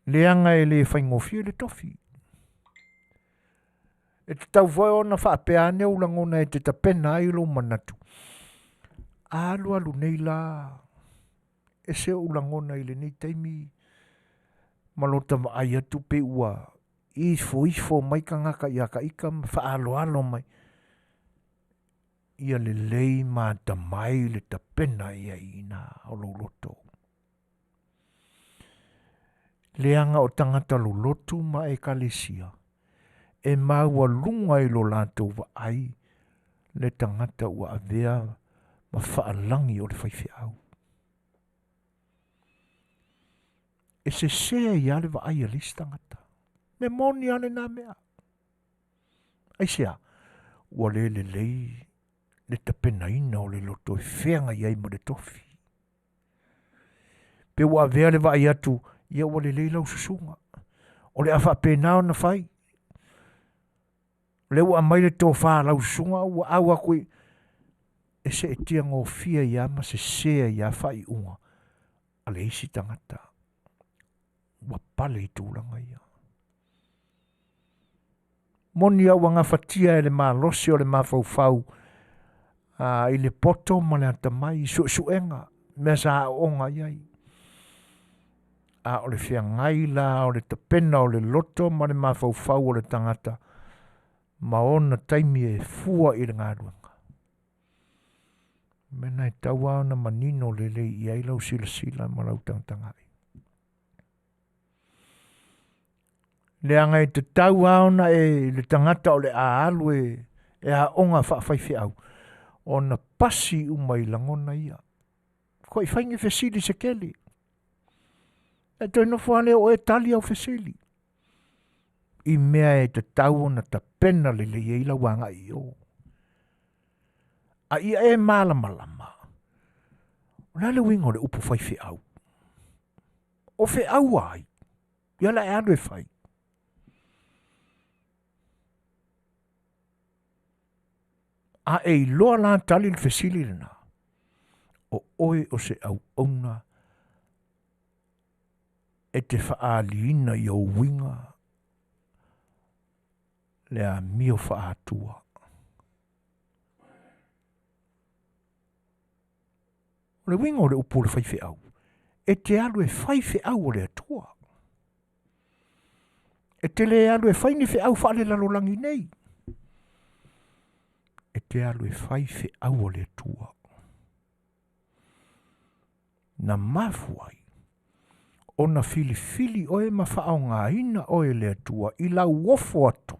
Leaga e le faigofie le tofi. E tatau foi ona faapea ane ou lagona e te tapena ai lou manatu. A alualu nei la, ese ou lagona i lenei taimi ma lota vaai atu pei ua ifoifo mai tagata ia ta ita ma faaaloalo mai. Ia lelei ma atamai le tapena i ai i ina o lou loto. Leaga o tagata lolotu ma ekalesia e maualuga i lo latou vaai le tagata ua avea ma faalagi o le faifeau. E sese ai lava le vaai a le isi tagata. Mea moni lava lena mea. Aisea? Ua le lelei le tapenaina o le loto e feagai ai ma le tofi. Pe ua avea le vaai atu, ia ua lelei lau susuga. O le a faapena ona fai. O lea ua aumai le tofa a lau susuga ua au atu i e seetia gofie ai lava ma sese ai lava faaiuga a le isi tagata. Ua pale i tulaga ia. Moni lava ua gafatia e le malosi o le mafaufau a, i le poto ma le atamai i suesuega, mea sa aooga i ai. A o le feagai la o le tapena o le loto ma le mafaufau o le tagata ma ona taimi e fua i le galuega. O mea na e tatau lava ona manino lelei i ai lau silasila ma lau tagatagai. Leaga e tatau lava ona e le tagata o le a alu e, e aoga faafaifeau ona pasi uma i lagona ia. Ko i fai ni fesili se tele. E toe nofo lava lea o oe e tali au fesili i mea e tatau ona tapena lelei ai lau agai i o. A ia e malamalama, o le a le uiga o le upu faifeau? O feau a ai? Ia o le a e alu e fai. A e iloa la tali le fesili lena, o oe o se auauna e te faaaliina i ou uiga le amio faa-Atua. O le uiga o le upu o le faifeau, e te alu e fai feau a le Atua. E te le alu e fai ni feau faalelalolagi nei. E te alu e fai feau a le Atua. Na mafua ai ona filifili oe ma faaaogaina oe e le Atua i lau ofo atu,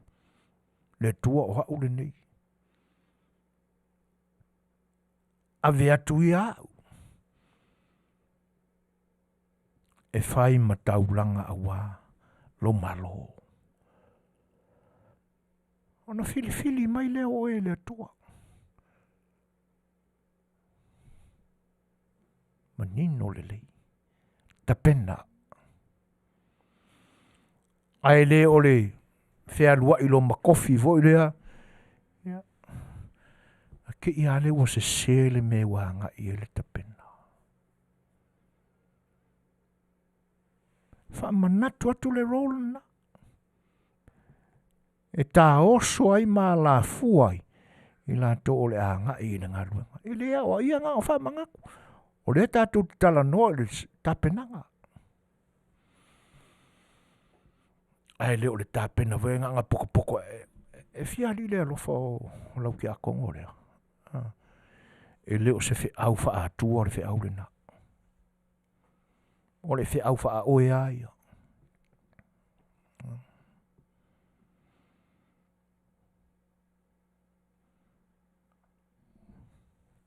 le Atua o au lenei. Ave atu ia au e fai ma taulaga auā lou Malo. Ona filifili mai lea o oe e le Atua. Manino lelei. Tapena. Ae le o le fealuai loa ma kofi foi lea. Ia, a te i lava lea ua sese le mea ua agai i ai le tapena. Faamanatu atu le role lena. E taoso ai ma alafua ai i latou o le a agai i le galuega. E le aoaia na o faamanatu. O lea tatou te talanoa i le tapenaga. Ae le o le tapena foi na ona potopoto e, e fia alii le alofa o lau tiakono lea. E le o se feau faatua le feau lena. O le feau faaoe a ia.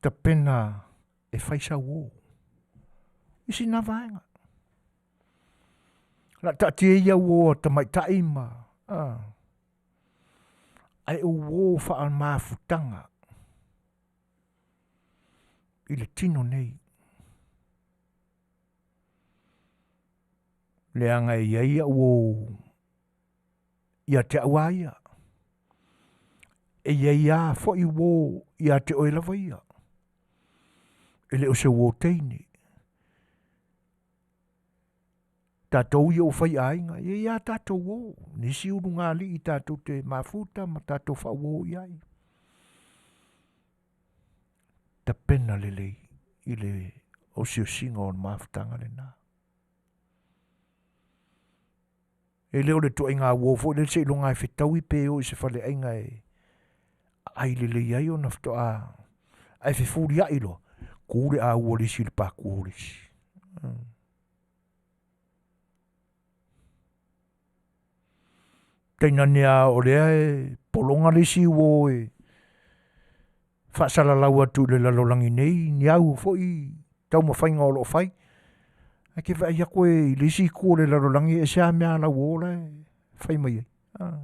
Tapena e fai sau uō. I sina vaega. La taatia ia uō a tamaitai ma a, ae o uō faamafutaga i le tino nei. Leaga e i ai au uō ia te au a ia. E i ai a foi uō ia te oe lava ia. E le o se uō teine. Tatou ia ua fai aiga, e i ai a tatou uō. Nisi ulugalii tatou te mafuta ma tatou faauō i ai. Tapena lelei i le osiosiga o le mafutaga lena. E le o le ituaiga uo foi lele seiloga e fetaui pe o i se faleaiga e aai lelei ai ona faatoa ae fefuliai loa, tu le au a le isi i le paku o le isi. Tainane lava o lea e pologa le isi uo e faasalalau atu i le lalolagi nei ni au foi taumafaiga o lo o fai. Ae te vaai atu e i le isi itu o le lalolagi e ese lava mea a lauo la e fai mai ai. Ah.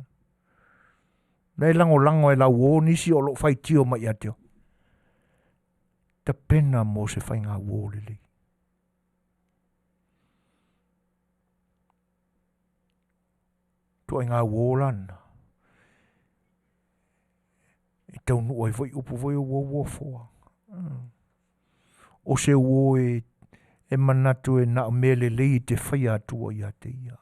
La e lagolago e lauo nisi o lo o faitio mai ia te oe. Tapena mo se faiga uo lelei. Ituaiga uo la lena. E taunuu ai foi upu foi o uo ua foa. O se uo e, e manatu e na o mea lelei e te faia atua ia te ia.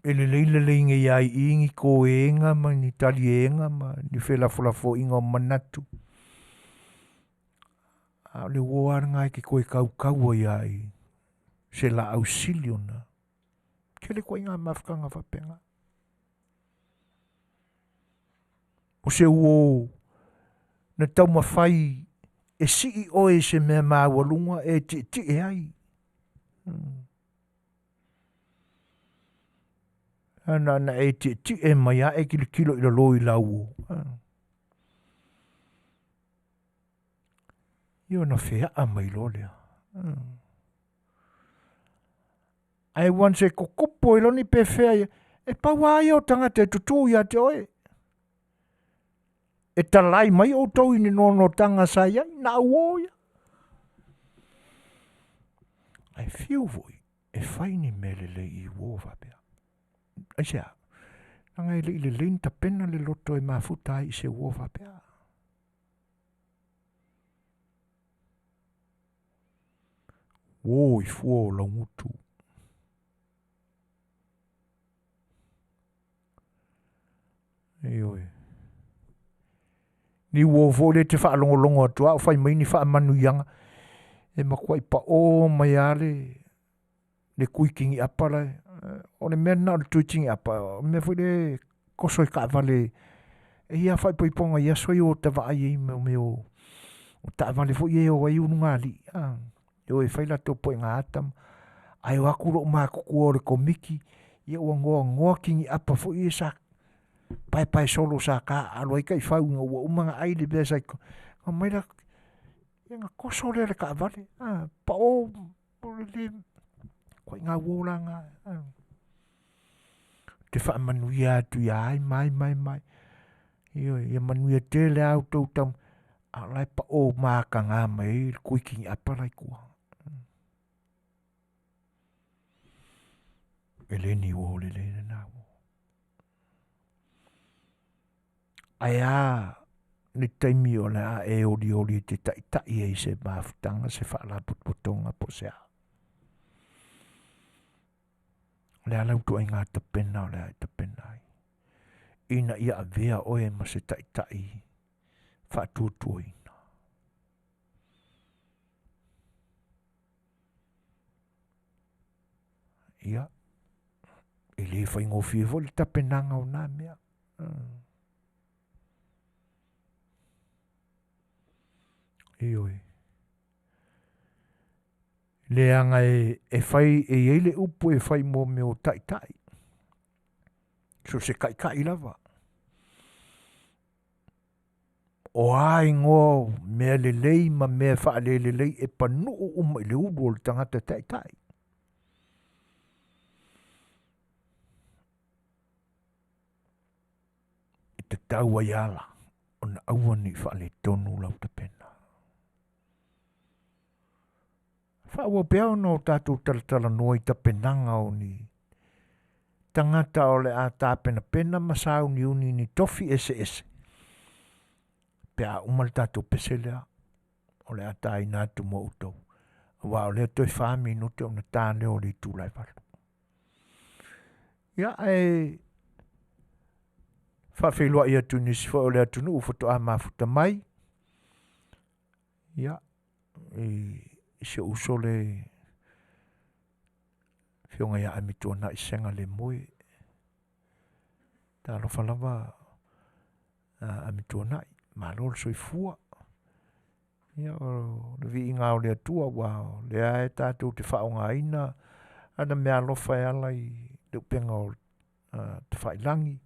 E lelei lelei nei ai i ni toega ma ni taliega ma ni felafolafoaiga o manatu. A o le uo lava lena e te toe tautau ai lava i se laau sili ona tele ituaiga mafutaga faapena. O se uo na taumafai e sii oe i se mea maualuga e tietie ai. Ana na e tietie mai a e tilotilo i lalo i lau uo. Ia ona feaa mai loa lea. Ae once e tutupu ai loa ni pefea ia, e pau lava ia o tagata e tutū ia te oe. E talai mai outou i ni noanoataga sa i ai, na au o ia. Ae fiu foi e fai ni mea lelei i uo faapea. Aisea? Leaga e le i lelei ona tapena le loto e mafuta ai i se uo faapea. Uo i fua o laugutu. Ioe. Ni uo foi lea e te faalogologo atu a o fai mai ni faamanuiaga e matuai paʻō mai lava le le tui tiniʻapa la e o le mea lena o le tui tiniʻapa o le mea foi lea e toso i taavale e i ai lava faaipoipoga i aso ia ua ta vaai ai i mea o taavale foi ia e o ai ulugalii a e o e fai latou poega ata ae o atu lou matutua o le Komiti ia ua noanoa tiniʻapa foi ia sa paepae solo sa taaalo ai taifau ina ua uma ona ai le mea sa i totonu aumai la ia ona toso lea o le taavale a pao o le le ituaiga uo la na ou te faamanuia atu ia ai ma ai ma ai ma ai. Ioe, ia manuia tele a outou tau a o la e pao mataga mai ai le tui tiniʻapa la i tua. E le ni uo lelei lena uo. Ae a le taimi o le a e olioli e te ta'ita'i ai i se mafutaga, se faalapotopotoga po o se a. O le a lau ituaiga tapena o le a e tapena ai, ina ia avea oe ma se ta'ita'i faatuatuaina. Ia, e le faigofie foi le tapenaga o na mea. Ioe. Leaga e, e fai, e i ai le upu e fai mo mea o taitai. So se kaikai lava. O a igoa o mea lelei ma mea faalelelei e panu'u uma i le ulu o le tagata ta'ita'i. E tatau ai ala ona aua ne i faaletonu lau tapena. Faaauau pea ona o tatou talatalanoa i tapenaga o ni tagata o le a tapenapena ma sauniuni i ni tofi eseese pe a uma le tatou pese lea o le a taina atu mo outou, aua o lea toe fa minute ona ta lea o le itula e valu. Ia, ae faafeiloai atu i nisi foi o le atunuu faatoa mafuta mai, ia, i si ou uso le Afioga ia Amituanai Sega Lemoe. Talofa lava Amituanai, malo le soifua. Ia, o le viiga o le Atua, aua o lea e tatou te faaaogaina ana meaalofa e ala i le upega o tafailagi,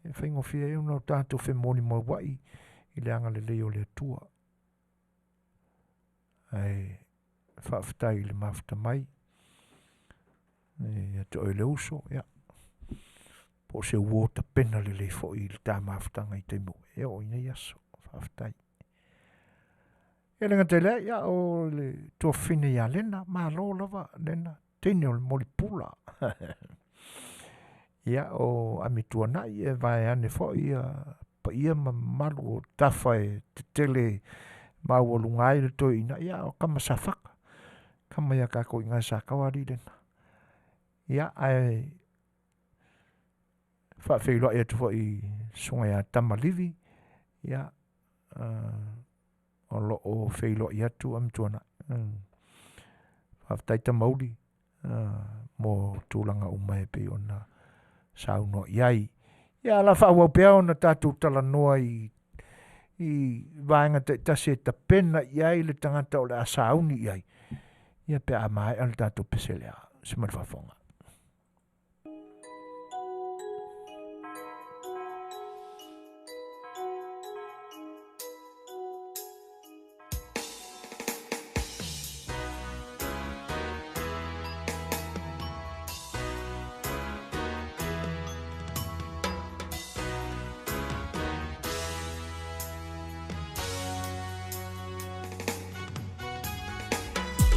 e faigofie ai ona o tatou femolimauai i le agalelei o le Atua. Ae faafetai i le mafuta mai ia te oe le uso, ia, po o se uo tapena lelei foi i le ta mafutaga i taimi e oo i nei aso. Faafetai. E le gata i lea, ia, o le tuafafine ia Lena, malo lava Lena, teine o le molipula. Ia, o Amituanai e vaeane foi ia paia ma mamalu o tafa e tetele maualuga ai le toeaina, ia o kama Safata, kama ia tatou i ina i Sataoa alii Lena. Ia, ae faafeiloai atu foi i susuga ia Tamalivi, ia, o lo o feiloai atu Amituanai. Faafetai Tamauli mo tulaga uma e pei ona saunoa i ai. Ia, o le a faaauau pea ona tatou talanoa i vaega taitasi e tapena i ai le tagata o le a sauni i ai, ia pe a maea le tatou pese lea. Se ma le faafofoga.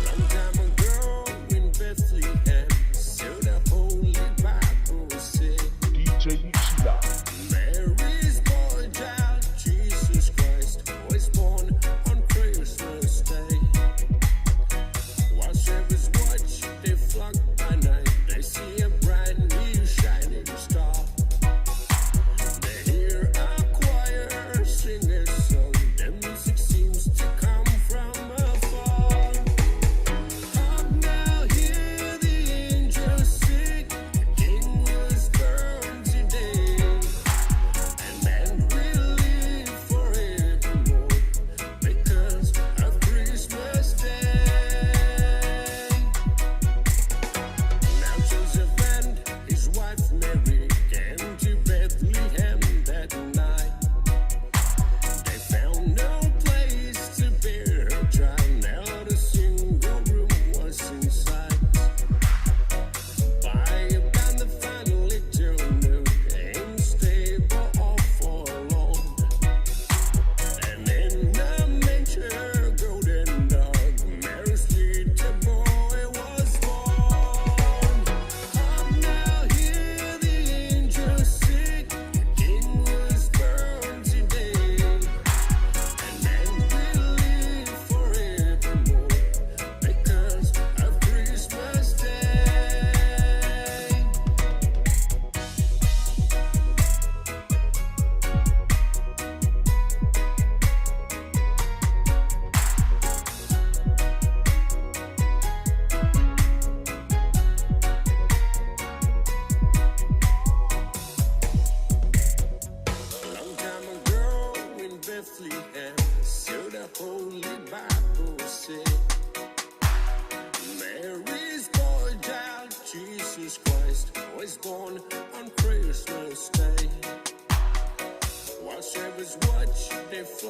Long time ago in Bethlehem.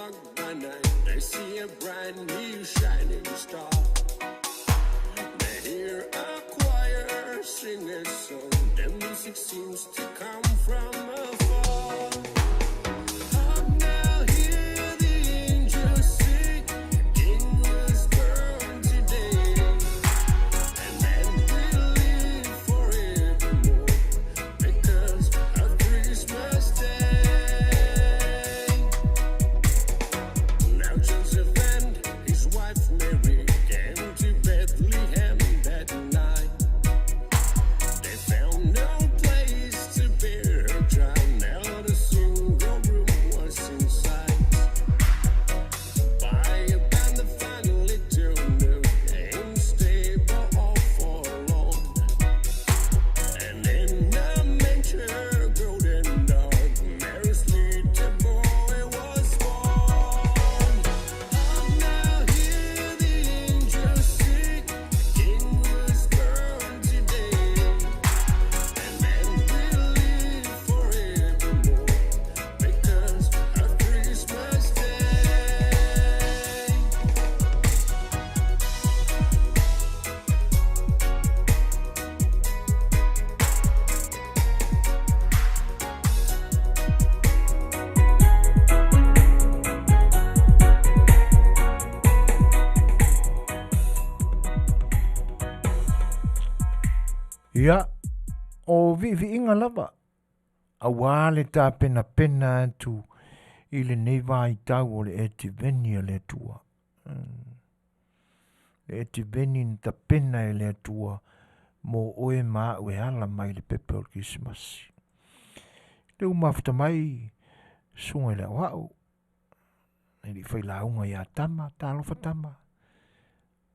o'clock by night, they see a brand new shining star. They hear a choir sing a song. The music seems to come from afar. Hark now, hear the angels sing. King was born today, and men will live forevermore because of Christmas Day. Now Joseph and his wife Mary came to Bethlehem that night. They found no place to bear her child. Not a single room was in sight. By a band of final little nook in stable all forlorn. And in a manger, golden dark, Mary's little boy was born. Hark now, hear the angels sing. The King was born today, and men will live forevermore because of Christmas Day. Ia, o viiviiga lava, auā le tapenapena atu i lenei vaitau o le Etiveni a le Atua. Le Etiveni na tapena e le Atua mo oe ma a'u e ala mai le pepe o le Kerisimasi. Le ua mafuta mai susuga i le aoao, e le i failauga ia Tama, talofa Tama,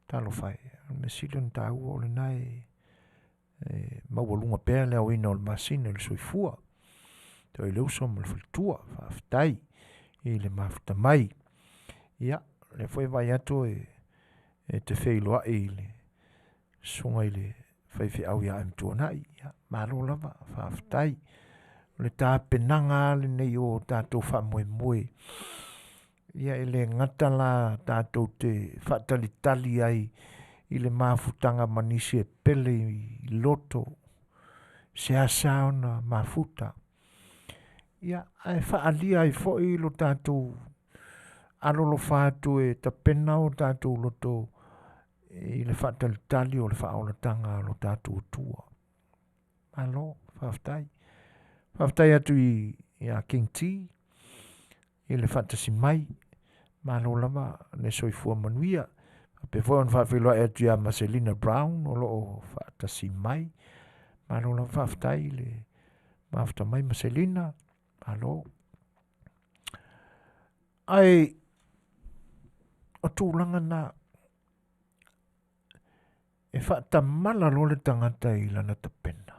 talofa e, o le mea sili ona taua o lena e e maualuga pea le aoina o le masina i le soifua. Toe le uso ma le faletua, faafetai i le mafuta mai. Ia, lea foi e vaai atu e, e te feiloai i le susuga i le faifeau ia Mtuanai. Ia, malo lava, faafetai. O le tapenaga lava lenei o tatou faamoemoe. Ia e le gata la tatou te faatalitali ai i le mafutaga ma nisi e pele i loto, seasea ona mafuta. Ia, ae faaalia ai foi lo tatou alolofa atu e tapena o tatou loto i le faatalitali o le faaolataga a lo tatou Atua. Malo, faafetai. Faafetai atu i ia King T i le faatasi mai. Malo lava le soifua manuia. Faapea foi ona faafeiloai atu ia Marcelina Brown o lo o faatasi mai. Malo lava faafetai i le mafuta mai Marcelina. Malo. Ae o tulaga na e faatamala loa le tagata i lana tapena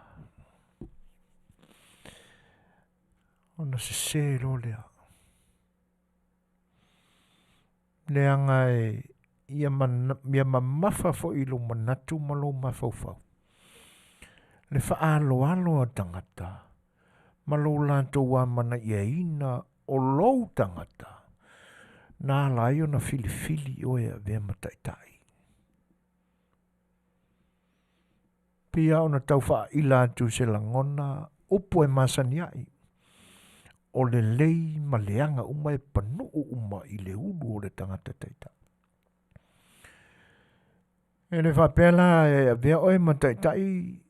ona sese loa lea. Leaga e ia, man, ia mamafa foi i lou manatu ma lou mafaufau le faaaloalo a tagata ma lo latou amanaiaina o lou tagata na ala ai ona filifili oe e avea ma taitai. Pei lava ona tau faaila atu i se lagona upu e masani ai, o lelei ma leaga uma e panuu uma i le ulu o le tagata taitai. E le faapea la e avea oe ma taitai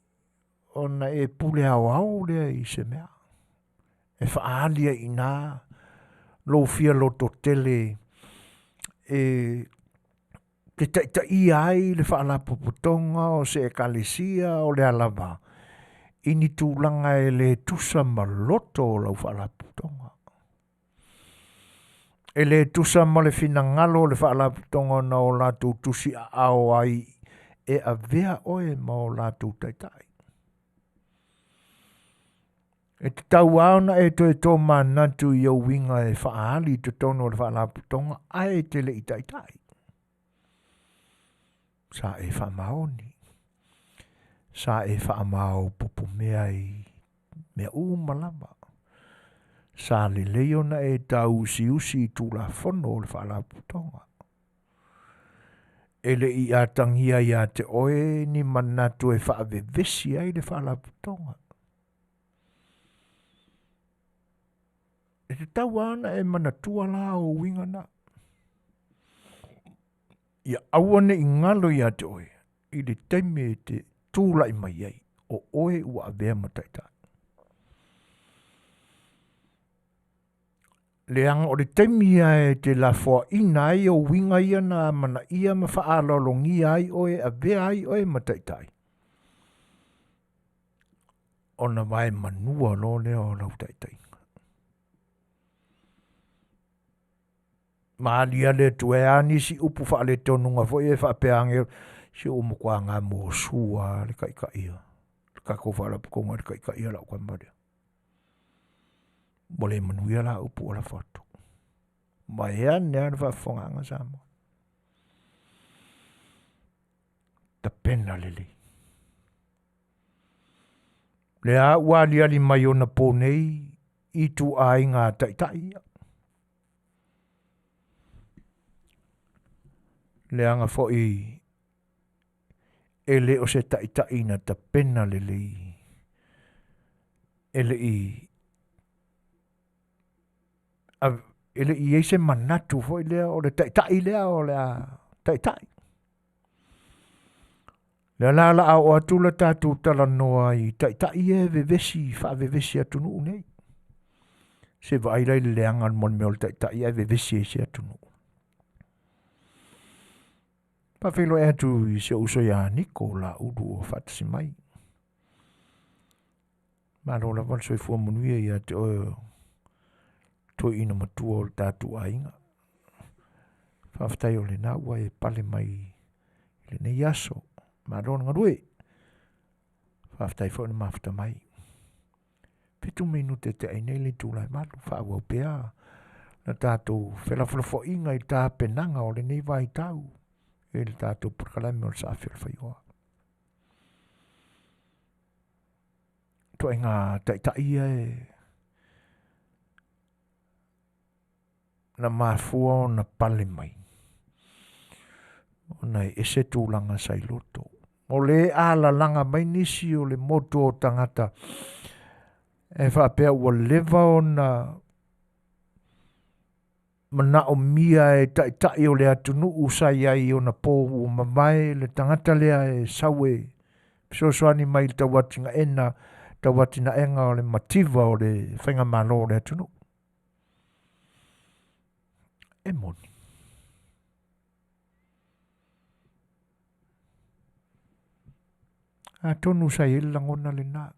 ona e pule aoao lea i se mea. E faaali ai i ina lou fia lototele e te taitaia ai le faalapotopotoga o se ekalesia o le a lava i ni tulaga e le tusa ma loto o lau faalapotopotoga. E le tusa ma le finagalo o le faalapotopotoga na o latou tusi aao ai e avea oe ma o latou taitai. E tatau lava ona e toe tomanatu i ou uiga e faaali i totonu o le faalapotopotoga ae e te le i taitai. Sa e faamaoni. Sa e faamaopoopo mea i mea uma lava. Sa lelei ona e tauusiusi i Tulafono o le Faalapotopotoga. E le i atagia ia te oe ni manatu e faavevesi ai le Faalapotopotoga. E tatau lava ona e manatua la ou uiga na. Ia aua ne i galo ia te oe i le taimi e te tulai mai ai, o oe ua avea ma taitai. Leaga o le taimi ia e te lafoaina ai ou uiga ia na amanaia ma faaaloalogia ai oe e avea ai oe ma taitai, ona vae manua loa lea o lau taitaiga. Ma aliali atu ai lava nisi upu faaletonuga foi e faapea ane, se ua matua gamosu lava le taitaia, le tatou faalapotopotoga i le taitaia o lau tama lea. Ua le manuia la upu ua lafo atu. Vaeane lava le faafofogaaga a Samoa. Tapena lelei. Lea ua aliali mai ona po nei ituaiga taitai ia. Leaga foi e le o se taitai na tapena lelei e le i e le i i ai se manatu foi lea o le taitai lea o le a taitai. Lea la o le a oo atu le tatou talanoa i taitai ia e vevesi, faavevesi atunuu nei. Se vaai la i le leaga mo le mea o le taitai ae vevesi ai se atunuu. Faafeiloai atu i si ou uso ia Niko Laulu o faatasi mai. Malo lava le soifua manuia ia te oe o toeaina matua o le tatou aiga. Faafetai o lena ua e pale mai i lenei aso. Malo le galue. Faafetai foi le mafuta mai. 7 minute te ai nei le itula e 8, faaauau pea la tatou felafolafoaiga i tapenaga o lenei vaitau i le tatou polokalame o le Saafi o le Faioa. Ituaiga taitai ia e na mafua ona pale mai ona e ese tulaga sa i loto. O le alalaga mai nisi o le motu o tagata e faapea ua leva ona manaomia e taitai o le atunuu sa i ai i ona po ua mavae le tagata lea e sau e fesoasoani mai i le tauatinaena tauatinaega o le mativa o le faigamalo o le atunuu. E moni. Atonu sa i ai le lagona lena,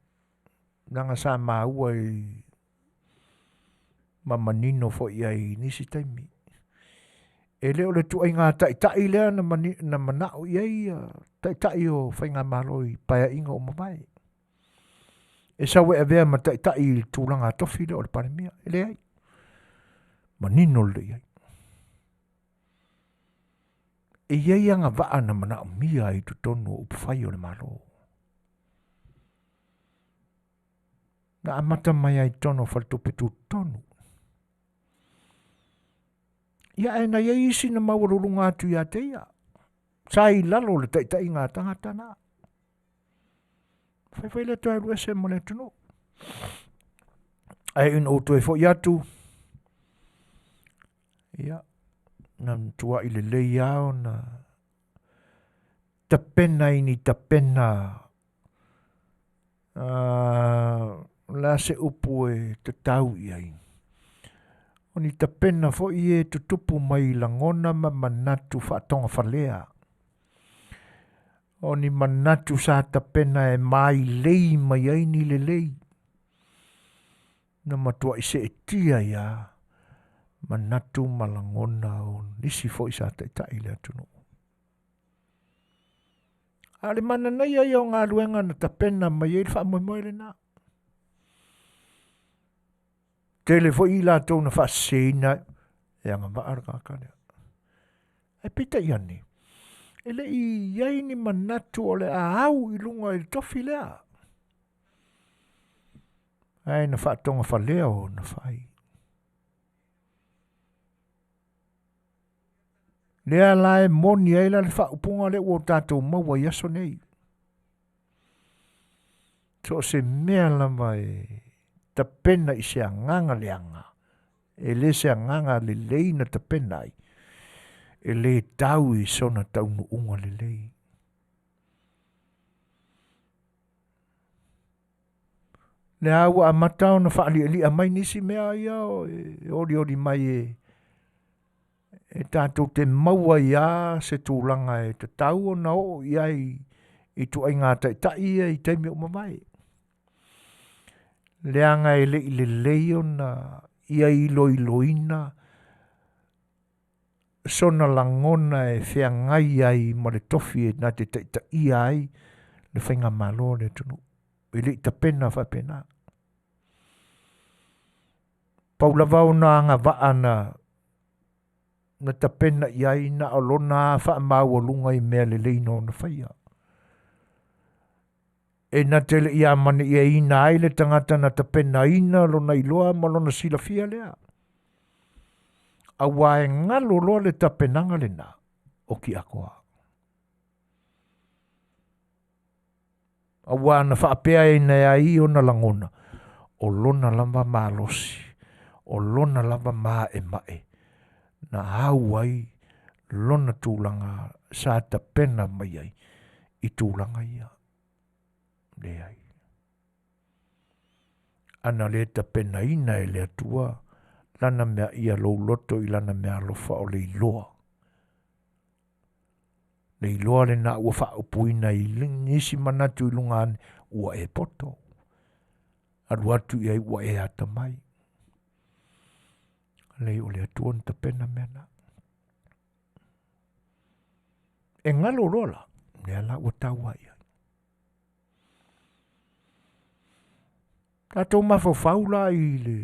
leaga sa maua i ma manino foi i ai i nisi taimi. E le o le tuaiga taitai lea na, mani, na manao i ai taitai o faigamalo i paeaiga ua mavae. E sau e avea ma taitai i le tulaga tofi lea o le Palemia. E leai. Manino lelei ai. E i ai agavaa na manaomia i totonu o upufai o le Malo. Na amata mai ai totonu o faletupe tutotonu. Ia ae na i ai isi na maualuluga atu ia te ia. Sa i lalo o le taitaiga a tagata na. Faifai le toe alu ese ma le atunuu. Ae ina ua toe foi atu, ia, na matuai lelei lava ona tapena i ni tapena o le a se upu e tatau i ai? O ni tapena foi e tutupu mai lagona ma manatu faatogafalea. O ni manatu sa tapena e mailei mai ai ni lelei. Na matuai seetia ai lava manatu ma lagona o nisi foi sa taitai i le atunuu. A o le mananaia ia o galuega na tapena mai ai le faamoemoe lena. Tele foi i latou na faaseseina e agavaa le tagata lea. Ae peitai ane, e le i i ai ni manatu o le a au i luga i le tofi lea. Ae na faatogafalea ona fai. Lea la e moni ai la le faaupuga lea ua o tatou maua i aso nei. So o se mea lava e tapena i se agaga leaga, e le se agaga lelei na tapena ai, e le tau i sona taunuuga lelei. Lea ua amata ona faalialia mai nisi mea ia e olioli mai e e tatou te maua ai lava se tulaga e tatau ona oo i ai ituaiga taitai ia i taimi ua mavae. Leaga e le i lelei ona ia iloiloina sona lagona e feagai ai ma le tofi e na te taitaia ai le faigamalo a le atunuu. E le i tapena faapena. Pau lava ona agavaa na na tapena i ai na o lona faamaualuga i mea lelei na ona faia. E na te le i amanaiaina ai le tagata na tapenaina lona iloa ma lona silafia lea. Auā e galo loa le tapenaga lena o Kiakoa. Auā na faapea ina ai ona lagona, o lona lava malosi, o lona lava maemae, na au ai lona tulaga sa tapena mai ai i tulaga ia. Leai. Ana le tapenaina e le Atua lana mea ia lou loto i lana meaalofa o le iloa. Le iloa lena ua faaupuina i nisi manatu i luga ane, ua e poto. Alu atu i ai ua e atamai. Leai o le Atua na tapena mea na. E galo loa la, lea la ua tau ai. Tatou mafaufau la i le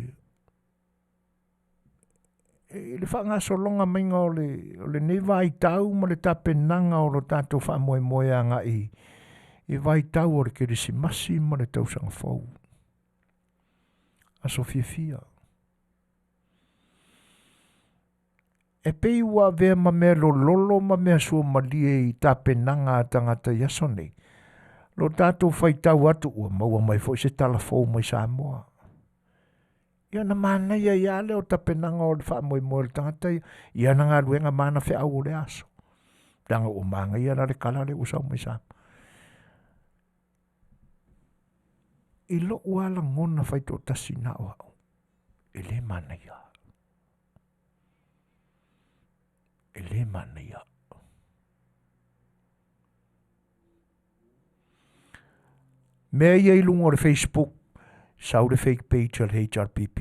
i le faagasologa maiga o le o lenei vaitau ma le tapenaga o lo tatou faamoemoe agai i vaitau o le Kerisimasi ma le tausaga fou. Aso fiafia. E pei ua avea ma mea lololo ma mea suamalie i tapenaga a tagata i aso nei. Lo tatou faitau atu ua maua mai foi se tala fou mai Samoa. Ia ona manaia ai lava lea o tapenaga o le faamoemoe o le tagata ia i ana galuega ma ana feau o lea aso. Leaga ua manaia la le tala lea ua sau mai Samoa. I lou lava lagona faitoatasi na o au, e le manaia. E le manaia. Mea ia i luga o le Facebook, sau le fake page a le HRPP,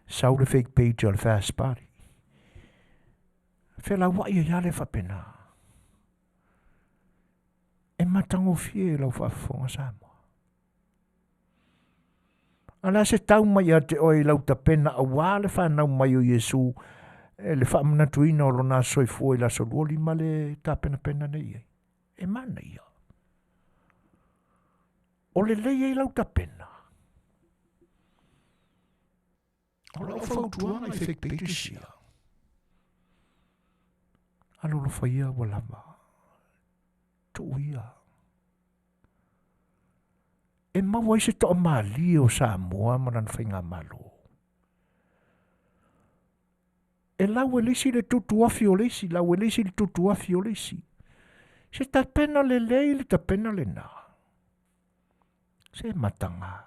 sau le fake page a le Fast Party. Felauai ai lava le faapena. E matagofie lau faafofoga Samoa. A o le a se tau mai ia te oe i lau tapena auā le fanau mai o Iesu e le faamanatuina o lona aso soifua i le aso 25 le tapenapena nei i ai? E manaia. O lelei ai lau tapena. O lau fautuaga i fake pages ia, alolofa ia ua lava, tuu ia. E maua ai se toamalie o Samoa ma lana faigamalo. E lau e le isi le tutuafi o le isi, lau e le isi le tutuafi o le isi. Se tapena lelei le tapena lena. Se mataga.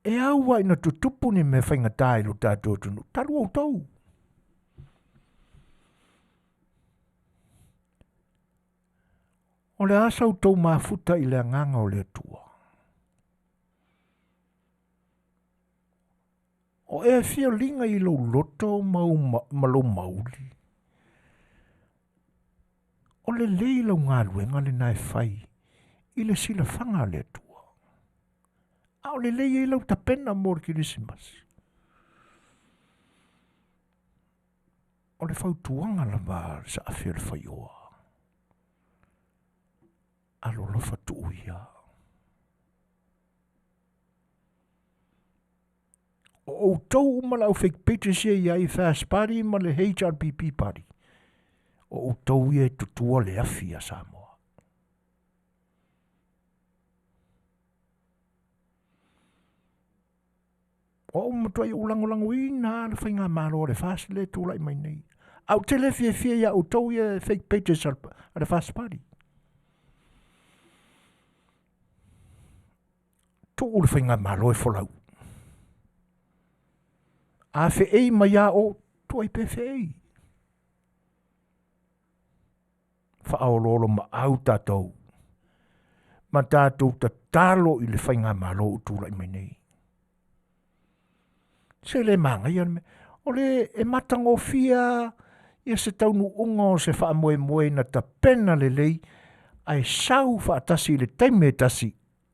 E au lava ina tutupu ni mea faigata i lo tatou atunuu, talu outou. O le a sa outou mafuta i le agaga o le Atua? O e fia liga i lou loto ma, ma lou mauli. O lelei lau galuega lena e fai i le silafaga a le Atua. A o lelei ai lau tapena mo le Kerisimasi. O le fautuaga lava a le saafi o le faioa. Alolofa tuu ia. O outou uma le au fake pages ia i ai Fast Party ma le HRPP Party. O outou ia e tutua le afi a Samoa. O au matuai ou lagolagoina lava le faigamalo a le FAST lea e tulai mai nei. Ae ou te le fiafia ia outou ia fake pages a le FAST Party. Tuu le faigamalo e folau. A feei mai a o, tuai pe feei. Faaoloolomaau tatou ma tatou tatalo i le faigamalo o tulai mai nei. Se le manaia le mea. O le e matagofie ia se taunuuga o se faamoemoe na tapena lelei ae sau faatasi i le taimi e tasi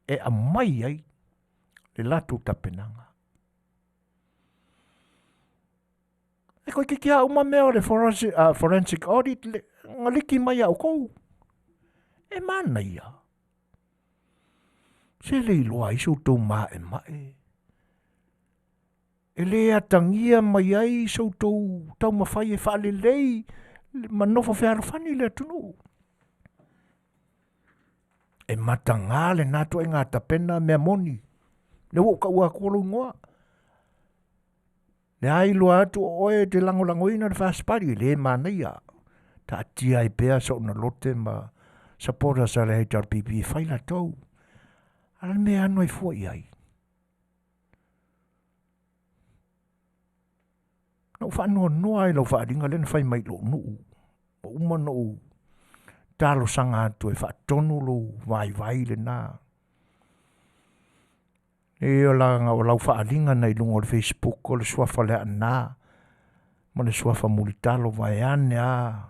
e aumai ai le latou tapenaga. E koe kiki a uma mea o le forensic, forensic audit le, nga liki mai au kou. E manaia. Se le iloa ai so tou maemae. E le atagia mai ai so tou taumafai e faalelei ma nofo fealofani le atunuu. E mataga lena ituaiga tapena mea moni. Lea ua ou taua atua lou igoa. Le a iloa atu o oe e te lagolagoina le Fast Party, e le manaia. Taatia ai pea soona lote ma supporters a le HRPP e fai latou. A le mea e ano ai fua i ai. Na ou faanoanoa ai lau faaaliga lea na fai mai i lou nuu. Ua uma ona ou talosaga atu e faatonu lou vaivai lena. E o la o lau faaaliga na i luga o le Facebook o le suafa Leaana ma le suafa Mulitalo vaeane a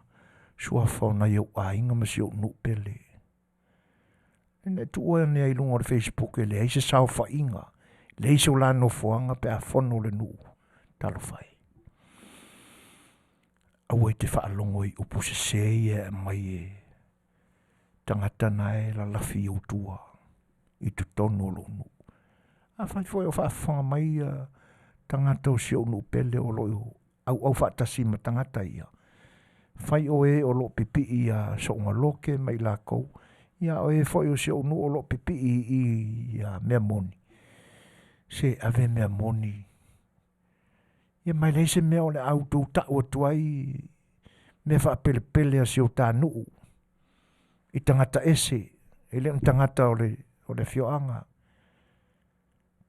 suafa o nai ou aiga ma si ou nuu pele. Ina e tuu ane ai i luga o le Facebook e leai se saofaiga, leai so la nofoaga pe a fono le nuu. Talofa e. Aua e te faalogo i upu sese ia e aumai e tagata na e lalafi i ou tua i totonu o lou nuu. Afai foi o faafofoga mai ia tagata o si ou nuu pele o lo o auau faatasi ma tagata ia, fai o e o lo o pipii ia Soogaloke ma i lakou, ia o e foi o si ou nuu o lo o pipii i ia mea moni, se ave mea moni. Ia ma e leai se mea o le a outou tau atu ai mea faapelepele a si o ta nuu i tagata ese, e le o ni tagata o le, o le afioaga.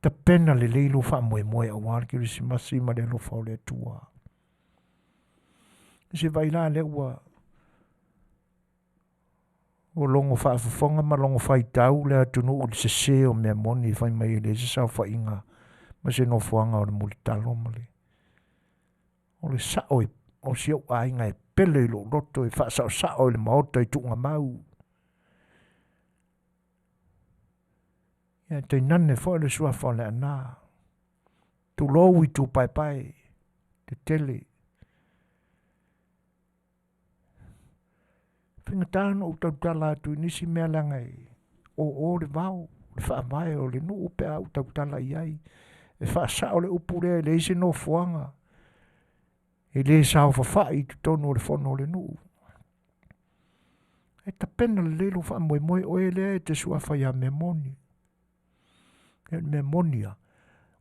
Tapena lelei lou faamoemoe aua le Kerisimasi ma le alofa o le Atua. Se vaai la lea ua ua logo faafofoga ma logo faitau le atunuu i le sese o mea moni fai mai e leai se saofaiga ma se nofoaga o le mulitalo ma le o le sao e, o si ou aiga e pele i lou loto e faasaosao i le maota i tuugamau. Ia tainane foi le suafa o Leaana. Tulou itu paepae tetele. Faigata ona ou tautala atu i nisi mea leaga e oo le vao, le faavae o le nuu pe a ou tautala i ai. E faasao le upu lea e leai se nofoaga e le saofafai i totonu o le fono o le nuu. E tapena lelei lou faamoemoe oe lea e te suafa ia mea moni. E le mea moni a,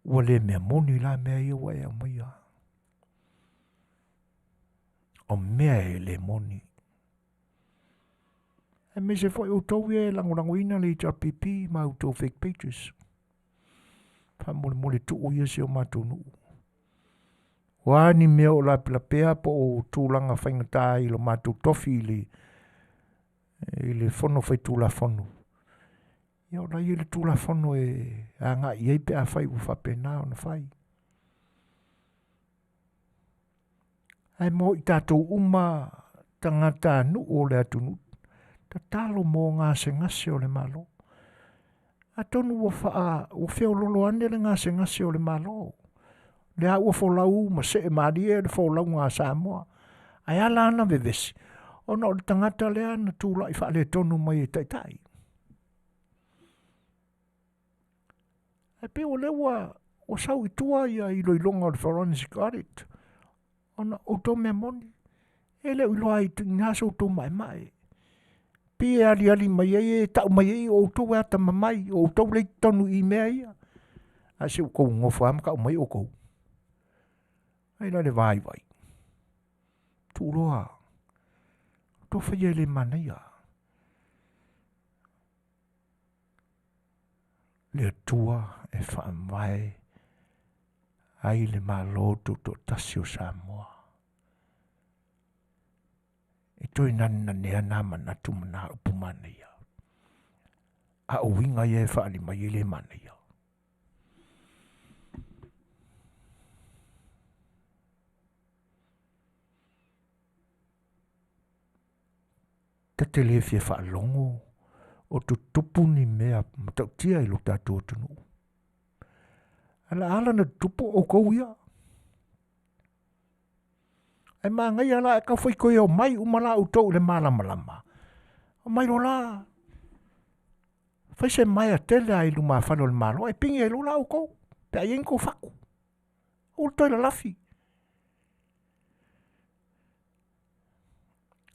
ua le mea moni la mea ia ua e aumaia. O mea e le moni. Aemaise foi outou ia e lagolagoina le HRPP ma outou fake pages. Faamolemole tuu ia si o matou nuu. O a ni mea o lapelapea po o tulaga faigata i lo matou tofi i le, i le fono faitulafono. Ia o la ia le tulafono e agai i ai pe afai ua faapena ona fai. Ae mo i tatou uma tagatanuu o le atunuu, tatalo mo gasegase o le Malo. Atonu ua faa ua feololo ane le gasegase o le Malo. Lea ua folau ma see malie le folauga a Samoa. Ae ala ana vevesi, ona o le tagata lea na tulai faaletonu mai e taitai. Ae pei o lea ua Ua sau i tua ia iloiloga o le forensic audit ona o outou mea moni. E le o iloa ai i so outou maemae. Pi e aliali mai ai e tau mai ai o outou e atamamai, o outou le i totonu i mea ia. Ae se ua tou nofo lava ma tau mai outou. Ai la le vaivai. Tuuloa. Outou faia e le manaia. Le Atua e faavae ai le Malo Tutoatasi o Samoa. E toe nanenanea nā manatu ma nā upu manaia. A o uiga ia e faaali mai e le manaia. Ta te le fia faalogo o tutupu ni mea matautia i lo tatou atunuu. Ala ala na tutupu o outou ia. Ae manaia la e tau fai toe omai uma la outou i le malamalama. Omai loa la, fai se maea tele lava i lumafale o le Malo ae pigi ai loa la outou pe a i ai ni tou fatu. Aua le toe lalafi.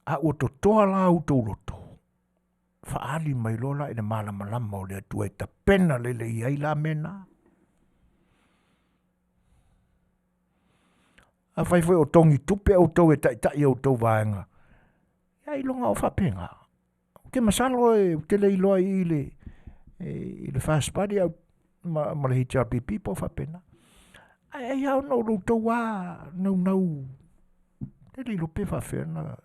A ua totoa la outou loto, faaali mai loa la i le malamalama o le Atua e tapena lelei ai la mea na. Afai foi o togi tupe outou e taitai e outou vaega, ia iloga o faapena. Ou te masalo e ou te le iloa i le i le First Party au ma, ma le HRPP po o faapena. Ae ai lava ona o lo outou lava naunau e le iloa pe faapefea ona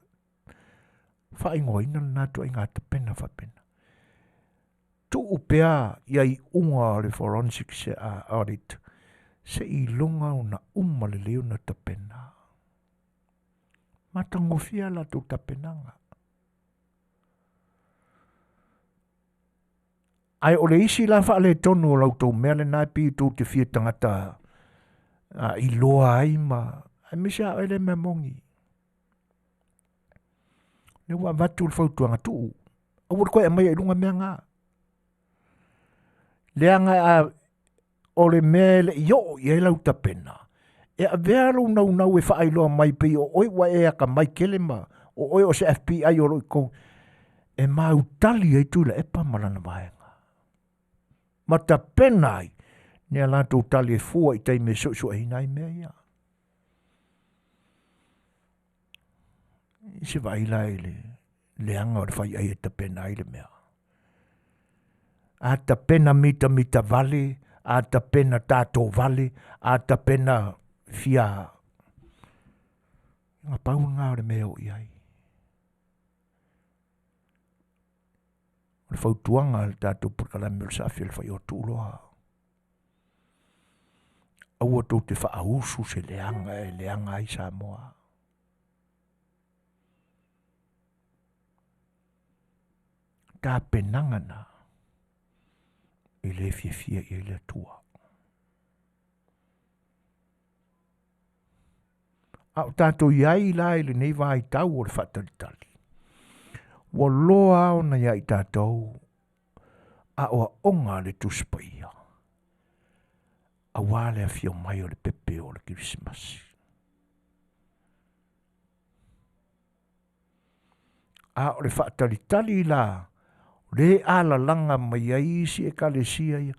faaigoaina lena ituaiga tapena faapena. Tuu pea ia iuga o le forensic audit seiloga ona uma lelei ona tapena. Matagofie a latou tapenaga. Ae o le isi la faaletonu o la outou mea lena e pei tou te fia tagata iloa ai ma aemaise lava oe le mea moni. Lea ua avatu le fautuaga tuu, aua le toe aumaia i luga mea na. Leaga a, o le mea e le i oo i ai lau tapena, e avea lou naunau e faailoa mai pei o oe ua e atamai tele ma o oe o se FBI o lo o i totonu, e mautali ai Tuilaepa ma lana vaega. Ma tapena ai ni a latou tali e fua i taimi e suesueina ai mea ia. I se vaai la i le leaga o le faiai e tapena ai le mea. A tapena mitamita vale, a tapena tato vale, a tapena fia... Na pau lena o le mea e oo i ai. O le fautuaga a le tatou polokalame o le Saafi o le Faiotu Tuuloa. Aua tou te faausu se leaga e leaga ai Samoa. Tapenaga na e le fiafia i ai le Atua. A o tatou i ai la i lenei vaitau o le faatalitali, ua loa ona ia i tatou aoaoga a le Tusi Paia, aua le afio mai o le pepe o le Kerisimasi. A o le faatalitali la, le alalaga mai ai isi ekalesia ia,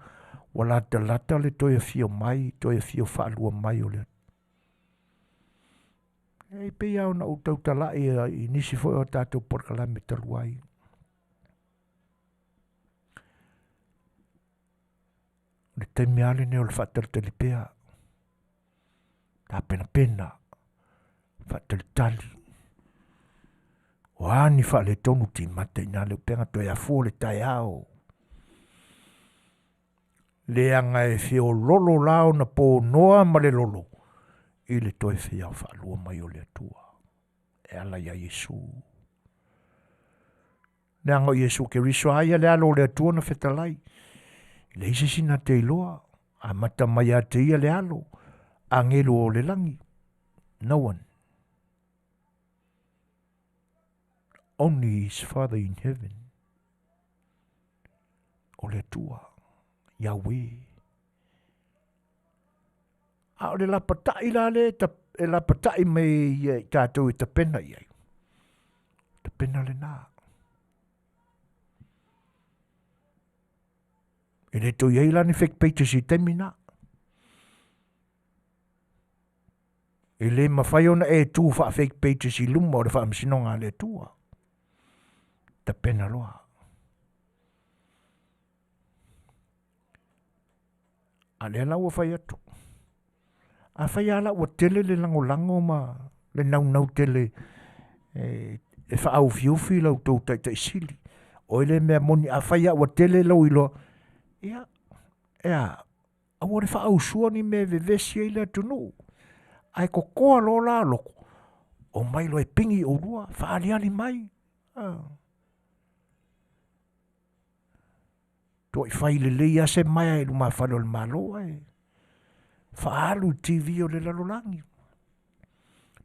ua latalata le toe afio mai, toe afio faalua mai o le E pei lava ona ou tautalai i nisi foi o tatou polokalame talu ai. O le taimi lava lenei o le faatalitali pea, tapenapena, faatalitali. O a ni faaletonu timata i ina le upega toe afua le taeao. Leaga e feololo la ona ponoa ma le lolo i le toe fia faalua mai o le Atua e ala ia Iesu. Leaga o Iesu Keriso a ia le alo o le Atua na fetalai. E leai se isi na te iloa, amata mai ia te ia le alo, agelu o le lagi. No one. Only his Father in heaven. O le Atua, Yahweh. A o le lapata'i la lea e e lapata'i mai ai ia i tatou e tapena i ai, tapena lena. E le toe i ai la ni fake pages i taimi na. E le mafai ona e tu faa-fake pages i luma o le faamasinoga a le Atua. Tapena loa. A lea la ua fai atu. A fai lava la ua tele le lagolago ma le naunau tele e, e faaufiufi la outou taitaisili. O le mea moni a fai lava ua tele lou iloa, ia, e a, aua le faausua ni mea e vevesi ai le atunuu. Ae kokoa loa la loko, omai loa e pigi oulua, faaliali mai. Ah. Tuai fai lelei lava se maea i lumafale o le Malo ae faaalu i TV o le lalolagi.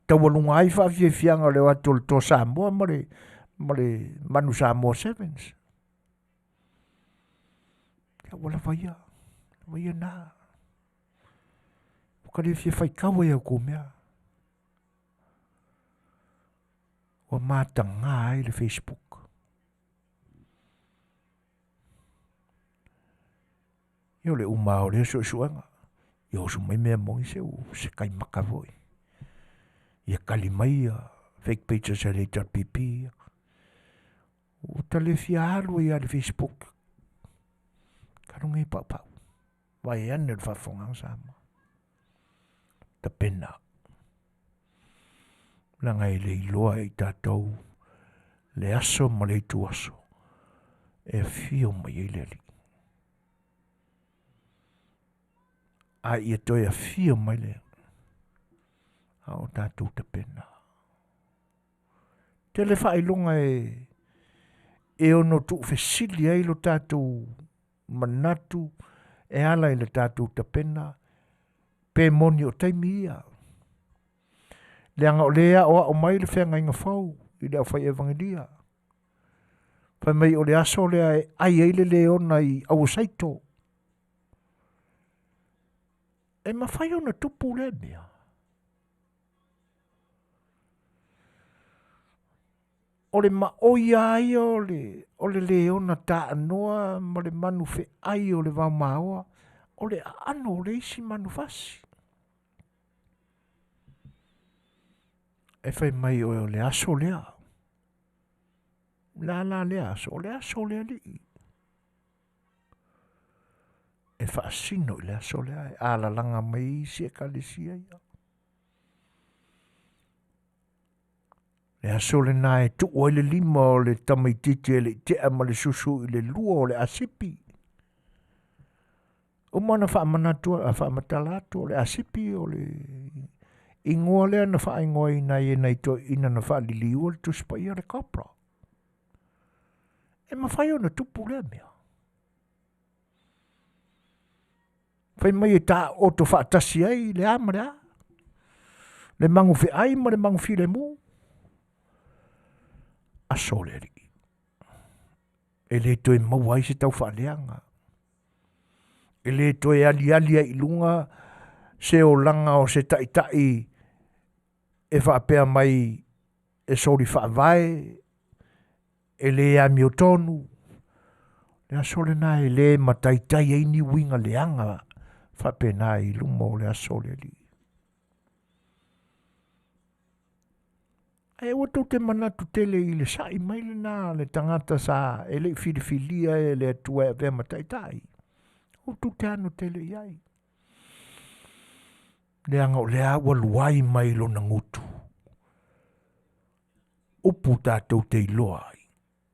Taualuga ai faafiafiaga o le o atu o le Toa Samoa ma le, ma le Manu Samoa Sevens. Ia ua lava ia, lava ia na. Ua ka le fia faitau ai au kou mea. Ua mataga ai le Facebook. Ia o le uma o lea suesuega. Ia oso mai mea moni se u se kai maka foi. Ia kali mai ia fake pages a le HRPP ia. Ua ta le fia alu ai le Facebook. Talu nei pau pau. Vai ane le faafofoga Samoa. Tapena. Leaga e le iloa e i tatou le aso ma le ituaso e afio mai ai le Alii. A ia toe afio mai le a o tatou tapena. Tele faailoga e e ono tuufesili ai lo tatou manatu e ala i le tatou tapena pe moni o taimi ia. Leaga o lea e aoao mai le feagaiga fou i le aufai evangelia. Fai mai o le aso lea e ai ai le leona i Auasaito. E mafai ona tupu lea mea. O le maoi lava ia o le, o le leona taanoa ma le manu feai o le vaomaoa, o le aano o le isi manufasi. E fai mai oe o le aso lea. La la lea aso, o le aso o le alii. E faasino i le aso lea, e alalaga mai isi ekalesia ia. Le aso lena e tuu ai le lima o le tamaitiiti e le i tea ma le susu i le lua o le asipi. Uma ona faamanatu, faamatala atu o le asipi o le ingoa lea na faaigoaina ai e nai toeaiina na faaliliua le Tusi Paia o le cobra. E mafai ona tupu lea mea. Fai mai e taoto faatasi ai le a ma le a. Le magu feai ma le magu filemu. Aso o le Alii. E le toe maua ai se taufaaleaga. E le toe aliali ai i luga se olaga o se taitai e faapea mai e soli faavae, e le amiotonu. Le aso lena e le mataitai ai ni uiga leaga faapena i luma o le aso o le Alii. Ae aua tou te manatu tele i le sa'i mai lena a le tagata sa e le i filifilia e le Atua e avea ma taitai. Aua tou te ano tele i ai. Leaga o lea ua luai mai lona gutu. Upu tatou te iloa ai,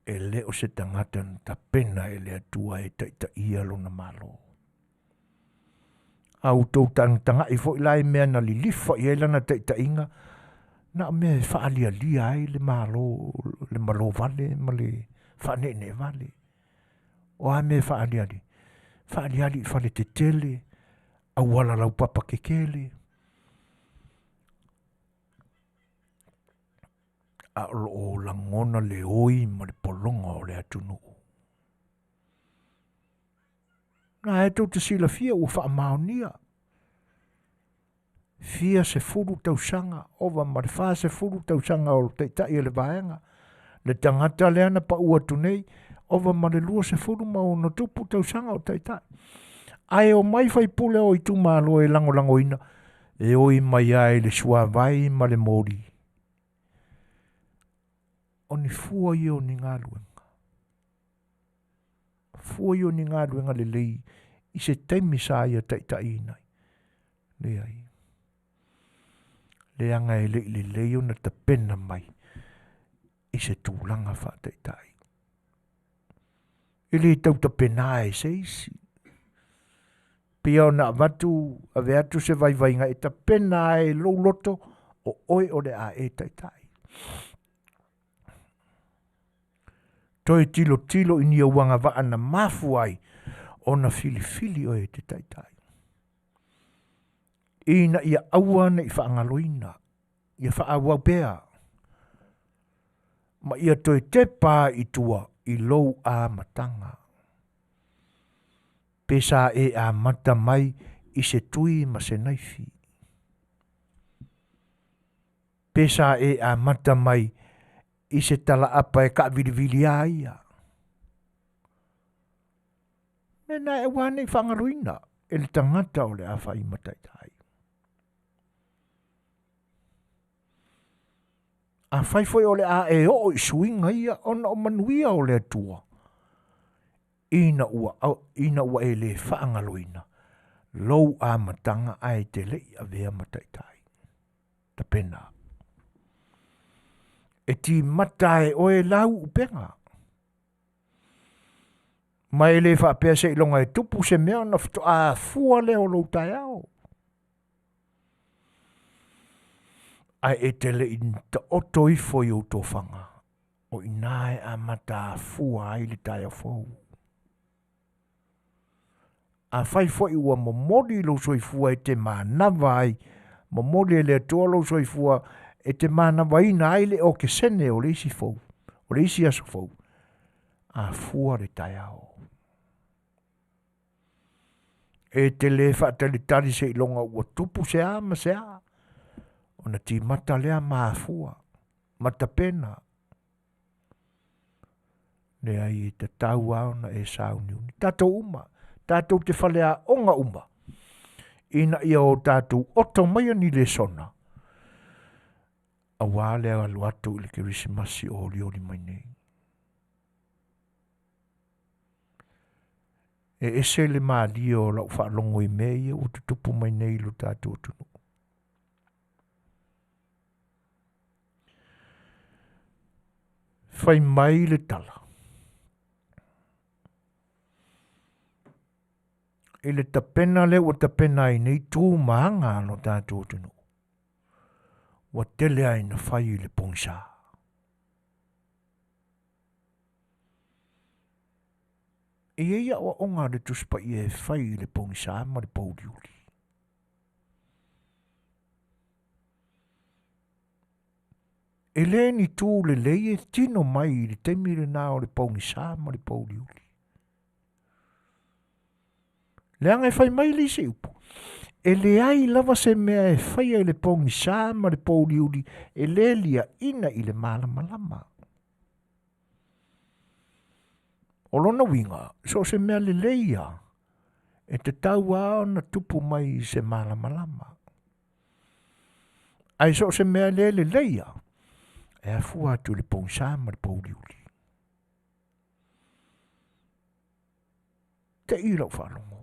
e le o se tagata na tapena e le Atua e taitaia lona Malo. A ua tou tagatagai foi la i mea na lilifa i ai lana taitaiga, na o mea e faalialia ai le Malo, le malo vale ma le faaneenee vale. O a mea e faaliali? Faaliali i fale tetele, auala laupapa kekele, a o lo o lagona le oi ma le pologa o le atunuu. Na e tou te silafia ua faamaonia. Fia 10 tausaga, ova ma le 40 tausaga o taitai o le vaega. Le tagata lea na pau atu nei, ova ma le 26 tausaga o taitai. Ae o mai faipule o itumalo e lagolagoina, e oi mai ai le suavai ma le moli. O ni fua ia o ni galuega. Fua ia o ni galuega lelei i se taimi sa ia taitaiina ai. Leai. Leaga e le i lelei ona tapena mai i se tulaga faataitai. E le tautapena e se isi. Pia ona avatu, ave atu se vaivaiga e tapena ai lou loto o oe o le a e taitai. Toe tilotilo i ni ou agavaa na mafua ai ona filifili oe e te taitai. Ina ia aua ne i faagaloina, ia faaauau pea, ma ia toe tepa i tua i lou amataga. Pe sa e amata mai i se tui ma se naifi. Pe sa e amata mai i se talaapa e kaavilivili a ia. Me na e aua ne i faagaloina e le tagata o le a fai ma taitai. Afai foi o le a e oo i suiga ia ona o manuia o le Atua, ina ua e le faagaloina lou amataga ae te le i avea ma taitai. Tapena. E timata e oe lau upega. Ma e le faapea seiloga e tupu se mea ona faatoa fua lea o lou taeao. Ae e te le i taoto ifo i ou tofaga, o ina e amata afua ai le taeao fou. Afai foi ua momoli lou soifua e te manava ai, momoli e le Atua lou soifua e te manavaina ai le okesene o le isi fou, o le isi aso fou, afua le taeao. E te le faatalitali seiloga ua tupu se a ma se a, ona timata lea ma afua, ma tapena. Leai e tatau lava ona e sauniuni. Tatou uma, tatou te faleaoga uma, ina ia o tatou oto maia ni lesona, aua le alu atu i le Kerisimasi o olioli mai nei. E ese le malie o lau faalogo i mea ia ua tutupu mai nei i lo tatou atunuu. Fai mai le tala, i le tapena lea ua tapena ai nei tu ma aga a lo tatou atunuu, ua tele ai na fai i le pogisa. E i ai aoaoga a le Tusi Paia e fai i le pogisa ma le pouliuli. E le ni tu lelei e tino mai i le taimi lena o le pogisa ma le pouliuli. Leaga e fai mai le isi upu, e leai lava se mea e faia i le pogisa ma le pouliuli e le liaina i le malamalama. O lona uiga, so o se mea lelei ia, e tatau lava ona tupu mai i se malamalama. Ae so o se mea le lelei ia, e afua atu i le pogisa ma le pouliuli. Te i lau faalogo.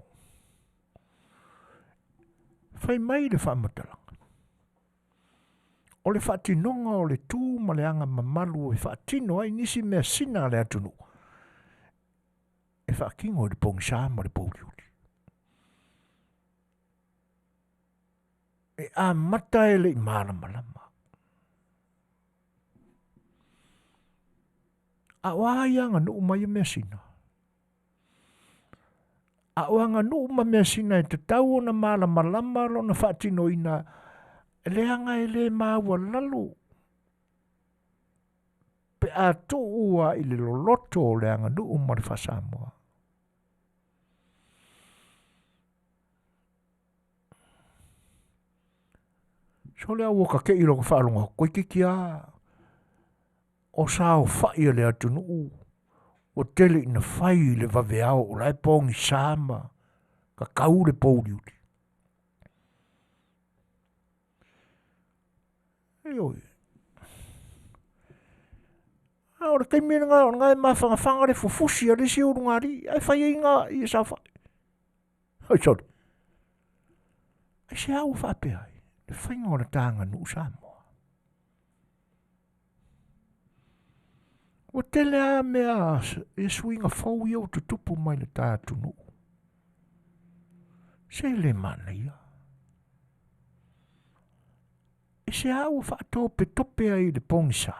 Fai mai le faamatalaga. O le faatinoga o le tu ma le aga mamalu e faatino ai nisi mea sina a le atunuu, e faatino i le pogisa ma le pouliuli. E amata e le i malamalama. A o a ia aganuu ma ia measina? A o aganuu ma measina e tatau ona malamalama lona faatinoina, leaga e le maualalo pe a tuu lava i le loloto o le aganuu ma le faasamoa. Sole a ua kake'i loko faalogo atu, toeitiiti lava o saofa'i a le atunuu ua tele ina fai i le vaveao o la e pogisa ma tatau le pouliuli. Ioe. A o le taimi lena o lena e mafanafana le fufusi a le isi ulugalii ae fai ai na ia saofai. Oi sole. Aisea ua faapea ai le faiga o le ta aganuu Samoa? Ua tele lava mea ia suiga fou ia ua tutupu mai le ta atunuu. Se le manaia. Aisea ua faatopetope ai i le pogisa?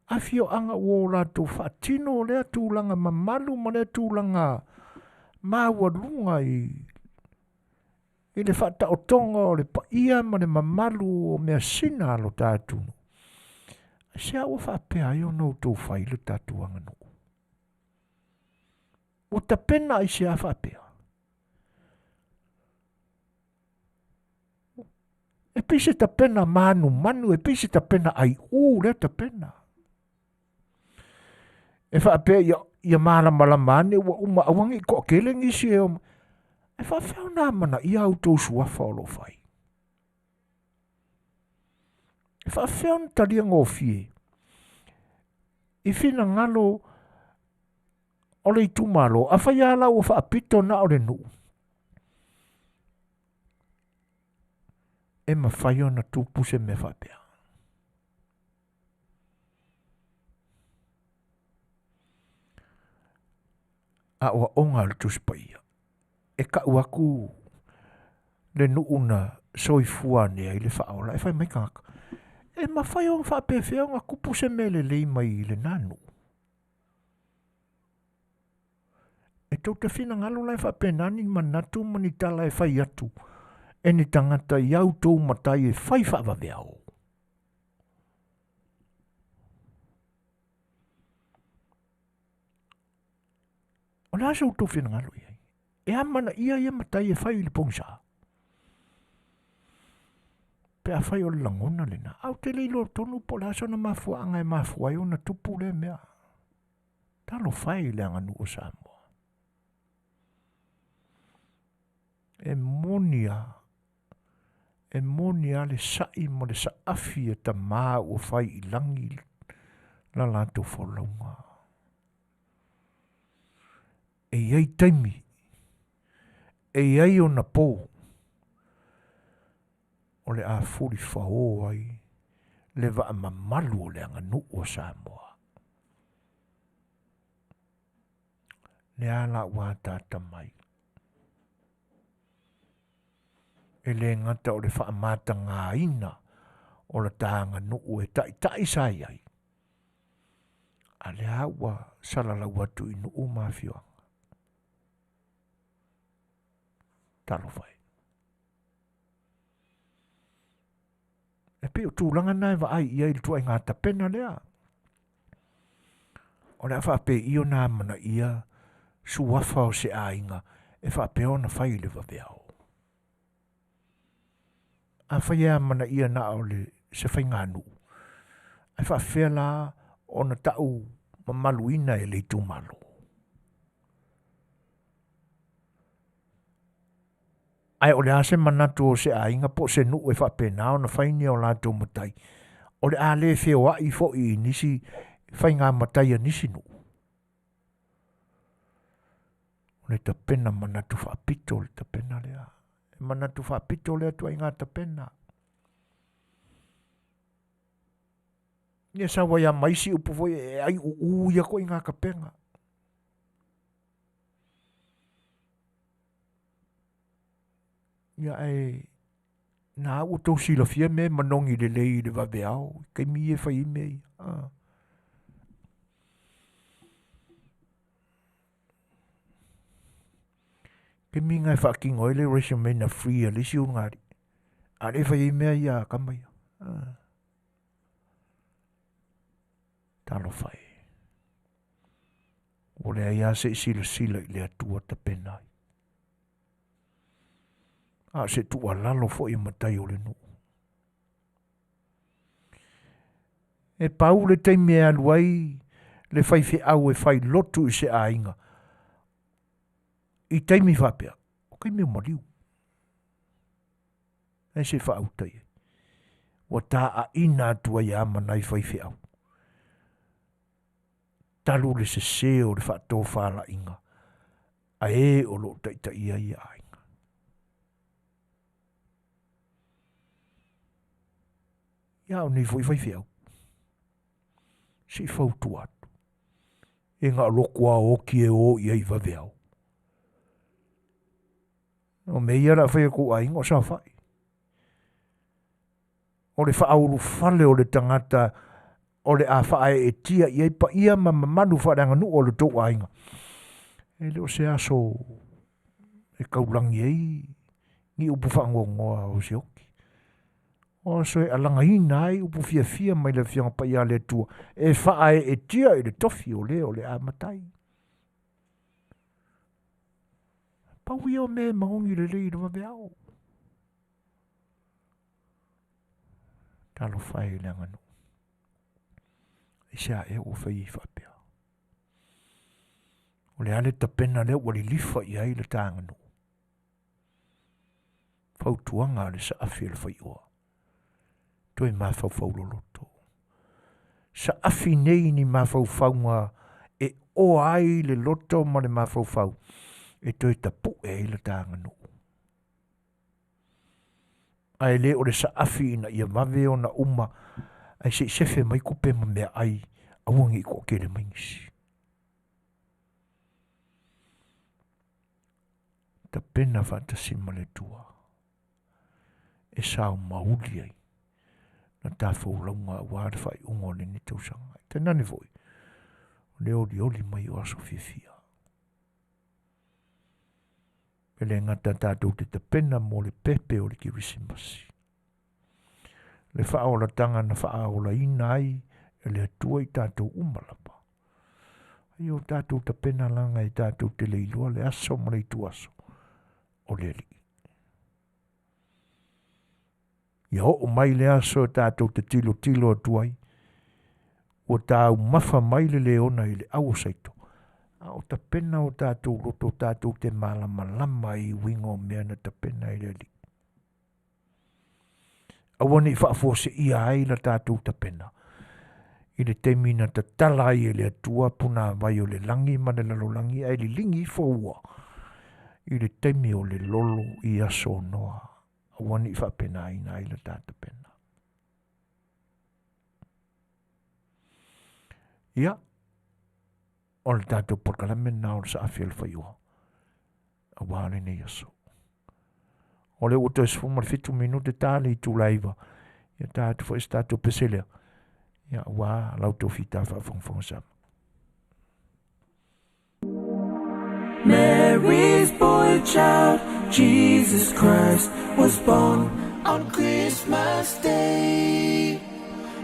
Afioaga ua o latou faatino lea tulaga mamalu ma lea tulaga maualuga i le faataotoga o le paia ma le mamalu o measina a lo ta atunuu. Aisea ua faapea ai ona outou fai le tatou aganuu? Ua tapena aisea faapea? E pei se tapena manumanu, e pei se tapena aiū lea tapena. E faapea ia malamalama ane ua uma aua ne i toatele nisi e o. E faafefea ona amanaia a outou suafa o lo o fai? E faafefea ona talia gofie i finagalo o le itumalo, afai lava la ua faapito na o le nuu, e mafai ona tupu se mea faapea. Aoaoga a le Tusi Paia, e tau atu le nuu na soifua ane ai le faaola, e fai mai tagata, e mafai ona faapefea ona tupu se mea lelei mai i lena nuu. E tou te finagalo la e faapena ni manatu ma ni tala e fai atu e ni tagata i au tou matai e fai faavaveao. O le a so outou finagalo i ai? E amanaia ia matai e fai i le pogisa. Pe afai o le lagona lena, ae ou te le iloa tonu po o le a sona mafuaaga e mafua ai ona tupu lea mea. Talofa e i le aganuu o Samoa. E moni lava, e moni lava le sa'i ma le saafi a tama ua fai i lagi la latou folauga. E i ai taimi, e i ai ona po, o le a fulifao ai le vaa mamalu o le aganuu a Samoa. Lea la ua ataata mai. E le gata o le faamatagaina o la ta aganuu e taitai sa i ai, a lea ua salalau atu i nuu ma afioaga. Talofa e. E pei o tulaga na e vaai i ai i le ituaiga tapena lea. O le a faapei ona amanaia suafa o se aiga e faapea ona fai i le vaveao. Afai e amanaia na o le se faiganuu, ae faafefea la ona tau mamaluina e le itumalo. Ae o le a se manatu o se aiga po o se nuu e faapena ona fai ni o latou matai, o le a le feoai foi i nisi faiga matai a nisi nuu. O le tapena manatu faapito le tapena lea. E manatu faapito lea ituaiga tapena. Ia sau ai lava ma isi upu foi e aiuuu ia ituaiga tapena. Ia ae na ua tou silafia mea e manogi lelei i le vaveao i taimi ia e fai ai mea ia. Ah. Taimi na e faatino ai le resume na free a le isi ulugalii. A le fai ai mea ia a tama ia. Ah. Talofa e. Ua leai lava se i silasila i le Atua tapena ai. A o se tuualalo foi a matai o le nuu. E pau le taimi e alu ai le faifeau e fai lotu i se aiga. I taimi faapea, o taimi o maliu. E se faauta i ai. Ua tāaina atu ai a ma nai faifeau. Talu le sese o le faatofalaiga a e o lo o taitaia ia aiga. Ia o nei foi faifeau. Se i fautua atu. E nga loko a oki e o i ai vaveao. O mea ia o le a fai e kou aiga o saofai. O le faaulufale o le tagata o le a faaeetia i ai paia ma mamalu faaleaganuu o le tou aiga. E le o se aso e kaulagi ai ni upu faanoanoa o se oki. O aso e alagaina ai upu fiafia mai le Afioga Paia a le Atua e faaeetia i le tofi o le o le a matai. Pau ia o mea e magogi lelei i le vaveao. Talofa e i le aganuu. Aisea ea ua fai ai faapea? O le a le tapena lea ua lilifa i ai le ta aganuu? Fautuaga a le saafi o le faioa. Toe mafaufau loloto. Saafi nei ni mafaufauga e oa ai le loto ma le mafaufau e toe tapu'e ai le ta aganuu. Ae le o le saafi ina ia vave ona uma ae se i sefe mai tupe ma meaai aua ne i toatele mai nisi. Tapena faatasi ma le Atua e sao mauli ai na ta folauga aua le faaiuga o lenei tausaga. Tainane foi o le olioli mai o aso fiafia. E le gata tatou te tapena mo le pepe o le Kerisimasi. Le faaolataga na faaolaina ai e le Atua i tatou uma lava. Ai o tatou tapena laga e tatou te le iloa le aso ma le ituaso o le Alii. Ia oo mai le aso e tatou te tilotilo atu ai, ua taumafa mai le leona i le au o Saito, a o tapena o tatou loto tatou te malamalama i uiga o mea na tapena e le Alii. Aua ne i faafuaseia ai la tatou tapena i le taimi na tatala ai e le Atua punāwai o le lagi ma le lalolagi ae liligi ifo ua i le taimi o le lolo i aso o Noa. Aua ne i faapenaina ai la ta tapena. Ia, o le tatou polokalame lena o le saafi o le faioa aua lenei aso. O lea ua toe 17 minute ta le itula e 9. Ia ta atu foi se tatou pese lea. Ia aua la outou fita faafogafoga sama. Mary's boy child, Jesus Christ, was born on Christmas Day.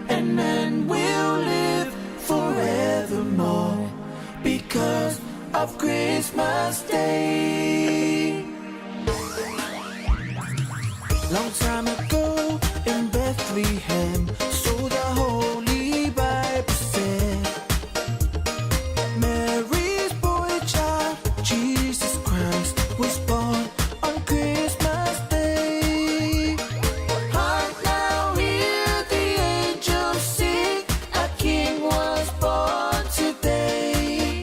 And men will live forevermore because of Christmas Day. Long time ago in Bethlehem, so the Holy Bible said, Mary's boy child, Jesus Christ, was born on Christmas Day. Hark now, hear the angels sing, a king was born today.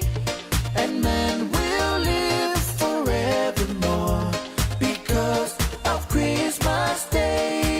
And men will live forevermore because of Christmas Day.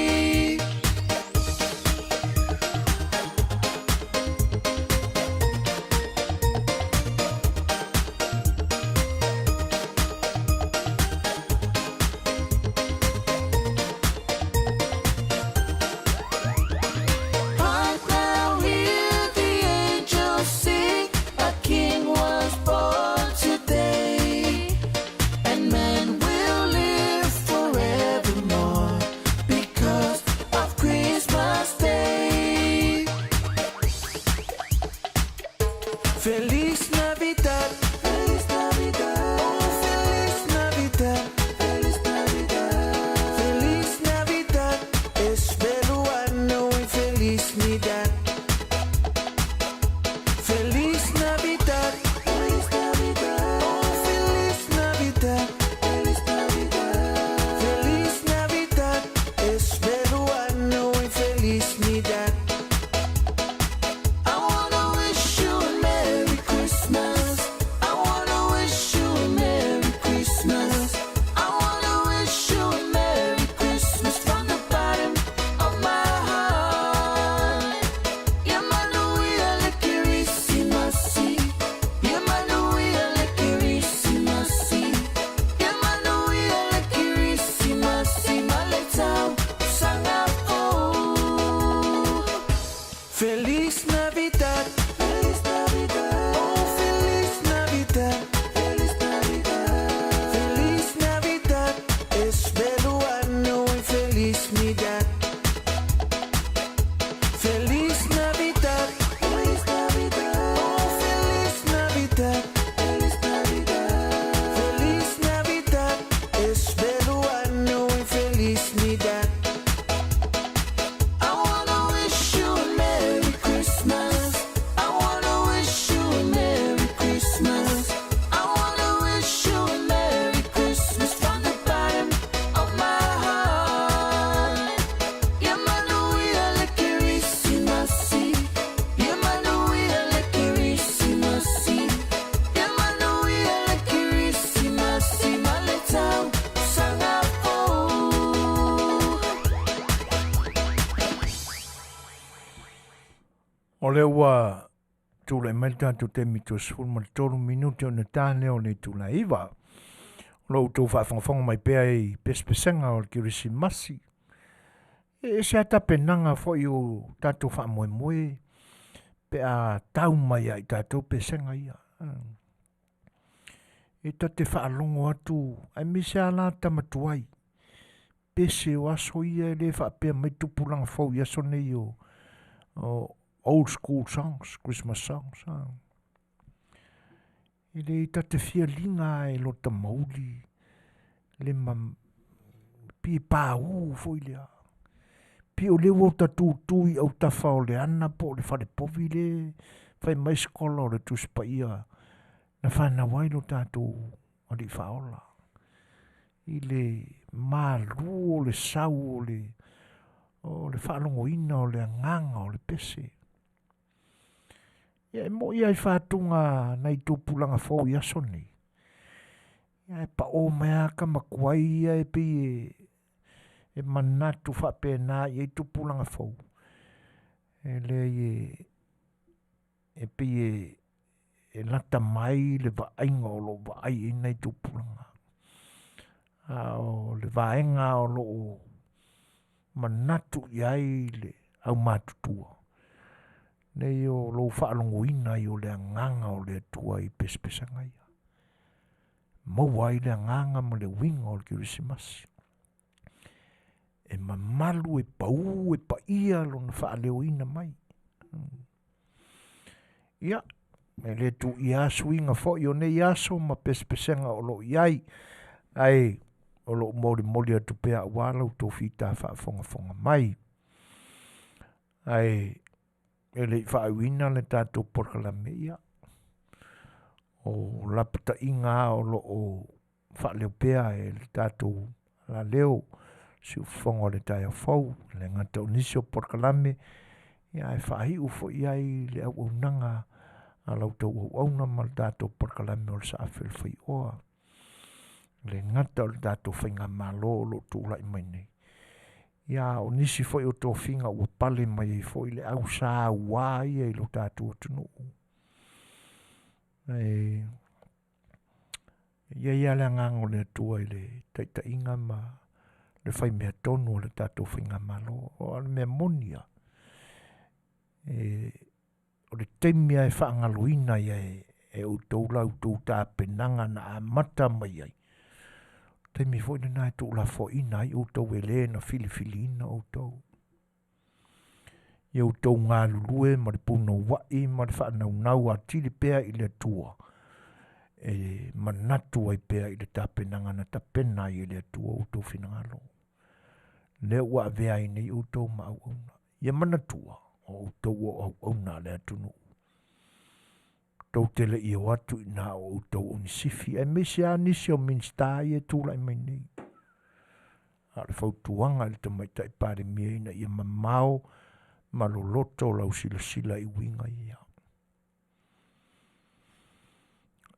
O lea ua tulai mai le tatou taimi toe 13 minute ona ta lea o le itula e 9. O lo o outou faafogafoga mai pea i pesepesega o le Kerisimasi. E ese lava tapenaga foi o tatou faamoemoe pe a tau mai ia i tatou pesega ia. E ta te faalogo atu, aemaise lava la tama tuai, pese o aso ia e le faapea mai tupulaga fou i aso nei o old school songs, Christmas songs. E le ta te fia liga lava i lota mauli le pei e paū foi lea. Pei o lea ua ta tutu i autafa o le ana po o le fale povi lea e fai mai Sikola o le Tusi Paia na fanau ai lo tatou Alii Faaola. I le malu o le sau o le faalogoina o le agaga o le pese. Ia e moi lava i fatuga nai tupulaga fou i aso nei, ia e pao mai lava tama tuai ia e pei e manatu faapena i ai tupulaga fou, e leai e pei e lata mai le vaaiga o lo o vaai i ai nai tupulaga. A o le vaega o lo o manatu i ai le aumatutua, nei o lou faalogoina ai o le agaga o le Atua i pesepesega ia. Maua ai le agaga ma le uiga o le Kerisimasi. E mamalu, e pau, e paia lona faaleoina mai. Ia, e le tuuia lava suiga foi o nei aso ma pesepesega o lo o i ai, ae o lo o molimoli atu pea aua la outou fita faafogafoga mai. Ae e le i faaiuina le tatou polokalame, ia, o lapataiga lava o lo o faaleo pea e le tatou alaleo siufofoga o le taeao fou, e le gata o nisi o polokalame, ia ae faaiu foi i ai le auaunaga a la outou auauna ma le tatou polokalame o le Saafi o le Faioa. E le gata o le tatou faigamalo o lo o tulai mai nei, ia a o nisi foi o tofiga ua pale mai ai foi le au saua ia i lo tatou atunuu. E i ai lava le agaga o le Atua i le taitaiga ma le fai mea tonu o le tatou faigamalo. O le mea moni lava, o le taimi lava e faagaloina ai e outou la outou tapenaga na amata mai ai, o le taimi foi lena e tuulafoaiina ai outou e le na filifiliina outou. Ia outou galulue ma le punouai ma le faanaunau atili pea i le Atua, e manatu ai pea i le tapenaga na tapena ai e le Atua outou finagalo. Lea ua avea ai nei outou ma auauna. Ia manatua, o outou o auauna a le atunuu. Tou te le i o atu i ina o outou o ni sifi, aemaise lava nisi o Minisita ia e tulai mai nei. A o le fautuaga i le Tamaitai Palemia ina ia mamao ma loloto lau silasila i uiga ia.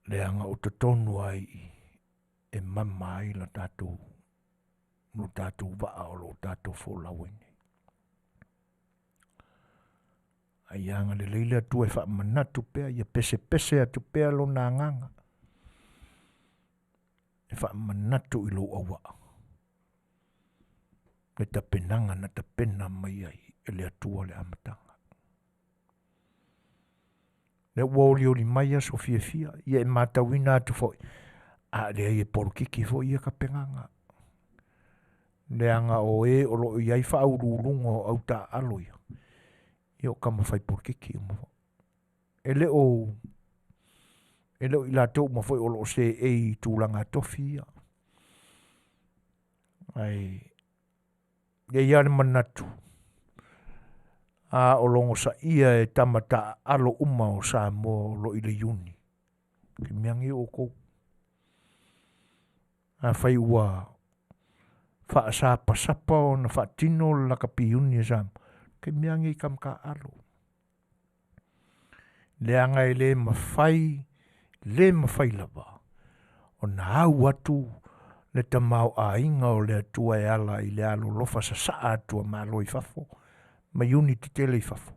Leaga o totonu lava i i e mama ai la tatou, lo tatou vaa o lo o tatou folau ai nei. A ia agalelei le Atua e faamanatu pea, ia pesepese atu pea lona agaga e faamanatu i lou auaa le tapenaga na tapena mai ai e le Atua le amataga. Lea ua olioli mai aso fiafia, ia e matauina atu foi, a leai e polokiki foi ia tapenaga. Leaga o e o lo o i ai faauluuluga o au taaalo ia, ia o tama fai polokiki uma foi. E le o i latou uma foi o lo o seei i tulaga tofi ia. Ae e i ai lava le manatu, a o logosaia e tama taaalo uma o Samoa o lo o i le Iuni, taimi ane outou. Afai ua faasapasapa ona faatino le lakapi iuni a Samoa, taimi lava nei tama taaalo. Leaga e le mafai, le mafai lava ona au atu le tamaoaiga o le Atua e ala i le alolofa sasaa atu o Malo i fafo ma iuni tetele i fafo.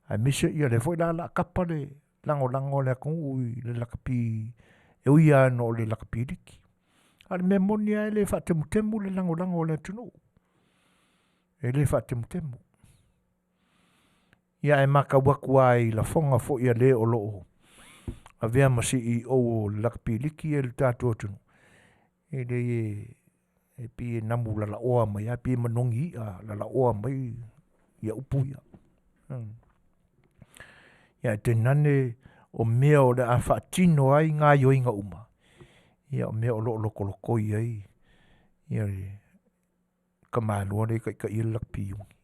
Aemaise ia lea foi la o le a kapa le lagolago a le atunuu i le lakapi e ui lava ina o le lakapi liki. A o le mea moni lava e le faatemutemu le lagolago a le atunuu. E le faatemutemu. Ia ae matau atu lava i lafoga foi a le o lo o avea ma CEO o le lakapi liki i le tatou atunuu, e leai e pei e namu lalaoa mai lava, pei e manogi i'a lalaoa mai ia upu ia. Ia ae tainane o mea o le a faatino ai gaoioiga uma, ia o mea o lo o lotolotoi ai ia le tamaloa lea e taitaia le lakapi iuni.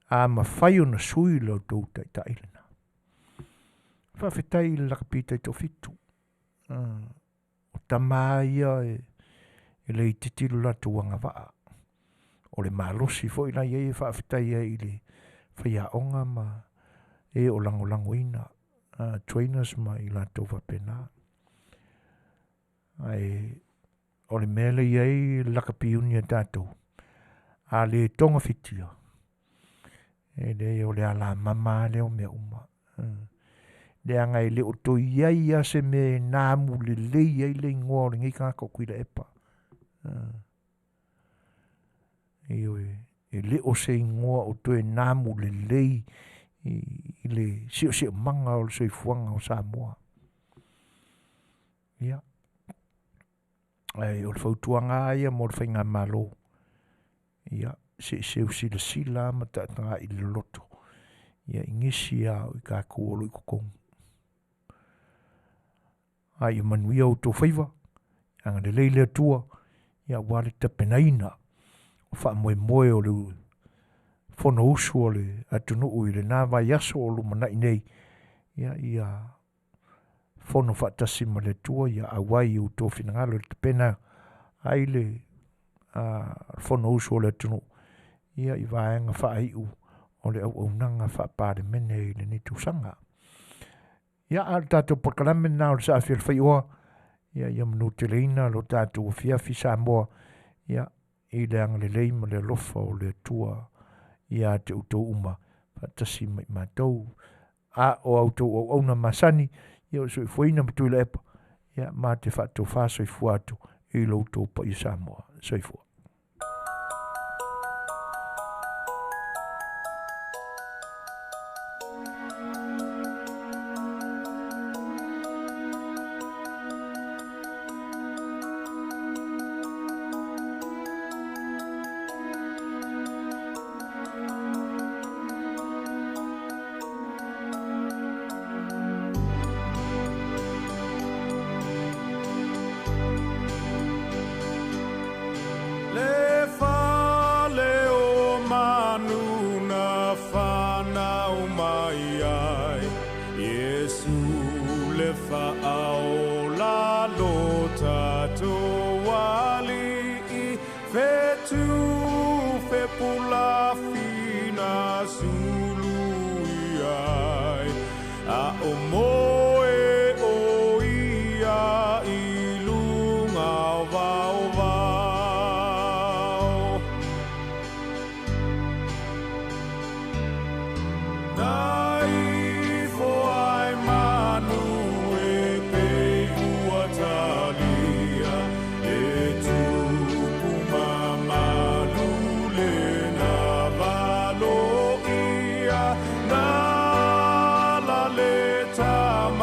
A mafai ona sui lo outou taitai lena. Faafetai i le lakapi taitoafitu. O tama ia e le itiiti lo latou agavaa. O le malosi foi la e i ai e faafetai ai i le faiaoga ma e o lagolagoina trainers ma i latou faapena. Ae o le mea lea e i ai le lakapi iuni a tatou, a le togafitia, e leai o le alamama lava lea o mea uma. Leaga e le o toe i ai lava se mea e namu lelei ai le igoa o lenei tagata o Tuilaepa. Ioe, e le o se igoa o toe namu lelei i le siosiomaga o le soifuaga o Samoa. Ia, ae o le fautuaga lava ia mo le faigamalo, ia se i seu silasila lava ma tagai loloto ia i nisi lava o i tatou o lo o i totonu. A ia manuia outou faiva, agalelei le Atua aua le tapenaina o faamoemoe o le Fonousu a le atunuu i lena vaiaso o lumanai nei, ia ia fono faatasi ma le Atua ia auai i outou finagalo e tapena ai le Fonousu a le atunuu ia i vaega faaiu o le auaunaga faa-Palemene i lenei tausaga. Ia, a o le tatou polokalame lena o le Saafi o le Faioa, ia ia manuteleina lo tatou afiafi Samoa, ia i le agalelei ma le alofa o le Atua ia te outou uma faatasi ma i matou. A o a outou auauna masani, ia o le soifuaina ma Tuilaepa, ia ma te faatofa soifua atu i lo outou paia Samoa. Soifua. Le fale o manu na whanau mai ai Iesu le whaaola lo tatou ali'i Fetu fepula fina sulu iai A o moe o ia i lunga o vao vao. Na ifo ai manu e pei ua talia, e tupu mamalu le na valo ia, na la le tama.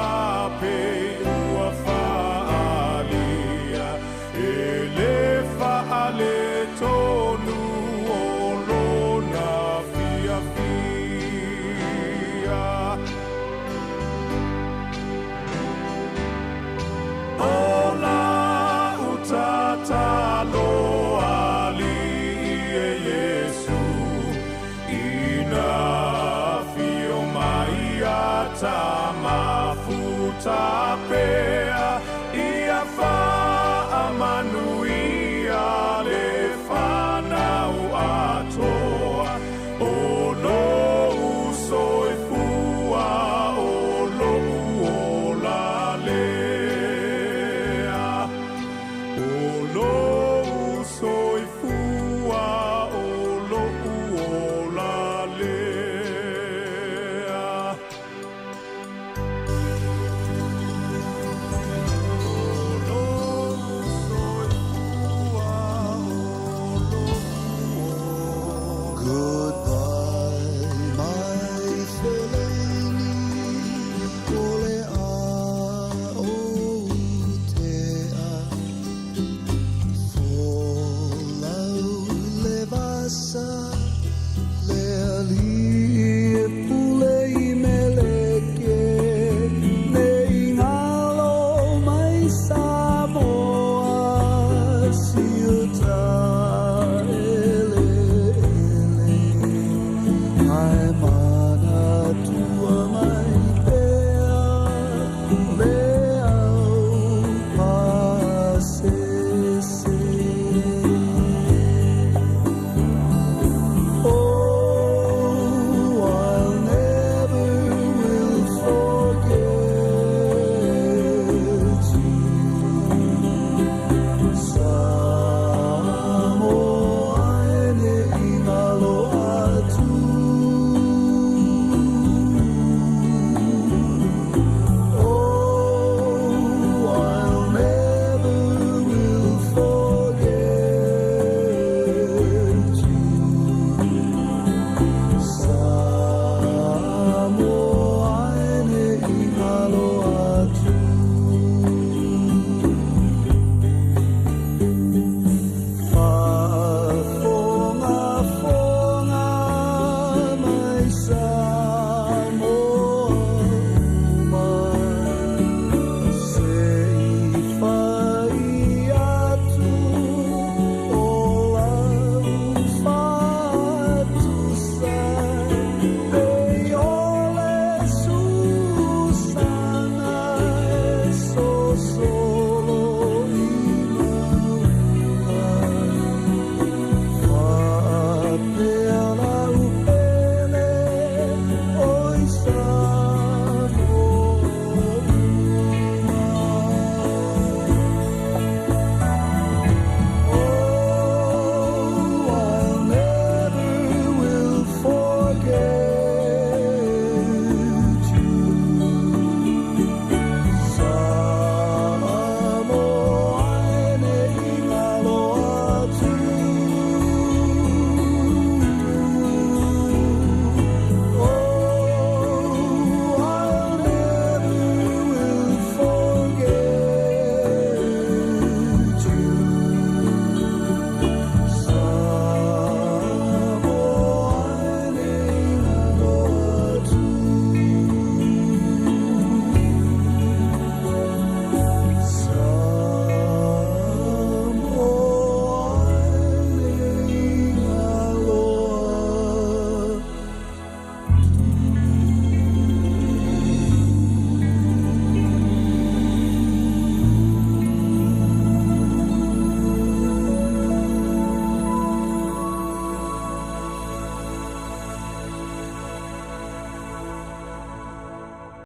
Goodbye, my feleni, o le a o tea. Folau le vasa, le alii e pule i Meleke, ne i galo mai Samoa, siuta eleele, ae